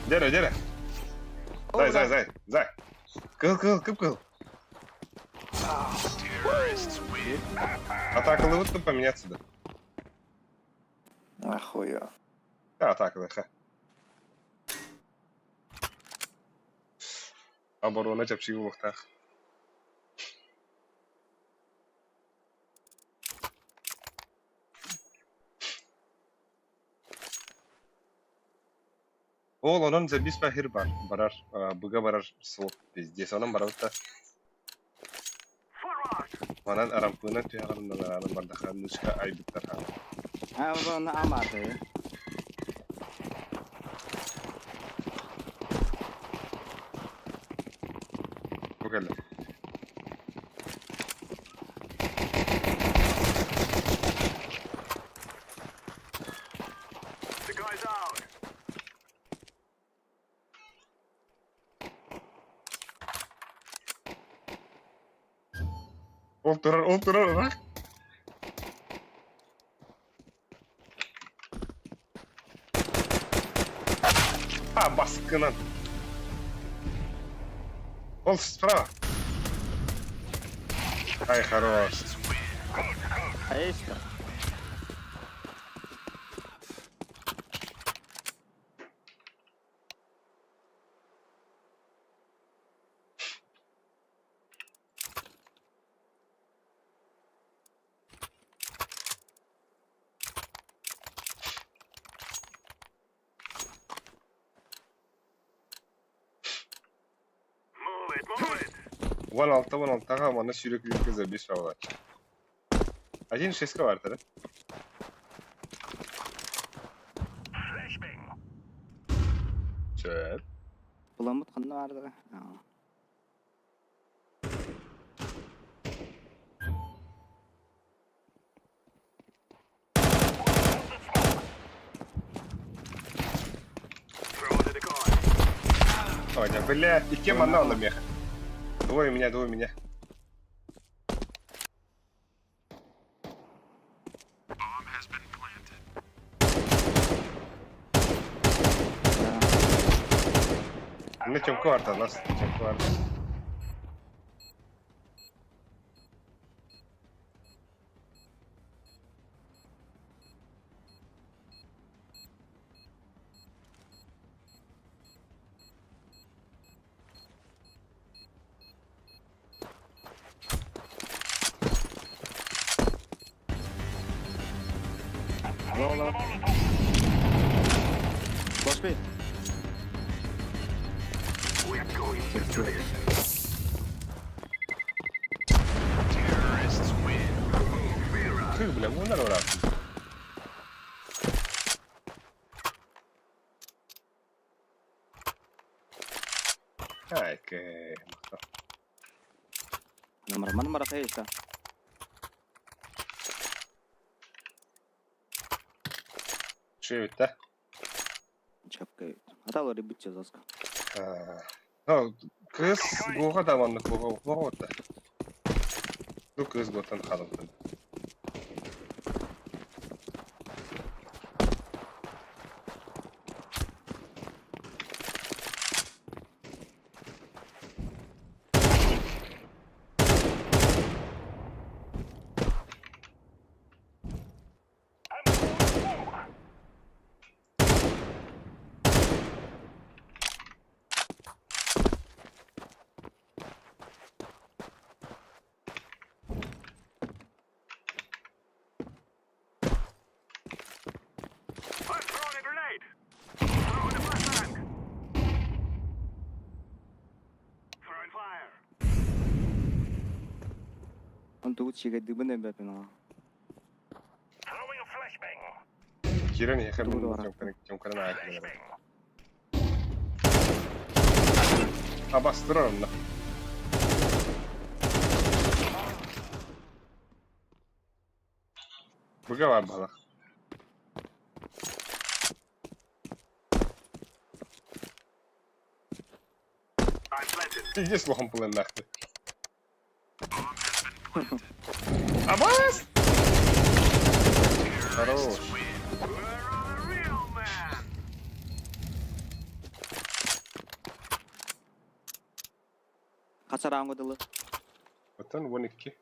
Дere, дere. Зай, зай, зай, зай. Кыл, кыл, кып кыл. Атакалы вот поменяться да. Ахуя. Да, атакалы, ха. Оборона чапчыгы буолуохтаах. Ол онон забис бахир бар, барар, быга барар суох пиздец, онон барабыт Манан арампына түһэҕэринэн араанан бардаха мышка айбыттар хаана. А, вон аматы. Бу кэллэ. The guy's out. Ол турар, ол турар, ырах. А, баскынан. Ол справа. Ай, хорош. Аишка. 16 16-га манна сүүрэ күүркэ забис баҕалааччы. 1-6-ка баартара. Сөп. Буламмыт ханна баардара? Ой, да, блядь, и кем она на меха? Двое меня, двое меня. На чем кварта, нас чем кварта. Boş bey. Ты, бля, вон народ. Ай, кэ. Номер ман мара хайта. Шевит, да? Чапкай. Аталар ребутте заска. Ну, кыз гуга да манны гуга гуга да. Ну, кыз готан халым. Он тут чига дыбын бепин. Кирен я хабын Дура. тёмканы айт. А бастырар онна. Буга бар бала. Иди слухом пылын нахуй. Абас! Хорош. Качараңгы дылы. Отон 12.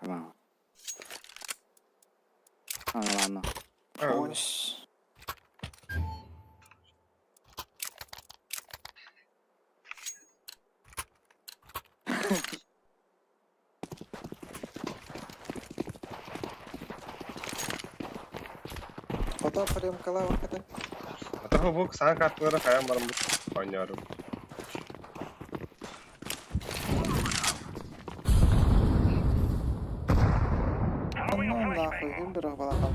Ама. А, ладно. А, Ото премкала вакыты. Ата бу саң карталары каян барым ойнорум. Ну нахуй, ким бирок балакал.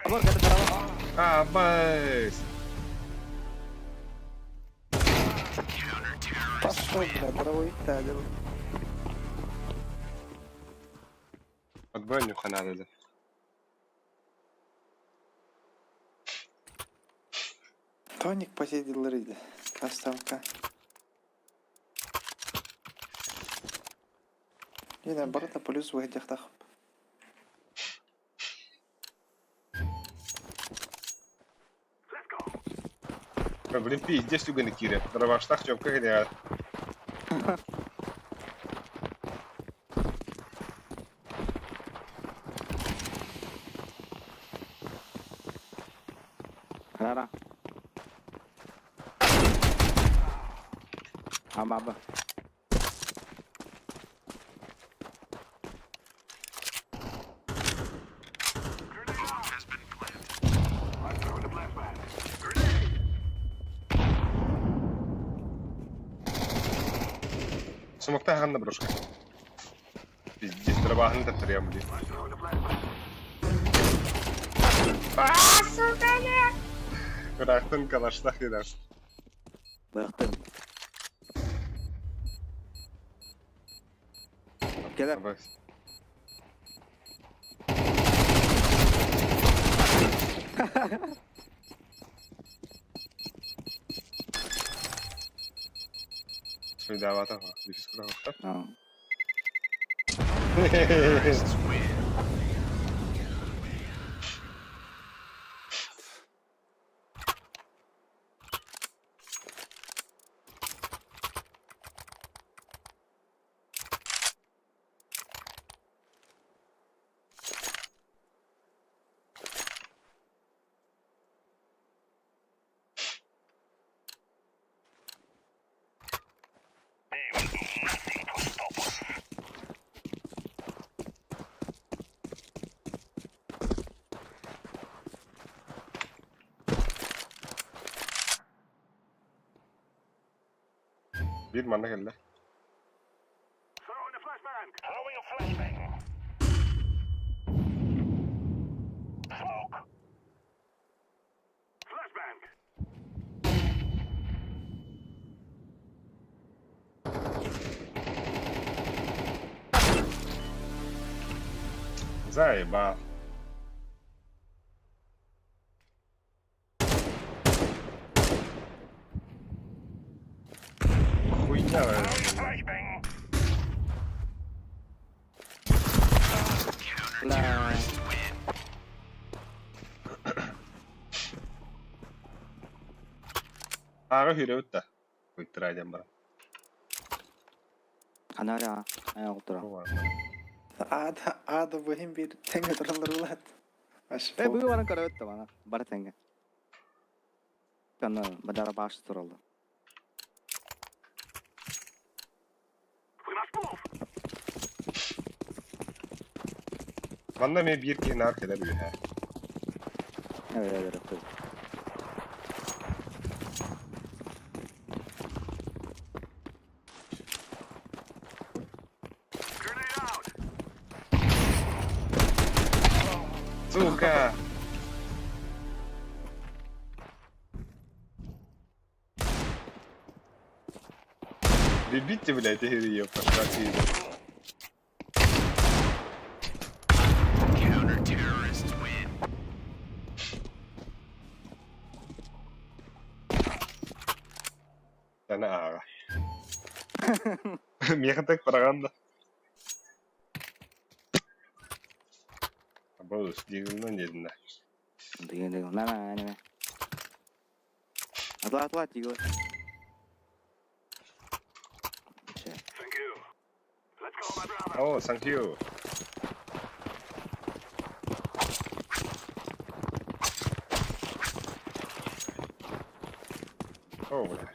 Абар ката карава. А, байс. Пошел, бля, дорогой Италия. Отбой нюха надо, да. Тоник посидел рыди. Оставка. Yine барыта плюс выйдяхтах. Блин, пиздец юганы кире. Дроваштах чёмка где. Рара. Аба. Смоктаах ханна брошка? Пиздец, дробаһын таптарыам дии. Ыраахтан калаштах ирар. Быахтым. Кэлэр. Свидавата, диффискура. Биир манна кэллэ. Заебал. Хуйня. Ааҕа сүүрэбит да? Ыйттараа диэн баран. Ханара, айа олтура. Ада, ада быһын бир тэҥэ тураллар улаат. Э, бу баран көрөбүт да бана. Бары тэҥэ. Канна бадара баш тураллар. Манна эмиэ биир киһи наар кэлэр үөһэ. Evet, evet, evet. Сука! Любите, блядь, игры, ёпта, Ана ааҕа. Миэхэ так пропаганда. Абы дигилнен дедин да. Деген деген. Мә мә мә. Атла атла тигил. Oh, thank you. Oh, бля.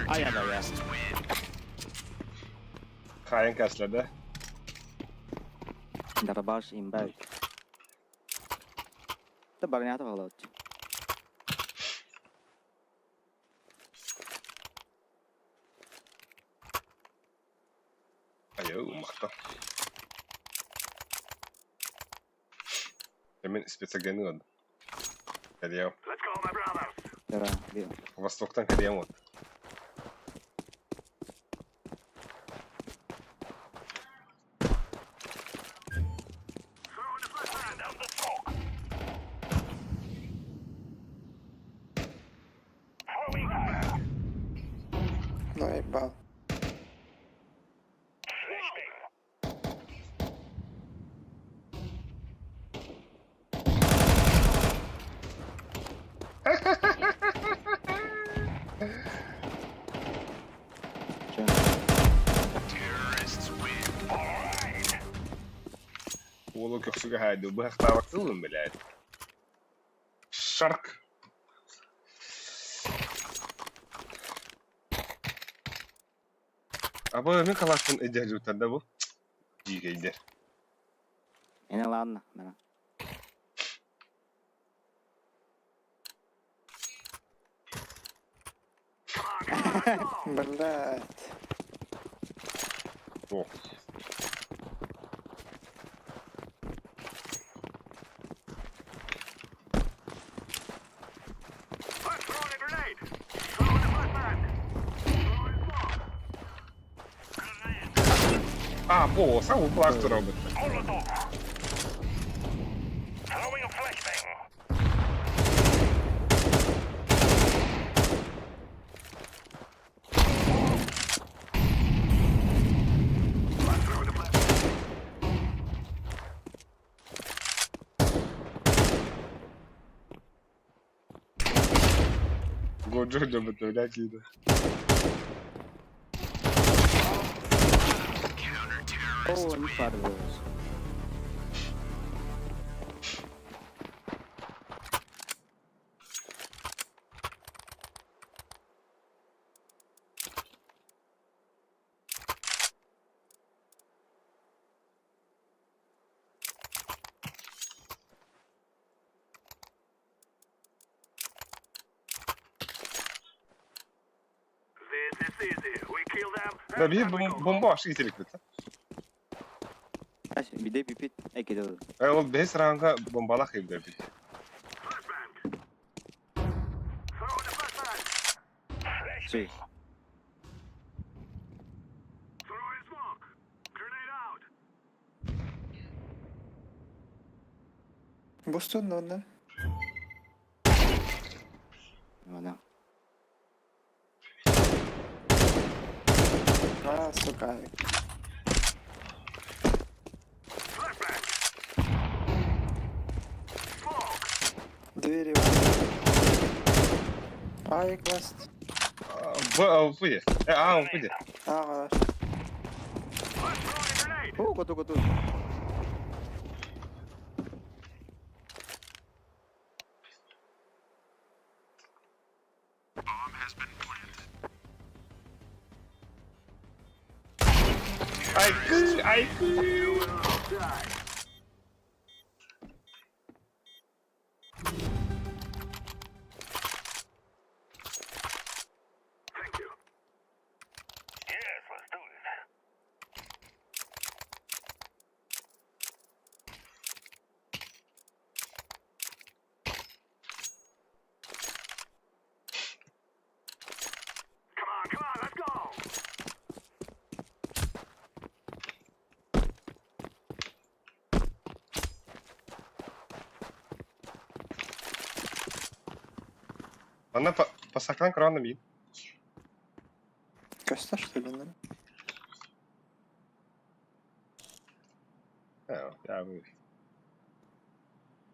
Ай ай ай. Хаайан каслада. Дарбаш имбай. Та барнята болот. Айо, махта. Мен спецагены Кадеяв. Тара, био. Востоктан кадеям вот. Наебал. Уолу көхсүгэ хаайды быһахтаабаттылын блядь. Шарк. А бу мин калашпын идеалютар да бу. Дьиикэйдэр. Эне ладно, мена. Блядь. О. А, бо, сам пласту робить. Годжо любит, блядь, Лида. О, не падываюсь. Да, bir bomba aşı getirik bit. Bir de bir bit ekedi. Ол бес ранга бомбалах evde бит. Sì. Бустун онно. Вона. А, сука. Двери. Ай, класс. Б, В, А, В. А, О, готу, готу. Айкы, айкы. Она по, по сакран краном и. Коста, что ли, да? Я вы.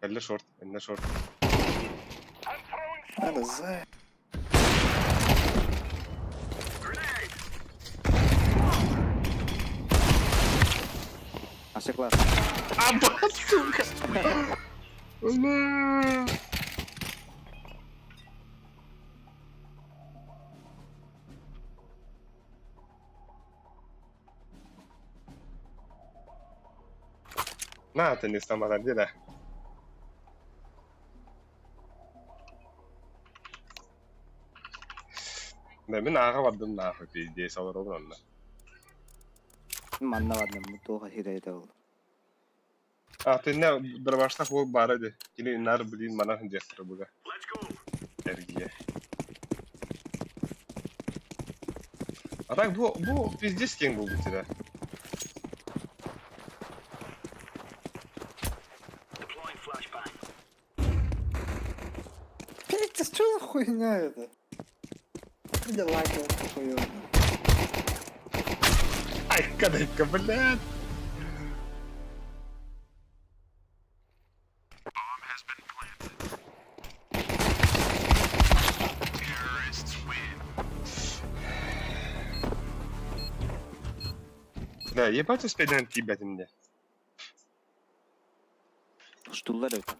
Элле шорт, элле шорт. Надо за. А все класс. А, сука! Бля! На, ты не сама да. Да, мен аға бардым нахуй, пиздец, олар онна. Манна бардым, туха хирейде ол. А, ты не дробаштах ол бар еді. Кini нар блин мана хындестір бұға. Эргия. А так бу пиздец кең был тебя. Петя, что за хуйня это? Где лаки хуёвно. Ай, кадайка, блядь. Да, ебать успеть на тебя мне. Штуллар это.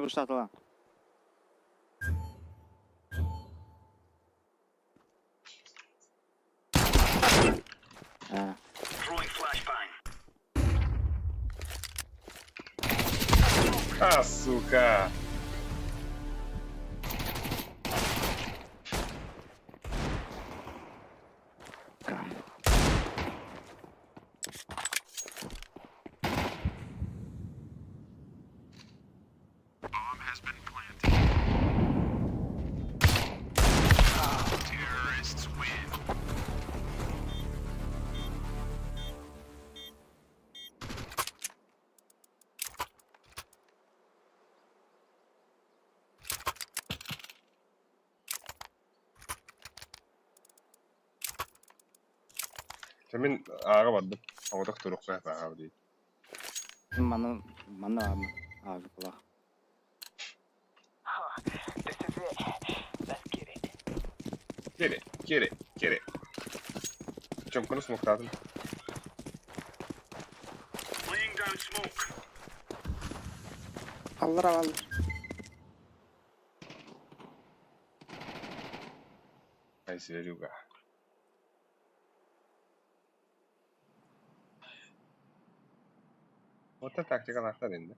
Пуштатыла. Throwing flashbang. А, сука! Мин ааҕа бардым. Оҕотох турукка ааҕа дии. Манна манна аажыпылах. This is it. Let's get it. Кири, кири, кири. Чомкону смоктадым. Laying down smoke. Аллар аллар. Ай, Серега. Вот это тактика нахтар инде.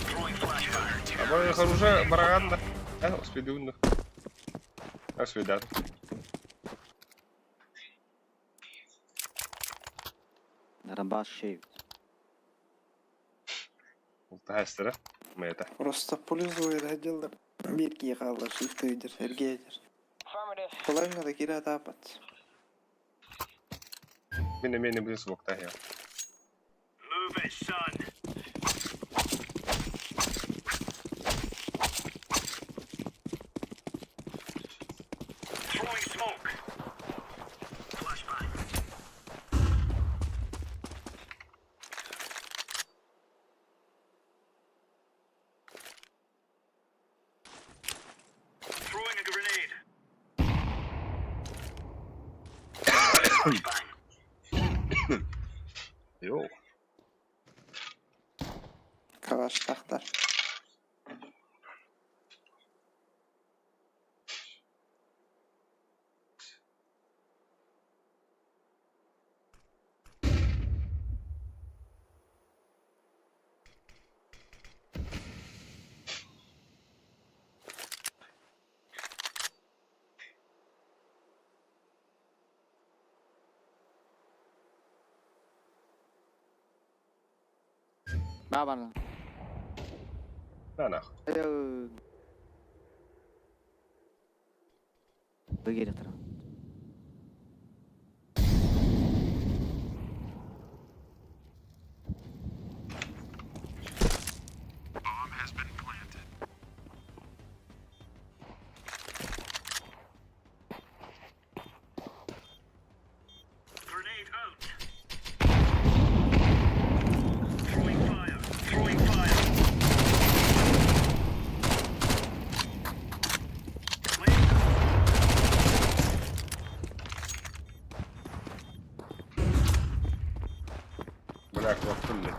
Throwing flashbang. А хороша бараганда. А, успедунно. А, свидат. Нарабаш шейв. Ултахастара. Мета. Просто пользует отдел бирки қалды шифтыдер, эргедер. Половина да кира тапат. Мине мине будет смоктахя. Move it, son. Throwing smoke. Flashbang. Throwing a grenade. Flashbang. Йоу. Калаш тақтар. Ба барна. На нахуй. Бөгер тұр. Grenade out. Throwing fire. Throwing fire. Laying Бля, квартулли.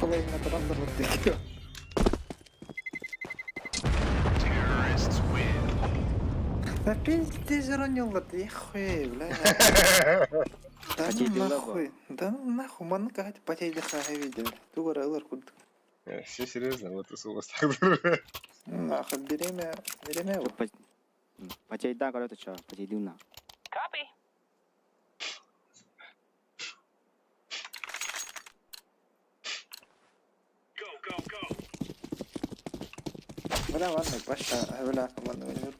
Половина тарандарлар деки. Да пиздец, ронил, да я хуй, бля. Да ну Потейдилла нахуй, да ну нахуй, манна кахать потейди хаха видели. Тугара ылар курдук. Все серьезно, вот это у вас так. Нахуй, береме, береме вот. Потейда, короче, чё, потейдуна. Copy. Go, go, go. Бля, ладно, паша, бля, команда университет.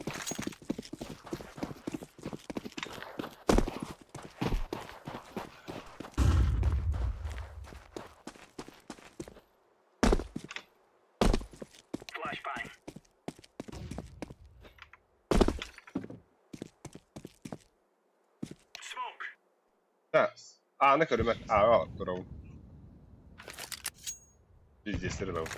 Flashbang. Ааны көрүмэ, ааҕа турабын. Пиздец ылабын.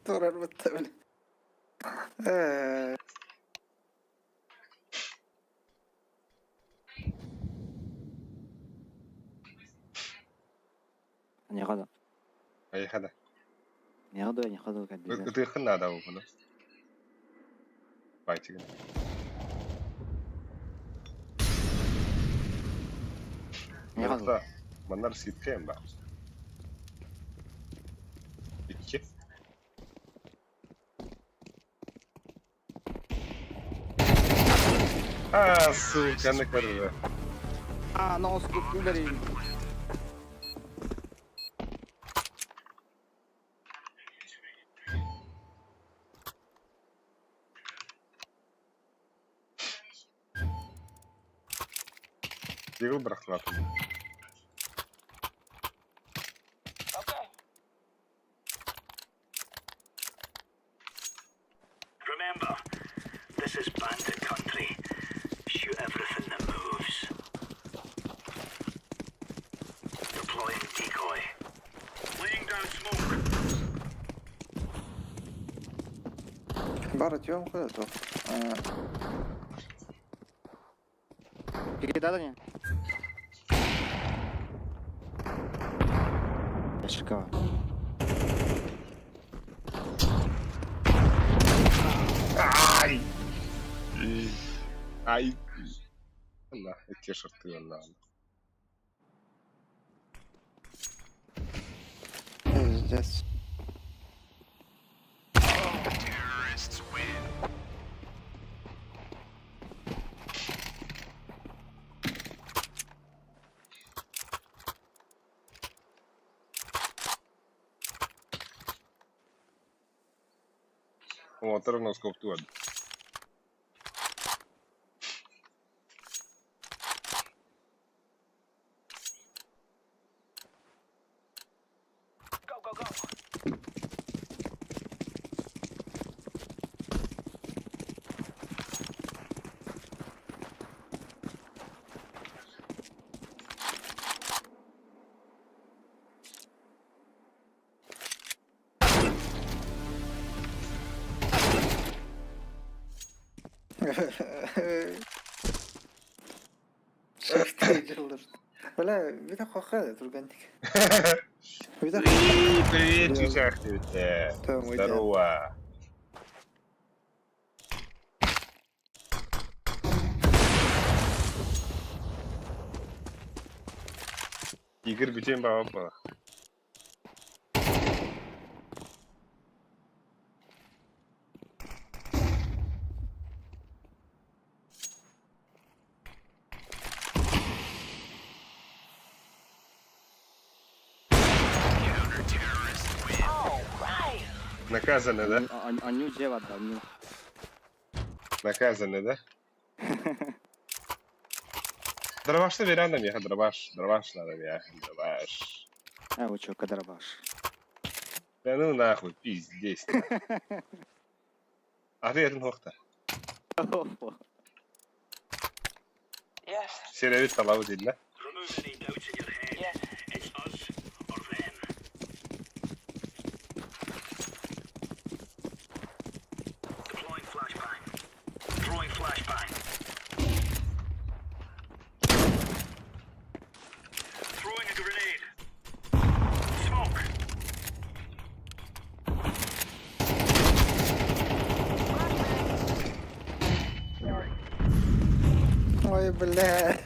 Турарбыт да били. Э, Не да. Айха да. Не да, не ходу как бежать. Ытыаххын наада буолбуна. Байтигин. Не ходу. Маннар скидка баар. Икки. А, сука, на көрдө. А, no scope ударили. Дигл бырахтылатым. Remember, this is bandit country. Shoot everything that moves. Deploying decoy. Laying down smoke. Бара тём куда то. Передала не? Шикарно. Ай! Ай! На, эти шорты на. Пиздец. О, терновского туа. Go, go, go. Шахты Бля, вида хоха тургантик. Вида Привет, чучах ты. Здорово. Игорь бүтен баба бала. Наказаны, да? Аню дева, да, аню. Наказаны, да? Дробашты берем я, дробаш, дробаш надо я, дробаш. А, вот чё, дробаш. Да ну нахуй, пиздец. А ты это нохта. Серевит талабы дейді, да? Remove any doubts in your head. It's us or them. Deploying flashbang. Throwing flashbang. Throwing a grenade. Smoke. Ой, бля.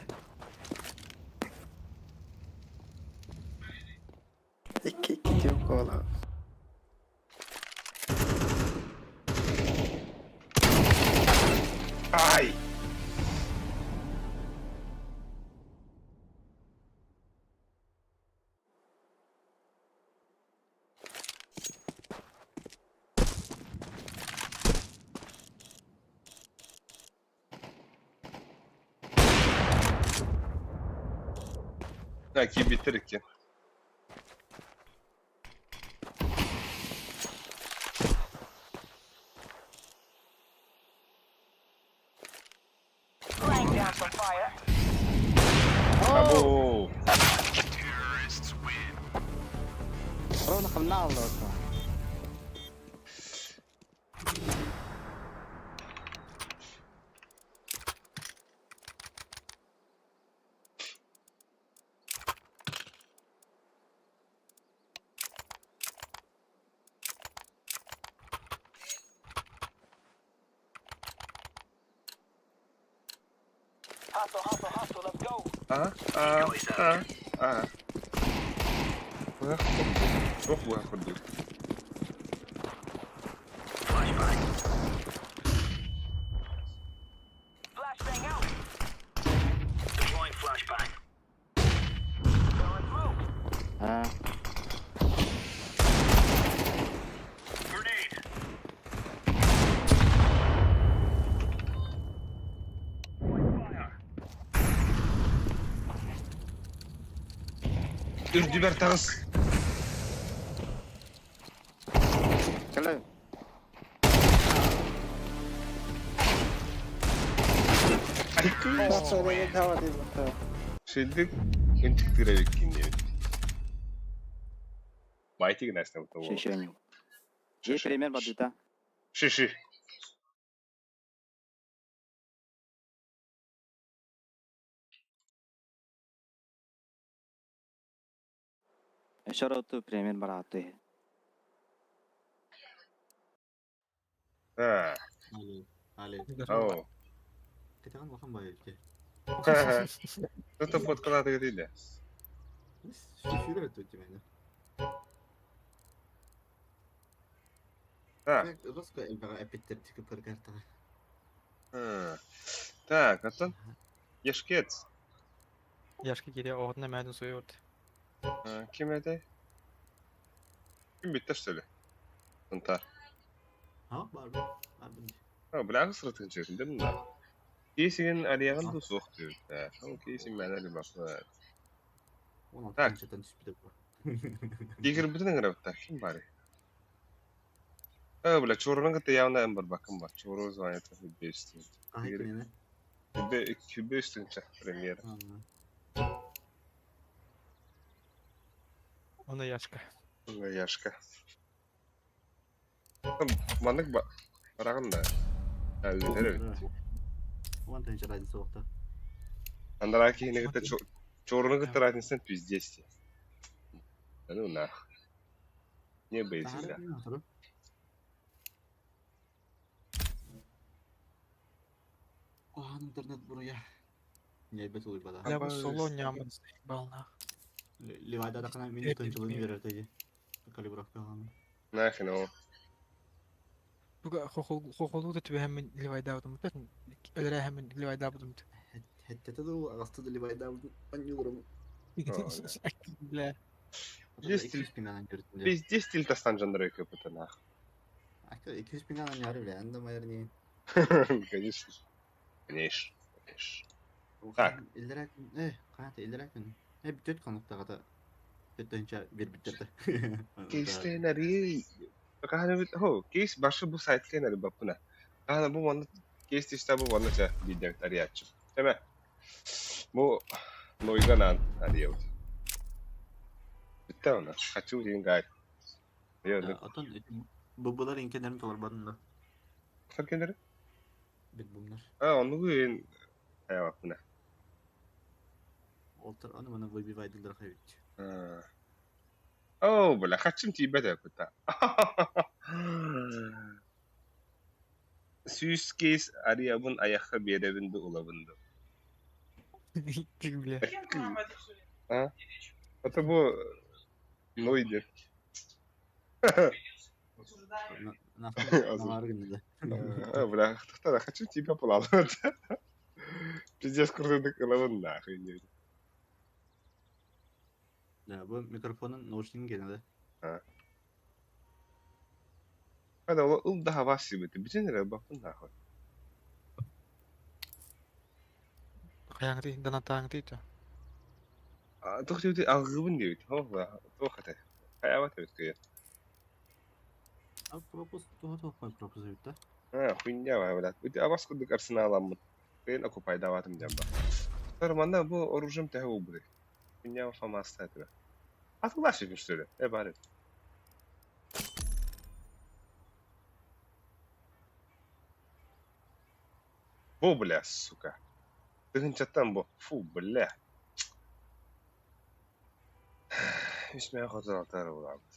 Икки икки тем кола. Ай! Так, киирбиттэр икки. Або! Ровно хамна алла. А, а, а, а. Быһах курдук. Туох быһах курдук. Deploying flashbang. А. Grenade. Үрдүбэр таҕыс. Кэлэ. Шилдик ынчыктыыр эбиккин диэбит. Байтигин астабыта буолуо. Шишеню. Е пример бадыта. Шиши. Шароту пример бараты. А, Али. Али. ау. Кытаган улахан бай өлте. Это подкалаты гриле. Шүрө өтө мени. Так, Роско элбэҕэ эпиттер тикипер картаҕа. так, атын Ешкет. Яшка кире оҕотuna мәдін суйурд. Ким этэй? Ким бүттэ что ли? Ынтар. Ha бар бу. Бар бу. А, бляга сырытын чөкүндө мында. Кейсигин арыягын да суох диэбиттэр. Ол кейсин мээнэ любаппыт. 16 Так. тыһыынчаттан түспүтэ бу. Киирбитин ыҥырабыттар. Ким баарый? Э, бля, чуорунан кытта явно эн барбаккын бар. Чуору звонит бестин. Аһай кинини. Күбе үстүнчэ премьера. Оны Яшка. Яшка. Маннык барагын да. Әллер эбит. 10 тыһыынча разница суохта. Андараа киһини кытта чуоруну кытта разницан пиздец. Да ну нах. Небо и земля. Охан интернет буруя. Не бет улуйбада. Я бы соло нямын заебал нах. Левайда да кана мини тончулун берер теди. Калибровка аны. Нахрен ол. Буга хохолу да түбэһэммин ливайдаабытым. Өлөрөһэммин ливайдаабытым. Хеттете ду агасты да левайда анюлурум. Бля. Есть пинанан көрүтүндө. Пиздец стиль тастан жанры көпөтө нах. Ака 200 пинанан яры биле, анда майыр не. Конечно. Конечно. Конечно. Так. Илдерек, э, каята илдерек күн. Э, бүтөт конуктагата. Төттөнчө бир бүттерде. Кейстен ари. Кахана бит хо, кейс башы бу сайтка нари бапына. Кахана бу манна кейс тишта бу манна ча биден ариячы. Теме. Бу нойганан ариют. Битте она. Хочу деген гай. Йо, Отон бубулар инкенерин толорбадын да. Саркендер? Бит бумнар. А, ону ген ая бапына. Олтар аны мана выбивайдылар хайбит. О, бля, хачым тибет кута. Сүүс кейс ариябын аяққа беребинди улабынды. Бля. А? Это бу нойдер. А, бля, хтара, хочу тебя полалать. Пиздец, курдык ылабын нахуй. Да, бу микрофонун наушнигин генеде. А. Hadi ол ыл daha вас бит. Бүтүн эрэ баппын нахуй. Хаяңты, донатаңты то. Туох диэбитий алгыыбын диэбит. Туох этэ? Хайаабат эбит кыйа. А пропуск туһа туохпай пропуск эбит да? А, хуйня блядь. Ити абас курдук арсеналаммыт. Кыйын окупайдаабатым диэн бар. Тор манна бу оружием төһө булбутый? Хуйня фамаста этэ. Атылашы что ли? Э, бар. Бу, бля, сука. Тыһынчаттан бу. Фу, бля. Үс мэ хотун алтар булабыт.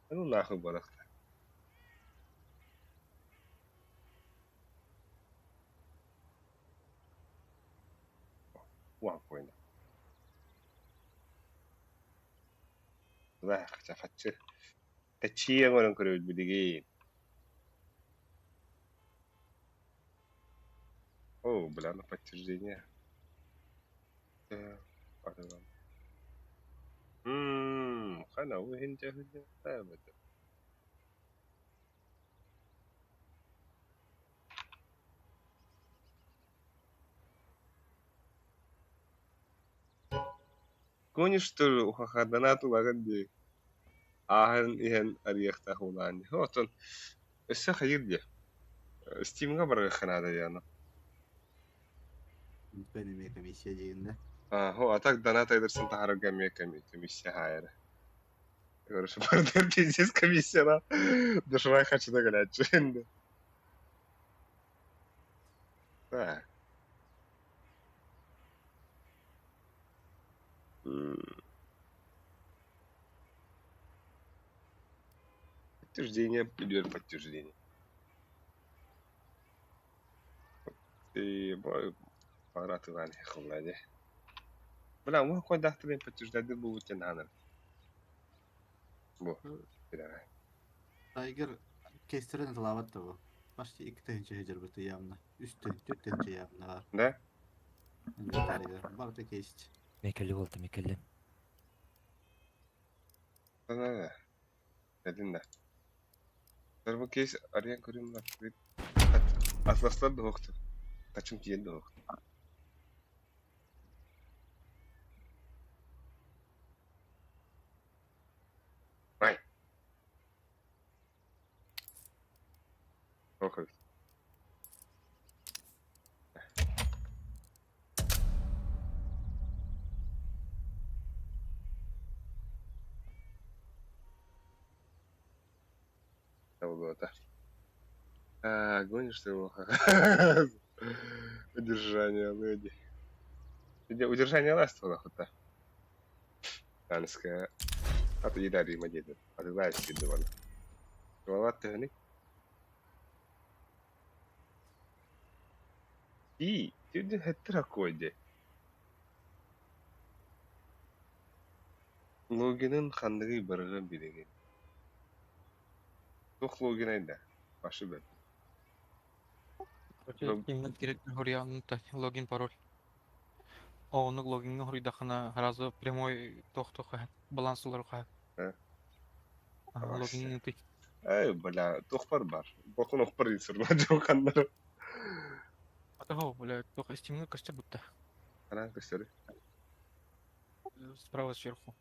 Ну нахуй барахта. Уан койна. Да, хотя хаччы. Тэчиэ оҥорон көрөбүт билигин. О, бля, на подтверждение. Хана уһин дьэ Гонишь, что ли, ухахаданат улаган дии. Ааһан иһэн арыйыахтаах улаан дии. Оттон өссө хайыр дии. Стимҥа барыахха наада диэн. Бүтпэн эмиэ комиссия диигин да? А, а так донат айдырсын таһаарарга эмиэ комиссия хаайара. Короче, бардыр пиздец комиссияна. Душевай хочу догаляччы. Так. Подтверждение, дверь подтверждение. И пора ты вани хуллади. Бля, мы какой дахтырын подтверждать бу тенаныр. Бу. Давай. Тайгер кестерен талабат да бу. Почти 2 тыһынча сылдьарбыт явно. 3 тыһын, 4 тыһынча явно бар. Да? Инвентарьга. Барыта кейс. Мекелли болду, мекелли. Да, да, да. Эдин да. Бу кейс арыйан көрүм бар. Атласлар да хоқту. Качым тиен да хоқту. Ай. Окей. Было-то. А, гонишь ты его? Удержание леди. Удержание ластва, нахуй-то. Танская. А то еда рима деда. А ты знаешь, сидыван. Голова ты И, ты хеттер акойде. Логинын хандыгы барыгы билеген. Тух логин айда. Башы бер. Логин пароль. О, ну логин хоруйдахына сразу прямой тох-тох баланс улар Э? Логин ты. Эй, бля, тух бар бар. Бокун охпар инсурна жокандар. Атого, бля, только стимны костер будто. Ана көстөрү. Справа сверху.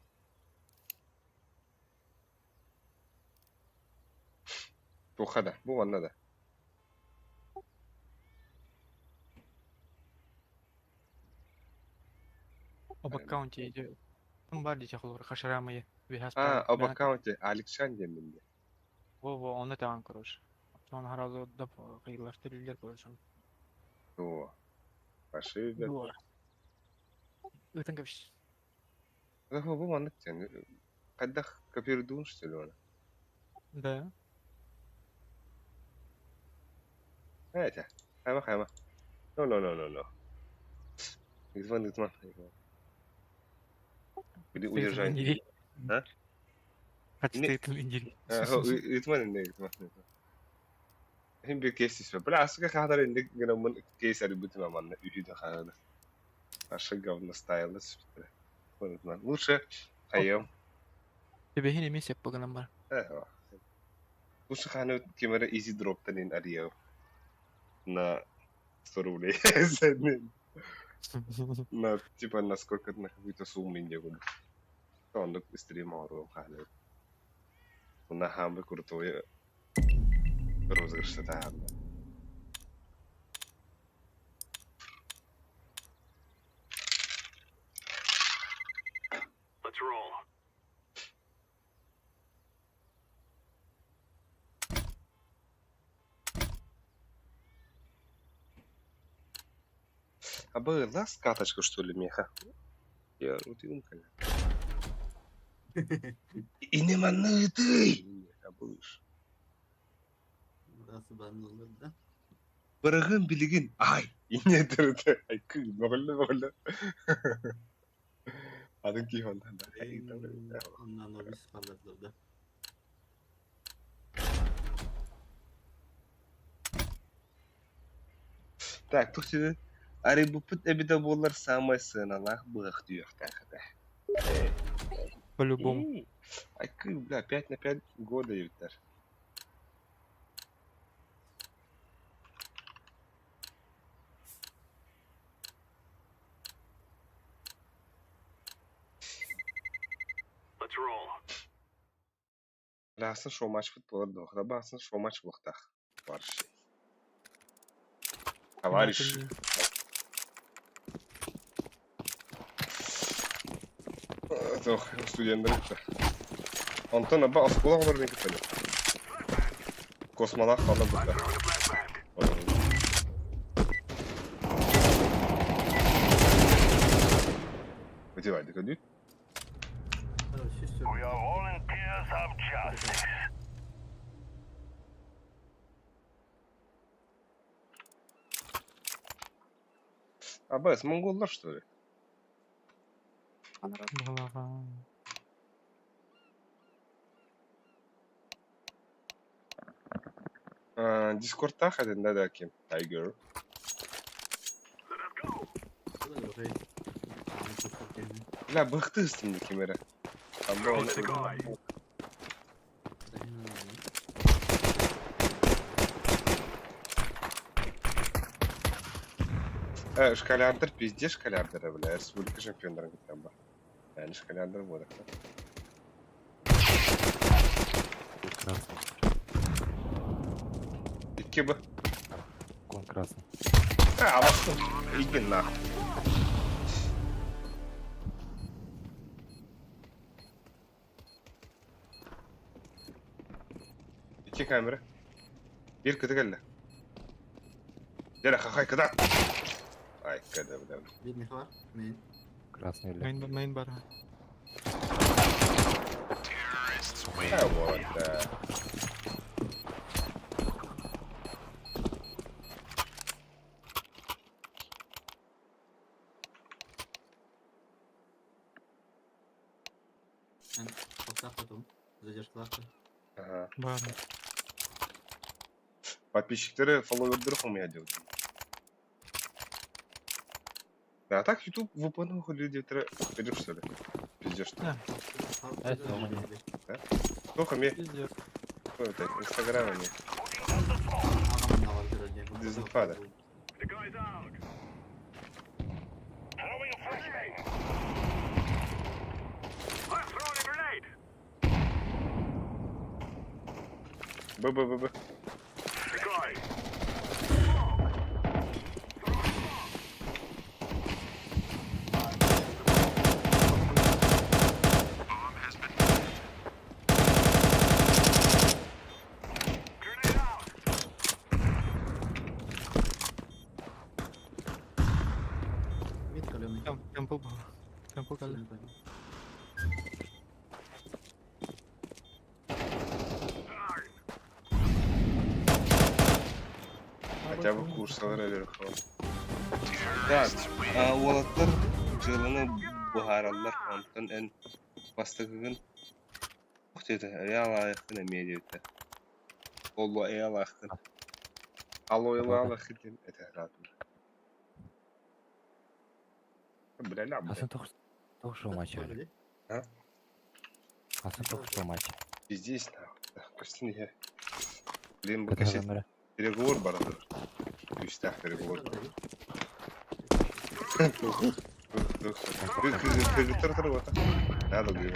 Туха да, бу манна да. Об аккаунте идет. Бар дите холор, хашарамы. А, об аккаунте Александр менде. Во-во, он это короче. Он сразу да кыйлаштырылар короче. О. Башы бер. Это вообще. Да, бу маннык сен. Кайдах копируйдуун что ли оны? Да. Это. Хайма хайма. No, no, no, no, no. Гизман, гизман. Удержание. А? Итман не гизман. Хим bir кейс исме. Бля, асыга хахдар инде гына мын кейс ари бутима манна үйдө хахдар. Ашы говно стайлы Лучше хайым. Тебе хин эмес яппагынан бар. Э, Лучше ханы кемере easy drop танин ариев на 100 рублей. На, типа, на сколько на какую-то сумму инде курдук. Оннук стрим оҥоруом хаалыт. Уонна хааммый крутой розыгрыш сатаһанна. Let's roll. А была каточка, что ли, меха? Я утым, конечно. И не маны ты! Меха будешь. Nasıl ben olur da. Бырыгын билигин. Ай! Инне дырды. Ай, кы, мөҕүллэ мөҕүллэ. Атын киһи онтон да. Ondan o bir kalırdı da. Так, тух сиди. Арыйбыппыт эбитэ буоллар саамай сыаналаах быһах түһүөхтээх этэ. По-любому. Ай, кы, бля, 5 на 5 года эбиттэр. Let's roll. Баасан шоу-матч буолар дуо? Баасан шоу-матч буолуохтаах. Товарищи. Товарищи. Туох, студеннар ыытта. Онтон аба оскуола оҕолорун кытта Космонавт хаалан бытта. Вытевай, дыкадүй. We are volunteers of justice. Абас, монголлар, что ли? Балаға. Дискордтаах этин да да ким? Tiger. Бля, быхты ыстым ким эрэ. Абра оны Шкалярдар пиздец шкалярдара, бля, республика чемпиондарын кыттан бар. Yani шкалярдар буолар. Красный. Икки б. Кон красный. А, бастым. Иди нахуй. Икки камера. Биир кыты кэллэ. Дьэ, хахай кыда. Ай, кыда, бля. Bir ne var? Main. Красный бля. Мейн, мейн бар. А, вот, да. Ben fotoğraf atalım. Задержкалар. Ага. Бар. Подписчиктеры, фолловердеры хуйня делают. Да, а так YouTube VPN люди пойдешь что ли? Пиздешь что ли? Да. Это у меня. Да? Сколько мне? Пиздец. Что это? Инстаграма мне. Дезинфада. The guy's out. Throwing a flashbang. I'm throwing a grenade. Б, Б, Б, Б. The guy. Grenade out. Mid kalıyor mid. Тем, темпл бар. Темпл кэллэ. Хотя бы курсалар өлөр Да, уолаттар дьыаланы быһаараллар, онтон эн бастакыгын туох диэтэ, эйэ-алаайаххын эмиэ диэбитэ. Олло эйэ-алааххын. Алойла-алааххын диэн этэ араатым. Бля, ля, бля. Асан только только что матч играли. А? Асан только что матч. Пиздец, нахуй. Прости меня. Блин, Когда букасет камера? переговор баратыр. Күүстээх переговор. Кыргыттар вот. Надо было.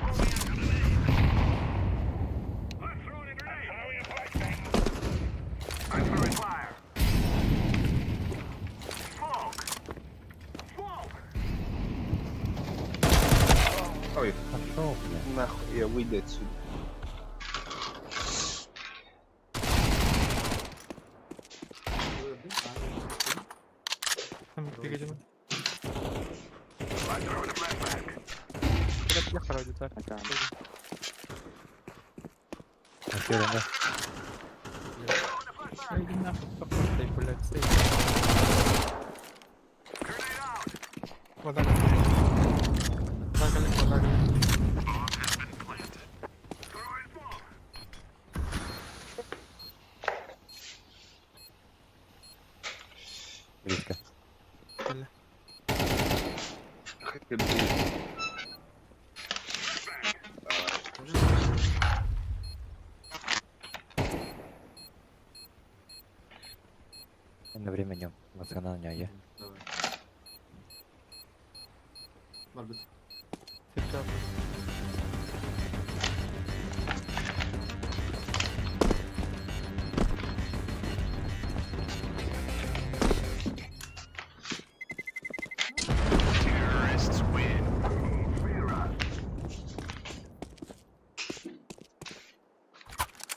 Ой, Пошел, бля. нахуй я выйду отсюда. Там Охеренно. Иди нахуй, похуй, блядь, стоит. Вода. Вода, вода. Близко. Хотя бы. На время днем. Васхана на я. Давай. Барбит.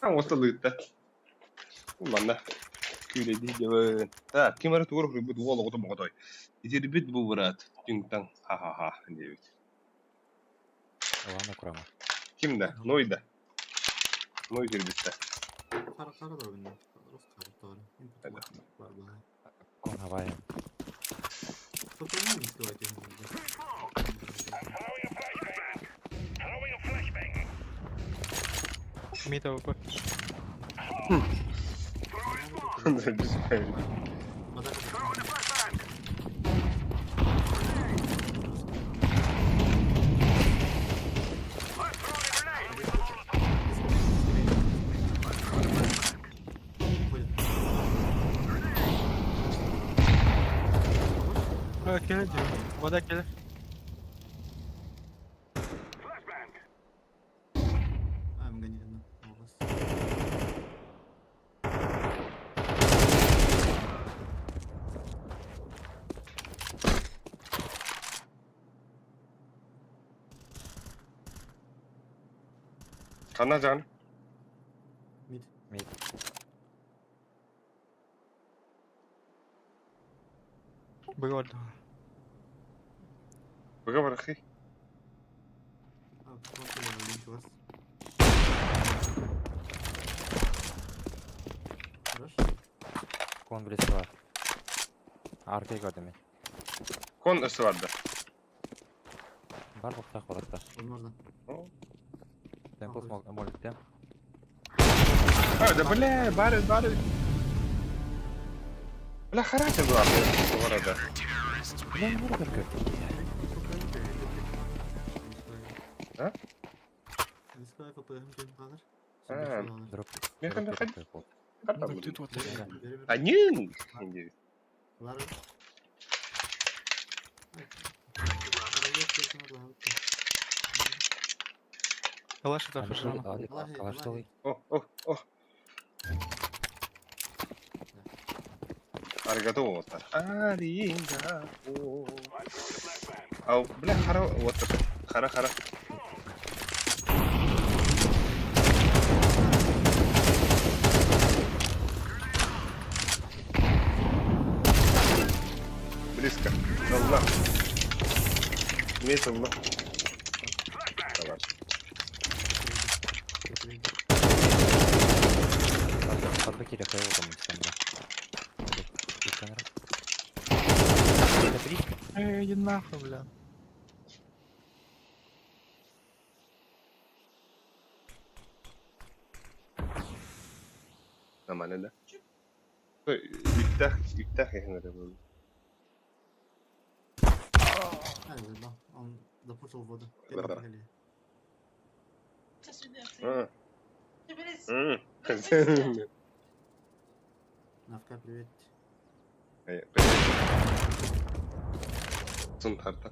А, вот это. Ладно. Күлэди Так, ким эрэ тугур бут уол оҕото моҕотой. Итирбит бу быраат. Түҥ-таҥ ха-ха-ха диэбит. Ладно, курама. Ким да? Ной да. Ной итирбит да. Қара қара да ойын. Рус қара тағыр. Бар бар. Кон Гавайи. Топтоймун скрывать. Мид АВП. Келе Вода келе. I'm gonna need Хана жан. Мид. Мид. Было. Быга барахи. Хорош. Кон близко. Аркей годами. Кон өсі барды. Бар бухтах баратта. Возможно. Темпл смог, молит тем. А, да бля, бары, бары. Бля, характер бар. Барада. Бля, не буду только. А? А, Дроп. Мен дроп хад- дроп. Анин. Калаш это хорошо. Калаш толый. О, о, о. Аригато вот. Аригато. Ау, бля, хара, вот это. Хара, хара. Близко. Аллах. Имеется Аллах. Давай. Подбакири хайвол там там. Это близко. Эй, иди нахуй, бля. Нормально, да? Үттэх, үттэх яхнары был. А, заебал. Он запушил воду. Да. А. М. Навка, привет. Э, привет. Сунтартан.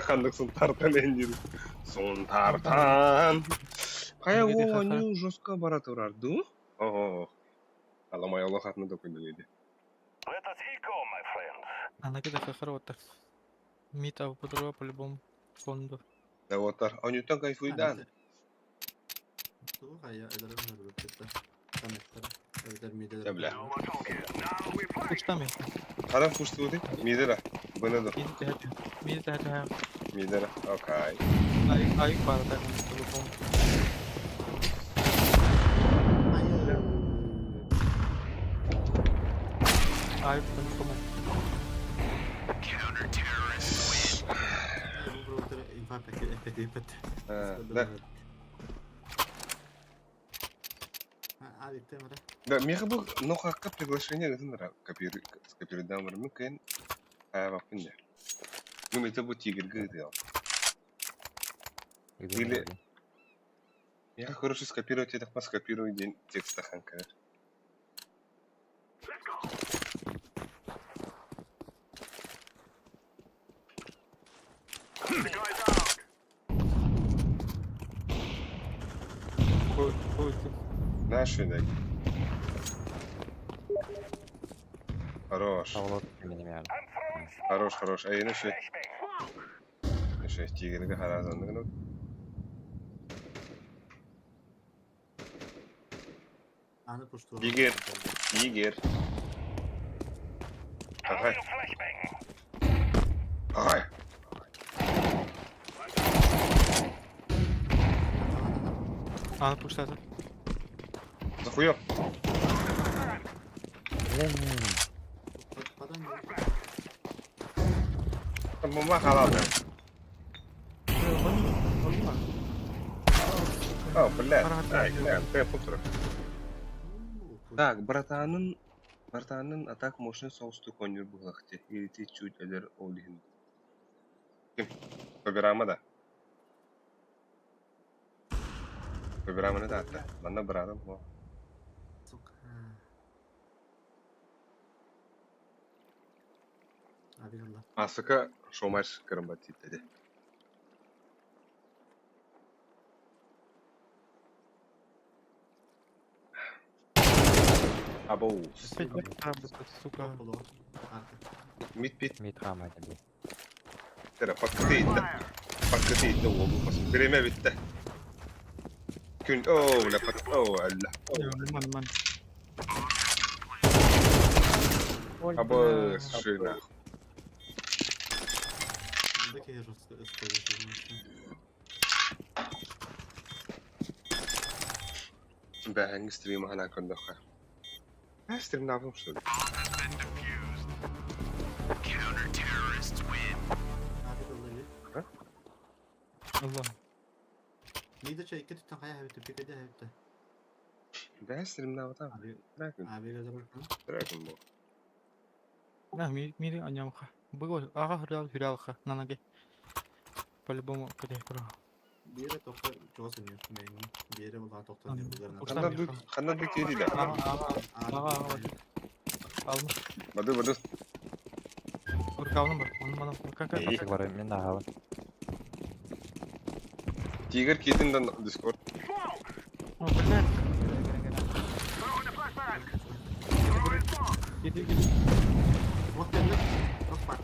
Ханнык Сунтартан эндир. Сунтартан. Хайа о, они жестко бара турар, ду? Ого. Аламай Аллах атына да көндөлөйдү. Ана кеде хахар оттар. Мит авпадруа по-любому. Фонду. Да оттар. Онютан кайфуйдан. Тугу хайа эдерин хөрбөттө. Танеттер. Эбетер миделер. Да бля. Куштами. Харам куштуды? Мидера. Бынадыр. Мид тәһәт. Мид тәһәт. Мидера. Окей. Ай ай бара так по-любому. Ай по-любому. Да. Да, меха бу нохакка приглашение гытын копируй скопируйдан бар мүмкін. А бапын Ну, это бу тигр гыдыл. Или я хорошо скопировать это скопирую день текста ханка. Наши да. Хорош. Хорош, хорош. Эй, ну что? Ну что, тигрга харазан. Тигр. Тигр. Ага. Ага. Аны пуштады. Захуя. Бомба халалды. О, блядь. Ай, блядь, ты путра. Так, братанын братанын атак мощный соусту конюр булахти. Или ты чуть элер олихин. Ким? Побирама да. Побирама да атта. Манна братым бу. Асыка шомаш кырымбат dedi. Абоу. Сука. Мид пит. Мид хамайды бе. Тера пакты итте. Пакты итте oldu. Birime bitti. Gün o la pat o Allah. Ман ман. Або шина. Бәһәң стрим ана көндөхө. Ә стрим навым что ли? Allah. Миде чай икки түттен кая хәбитте, пикеде хәбитте. Бәһәң стрим навата. Дракон. Abi gözler Дракон бу. На, ми ми анямха. Было, ага, хрял, хрялха, на ноге. По-любому, каде про. Бире тохта чоға сөнү мен. Бире булган тохта не булган. Ханна ду ханна ду кири да. Ага, ага, Алма. Баду баду. Рукавным бар. Он мана. Как как? Бар мен ага. Тигр китин Дискорд. О, блядь. Иди, иди. Вот кэллэ. Тох бар.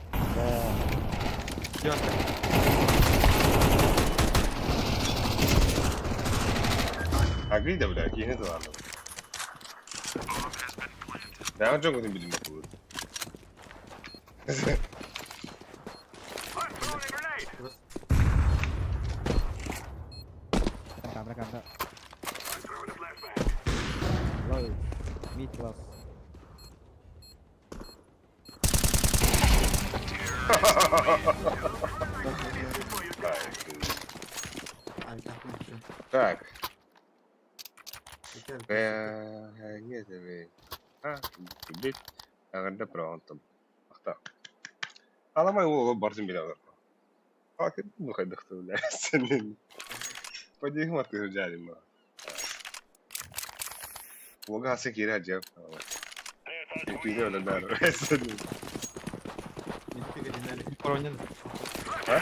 Я. Агри да бля, кихин да ладно. Да, жогу билим бу. Камера, камера. Лой. Мид класс. Так. Нет, А, бит. Аганда пронтом. Ахта. Аламай ол бартын биле алар. Акы бу хайдахты бля. Сенин. Подих маты жарим. Ога се кира жеп. Күүрэ өлөнөр. Коронин. А?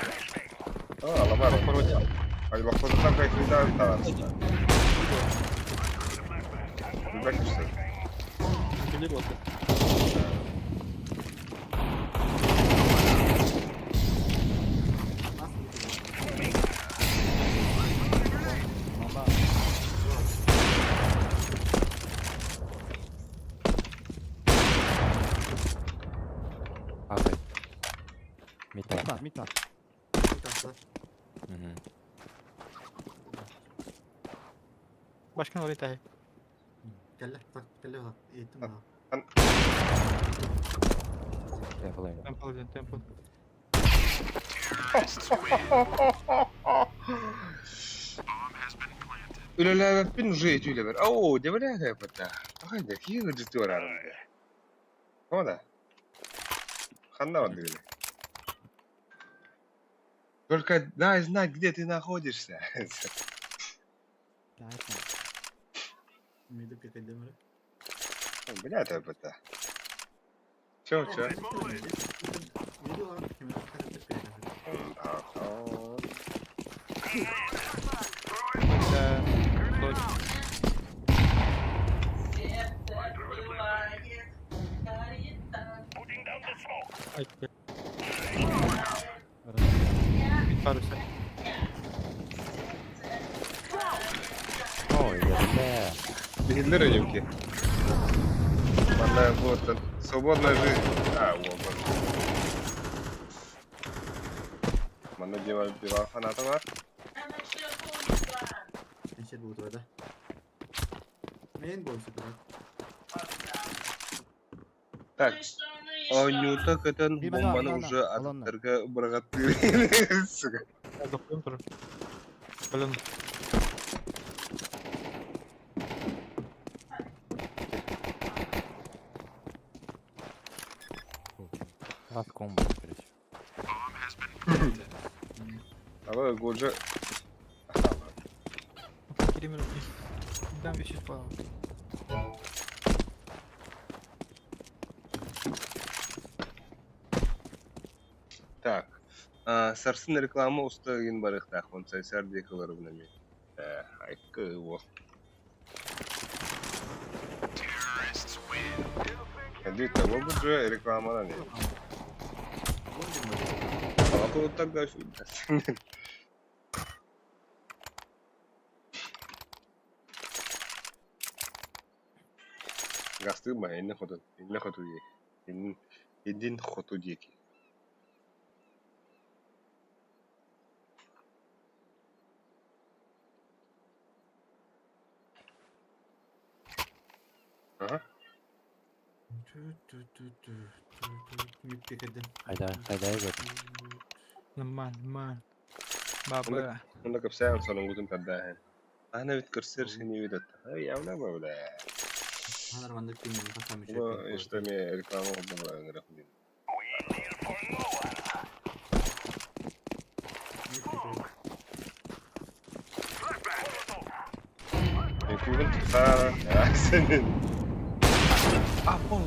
А, аламар. Ай, бакпотунан кайфыйдан таҕаста. Билбэт үстэ. Билир болды. Ахай. Металл. Мид бар. Мгм. Başkan oraya tahi. Кэллэ, кэллэ ула. Ииттим ула. Темпл эми. Темпл один, темпл. Үлэлээбэппин уже этүүлэбэр. Оо, дебэлээ бата. Ахай да киһи ыдьыты барарым. Тода. Ханна барды Только дай знать, где ты находишься. Миди пикадемре. Бля, это бата. Чё, чё? Миди ула. Ай, Мид бар үстэ. Ой, я бля. Бихиллер өнүмки. Манна вот свободная жизнь. А, вот. Манна дива дива фаната бар. Энчер буутура да. Мен болсу брат. Так. Анюта кытын бомбаны уже аттарга бырагатты. Сука. Закрыем тоже. Блин. Лас комбо, короче. А вы Годжа. Киример. Дам вещи спал. Так. Сарсын реклама уста ген барыктах. Он сайсар декалары бунами. Айкы во. Эди того уже реклама не. А то тогда Гасты ма инне хоту инне хоту ди. Индин хоту диэки. Ага. Мид пикадем. Хайда, хайда эбет. Нормально, нормально. Баба. Онда капсаан сононгутун тардаахын. Ана бит көрсөр сени видат. Ай, явна ба бля. Ханар манда пин хасам Ну, что мне реклама болду ыңырах дин. Экүгүн тутаа. Сенин. Апо.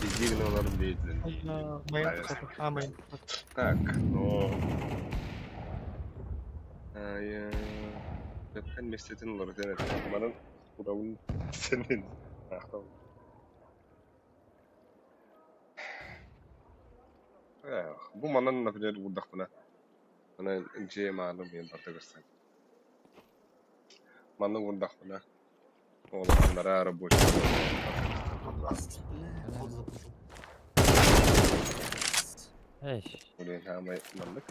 Издигин оларын дейдин. Мейн. А, мейн. Так, но... Жапқан местетін олар Манын урауын сенин. Ақтау. Бу манан, например, урдахпына. Мана же мааны мен барда көрсөң. Манны урдахпына. Олар рабочий. Эш. Блин, хамай маннык.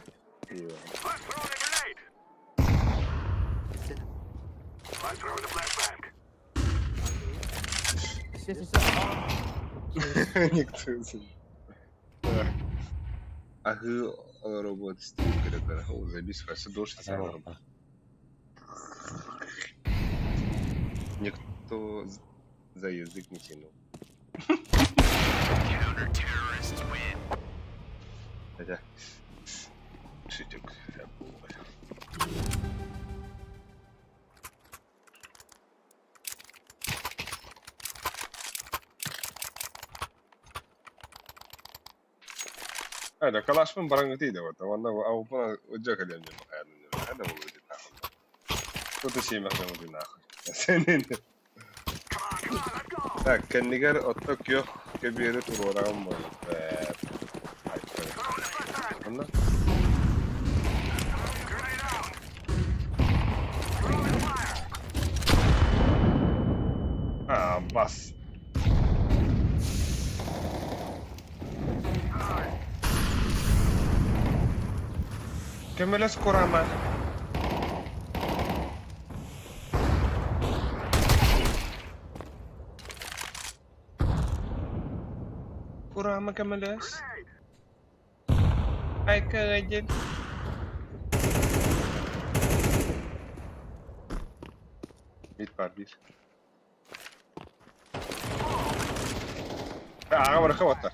Никто. Ахы робот стил О, забис фаса дождь Никто за язык не тянул. Хотя, чутик. Да, калашпын бараҥҥытый да вот. Онно аупа удьа кэлиэм диэн бахайан. Это было иди нахуй. Что ты сиэмэх дьоҥҥутуй нахуй. Сенин. Так, кэннигэр отто күөх көбүөрү туруораҕын буолбут. Онно? А, бас. Көмөлөс Курама. Курама көмөлөс. Айка диэн. Бит бар бир. Аҕа барыха батар.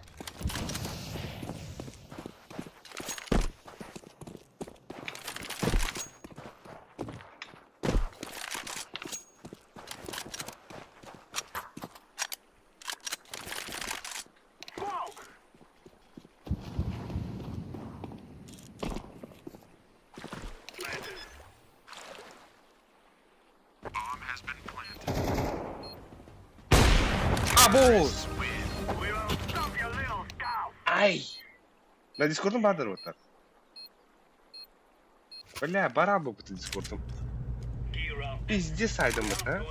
Абуз! Ай! На дискордум бадар вот так. Бля, барабы бу дискордум. Пиздец айдым а?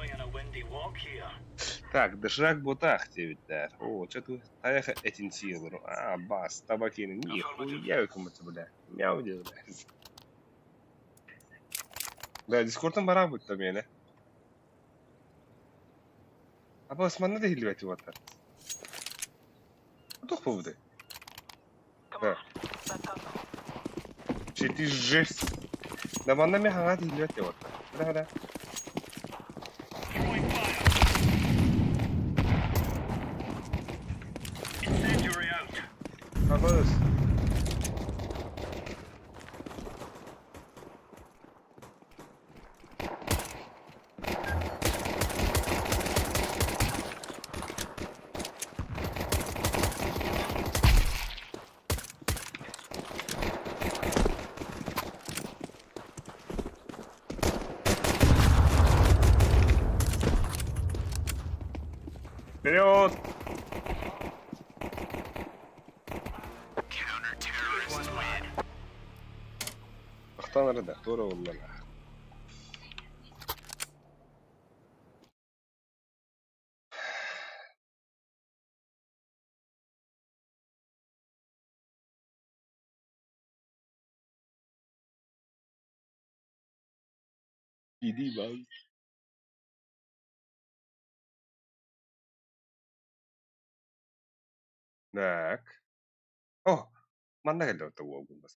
Так, доширак ботах диэбиттэр. Оо, чэ ту тайах этин сиэлэр. А, бас, табакины нихуя кому-то, бля. Мяу диэ, бля. Да, дискордум барабыт та миэнэ. Абас манна да иһиллибэт уоттар. Туох буолбутай? Да. Че ты жесть. Да манна мен хаҥаат иһиллибэт диэ уоттар. Да, да. Абас. Вперед! Ахтан эрэ да, туора уоллар. Иди бал. Так. О, манна кэллэ уолгун бас.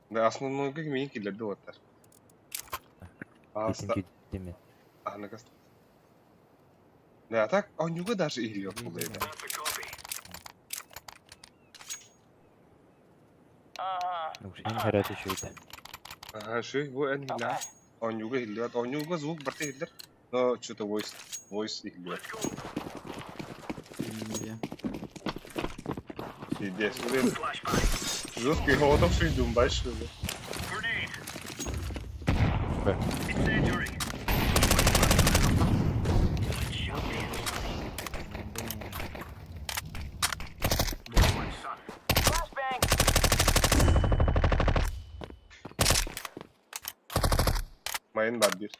Да, основной миин киллэрди уоттар. Итин күйдүм мен. Аныгас. Да, а так, оонньууга даже иһиллиэх буолла Уксин хэрат үчүгэй. Ага, шүй, бу эн иһиллээх. Оонньууга иһиллибэт. Оонньууга звук барыта иһиллэр. Но что-то voice, voice иһиллибэт. Пиздец, блин. Жесткий голодок шуйдум, бачишь, бля. Майын бар бир.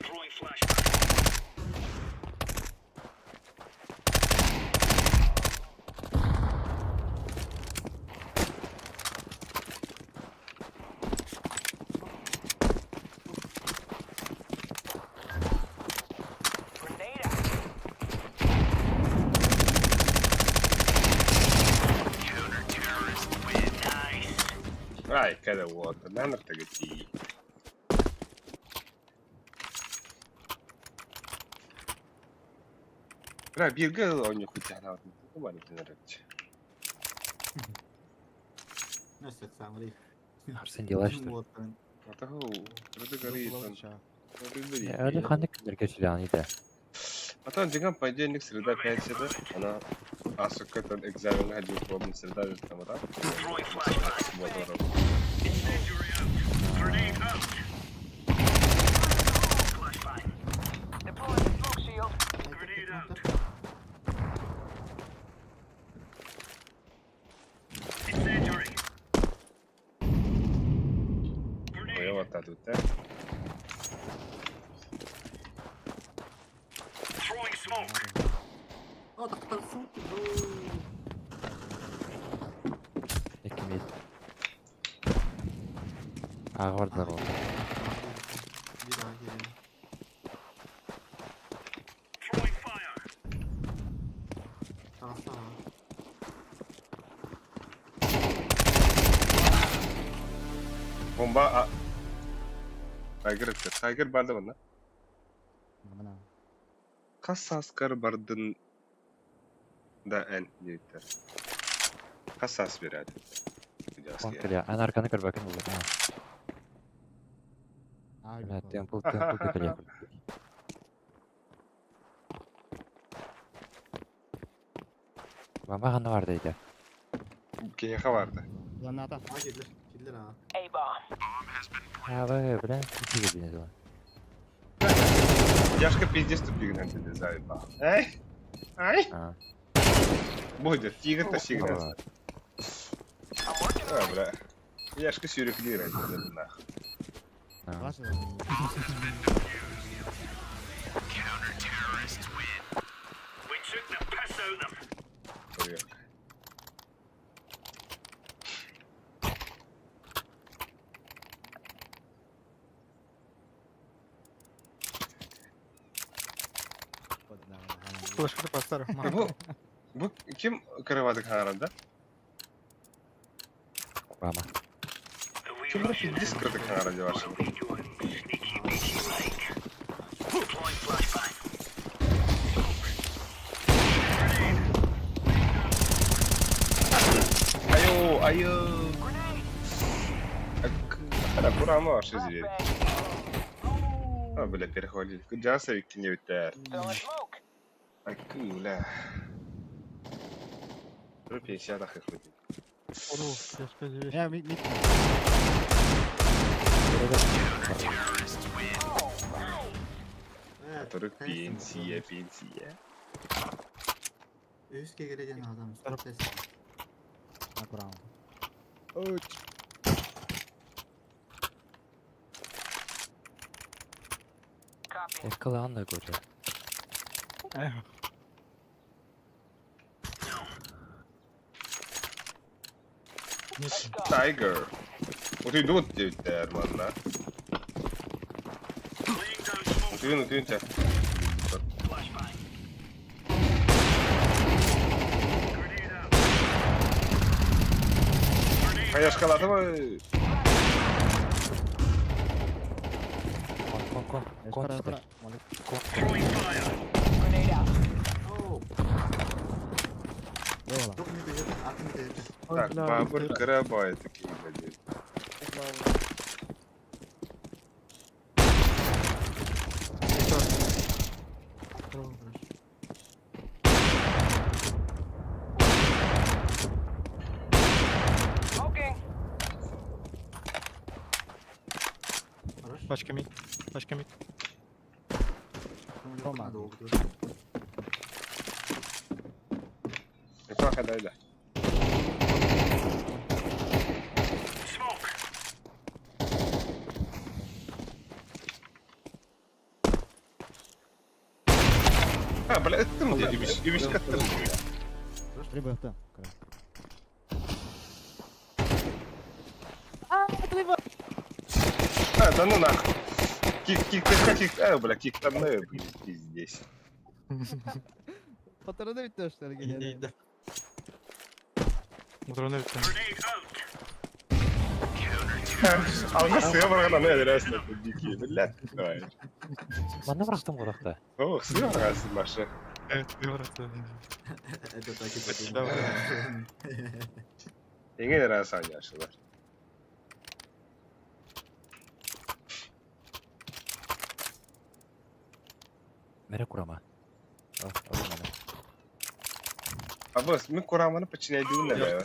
Ай, кэдэ вот, наныр тагати. Бля, бииргэ оонньуу кутяхнаабытын Арсен дела что ли? Али ханнык күннэргэ сүлэҕин итэ. Потом дьиҥэ понедельник, среда, пятница, она Асыккытын экзаменҥа сылдьыбыт буолан среда дьарыктаммыта. Throwing flashbang. Суббота барар. Incendiary out. Grenade out. Flashbang. Deploying smoke shield. Grenade out. Incendiary. Grenade. Ойо баттаатыбыт ээ. Throwing smoke. О, так суки, бро. Икки мид. Ааҕа бардылар ол. Bir daha gelelim. Throwing fire. Tarafta var. Бомба а... Тайгер эттэ. Тайгер барды манна. Мына. Хас сааскар бардын да эн диэбиттэр. Хас саас биэрээт. Он кэлиэ. Ан арканы көрбөккүн буолуо. Аа, Бля, темпл, темпл кэлиэ. Бомба ханна бар дейdi. Киһиэхэ барды. Ланата. Ha gelir. Gelir ha. А, бля, киһи билэ дуо. Яшка пиздец тупигнен ты заебал. Эй! Ай! А. Будет, тигр то сигнал. Ала. А, бля. Яшка сюрик лира, это нах. А. We took the piss out of them. Поверх. Флешка пастар. Бу, бу ким кырывадык хааранда? Бама. We Ким бу пиздец кырдык хаара What ваша? are we doing? Sneaky beaky like. Deploying flashbang. Айо, айо. Ара, бурама ваша зверь. А, бля, переходили. Джаса викини битер. Акы, бля. Ру 50 ах их Ору, флешка здесь. Я мид мид. Evet. Который пенсия, пенсия. Üst geleceğin adam. Taraf. Ses. Аккуратно. Эккала анна көрдө. Эх, Нет. Tiger. Утуйду диэбиттэр манна. Laying down smoke. Утуйун, утуйун чэ. Flashbang. Grenade out. Grenade Хаяшкалатыма. Кон, кон, кон. Кон Скоро, сюда. скоро. Молик. Кон. Throwing fire. Oo. Yola. Çok mid yakın. At mid yakın. Так, бабыр карабай такие, блядь. Хорош. Пачка мид. Пачка мид. Тома. Неплохо, да, да. Smoke. А, бля, это мне, ибиш, Три БФТ. А, да ну нахуй. Кик, кик, кик, кик, а, бля, кик там, ну, пиздец. Патроны ведь тоже, что ли, Да. Патроны там. Grenade out. А у нас сыворотка на реально дикие, блядь. Давай. Манна бырахтым куракта. О, сыворотка Маша. Ты брат. Это так и Давай. Эҥин эрэ саньяшылар. Мере курама. Ал, ал маны. Абыс, мы кураманы подчиняйдыын да.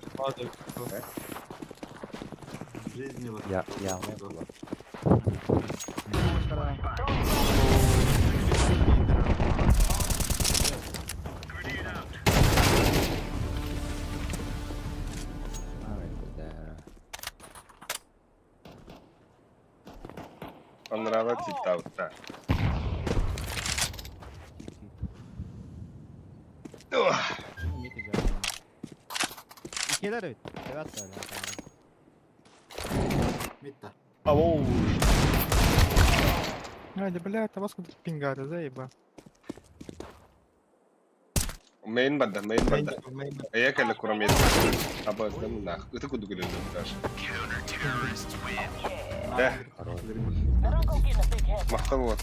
В жизни вот. Я, явно было. Ай, бля. Анрава типтаута. Икелер бит. Evet öyle. Митта. Ау. Ай, да бля, это вас куда-то пингары, заеба. Мейн бада, мейн бада. Мейн. Я кэлэ курамет. Абыс, да нах. Это куда гулю даже. Да, махтал вот.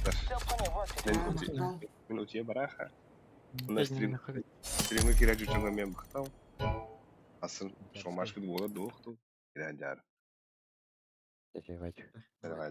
Мен утие бараха. На стрим. Стримы киря чучуна мен махтал. Асын шомашкы була дохту. Киря дяр. Давай. Давай, давай.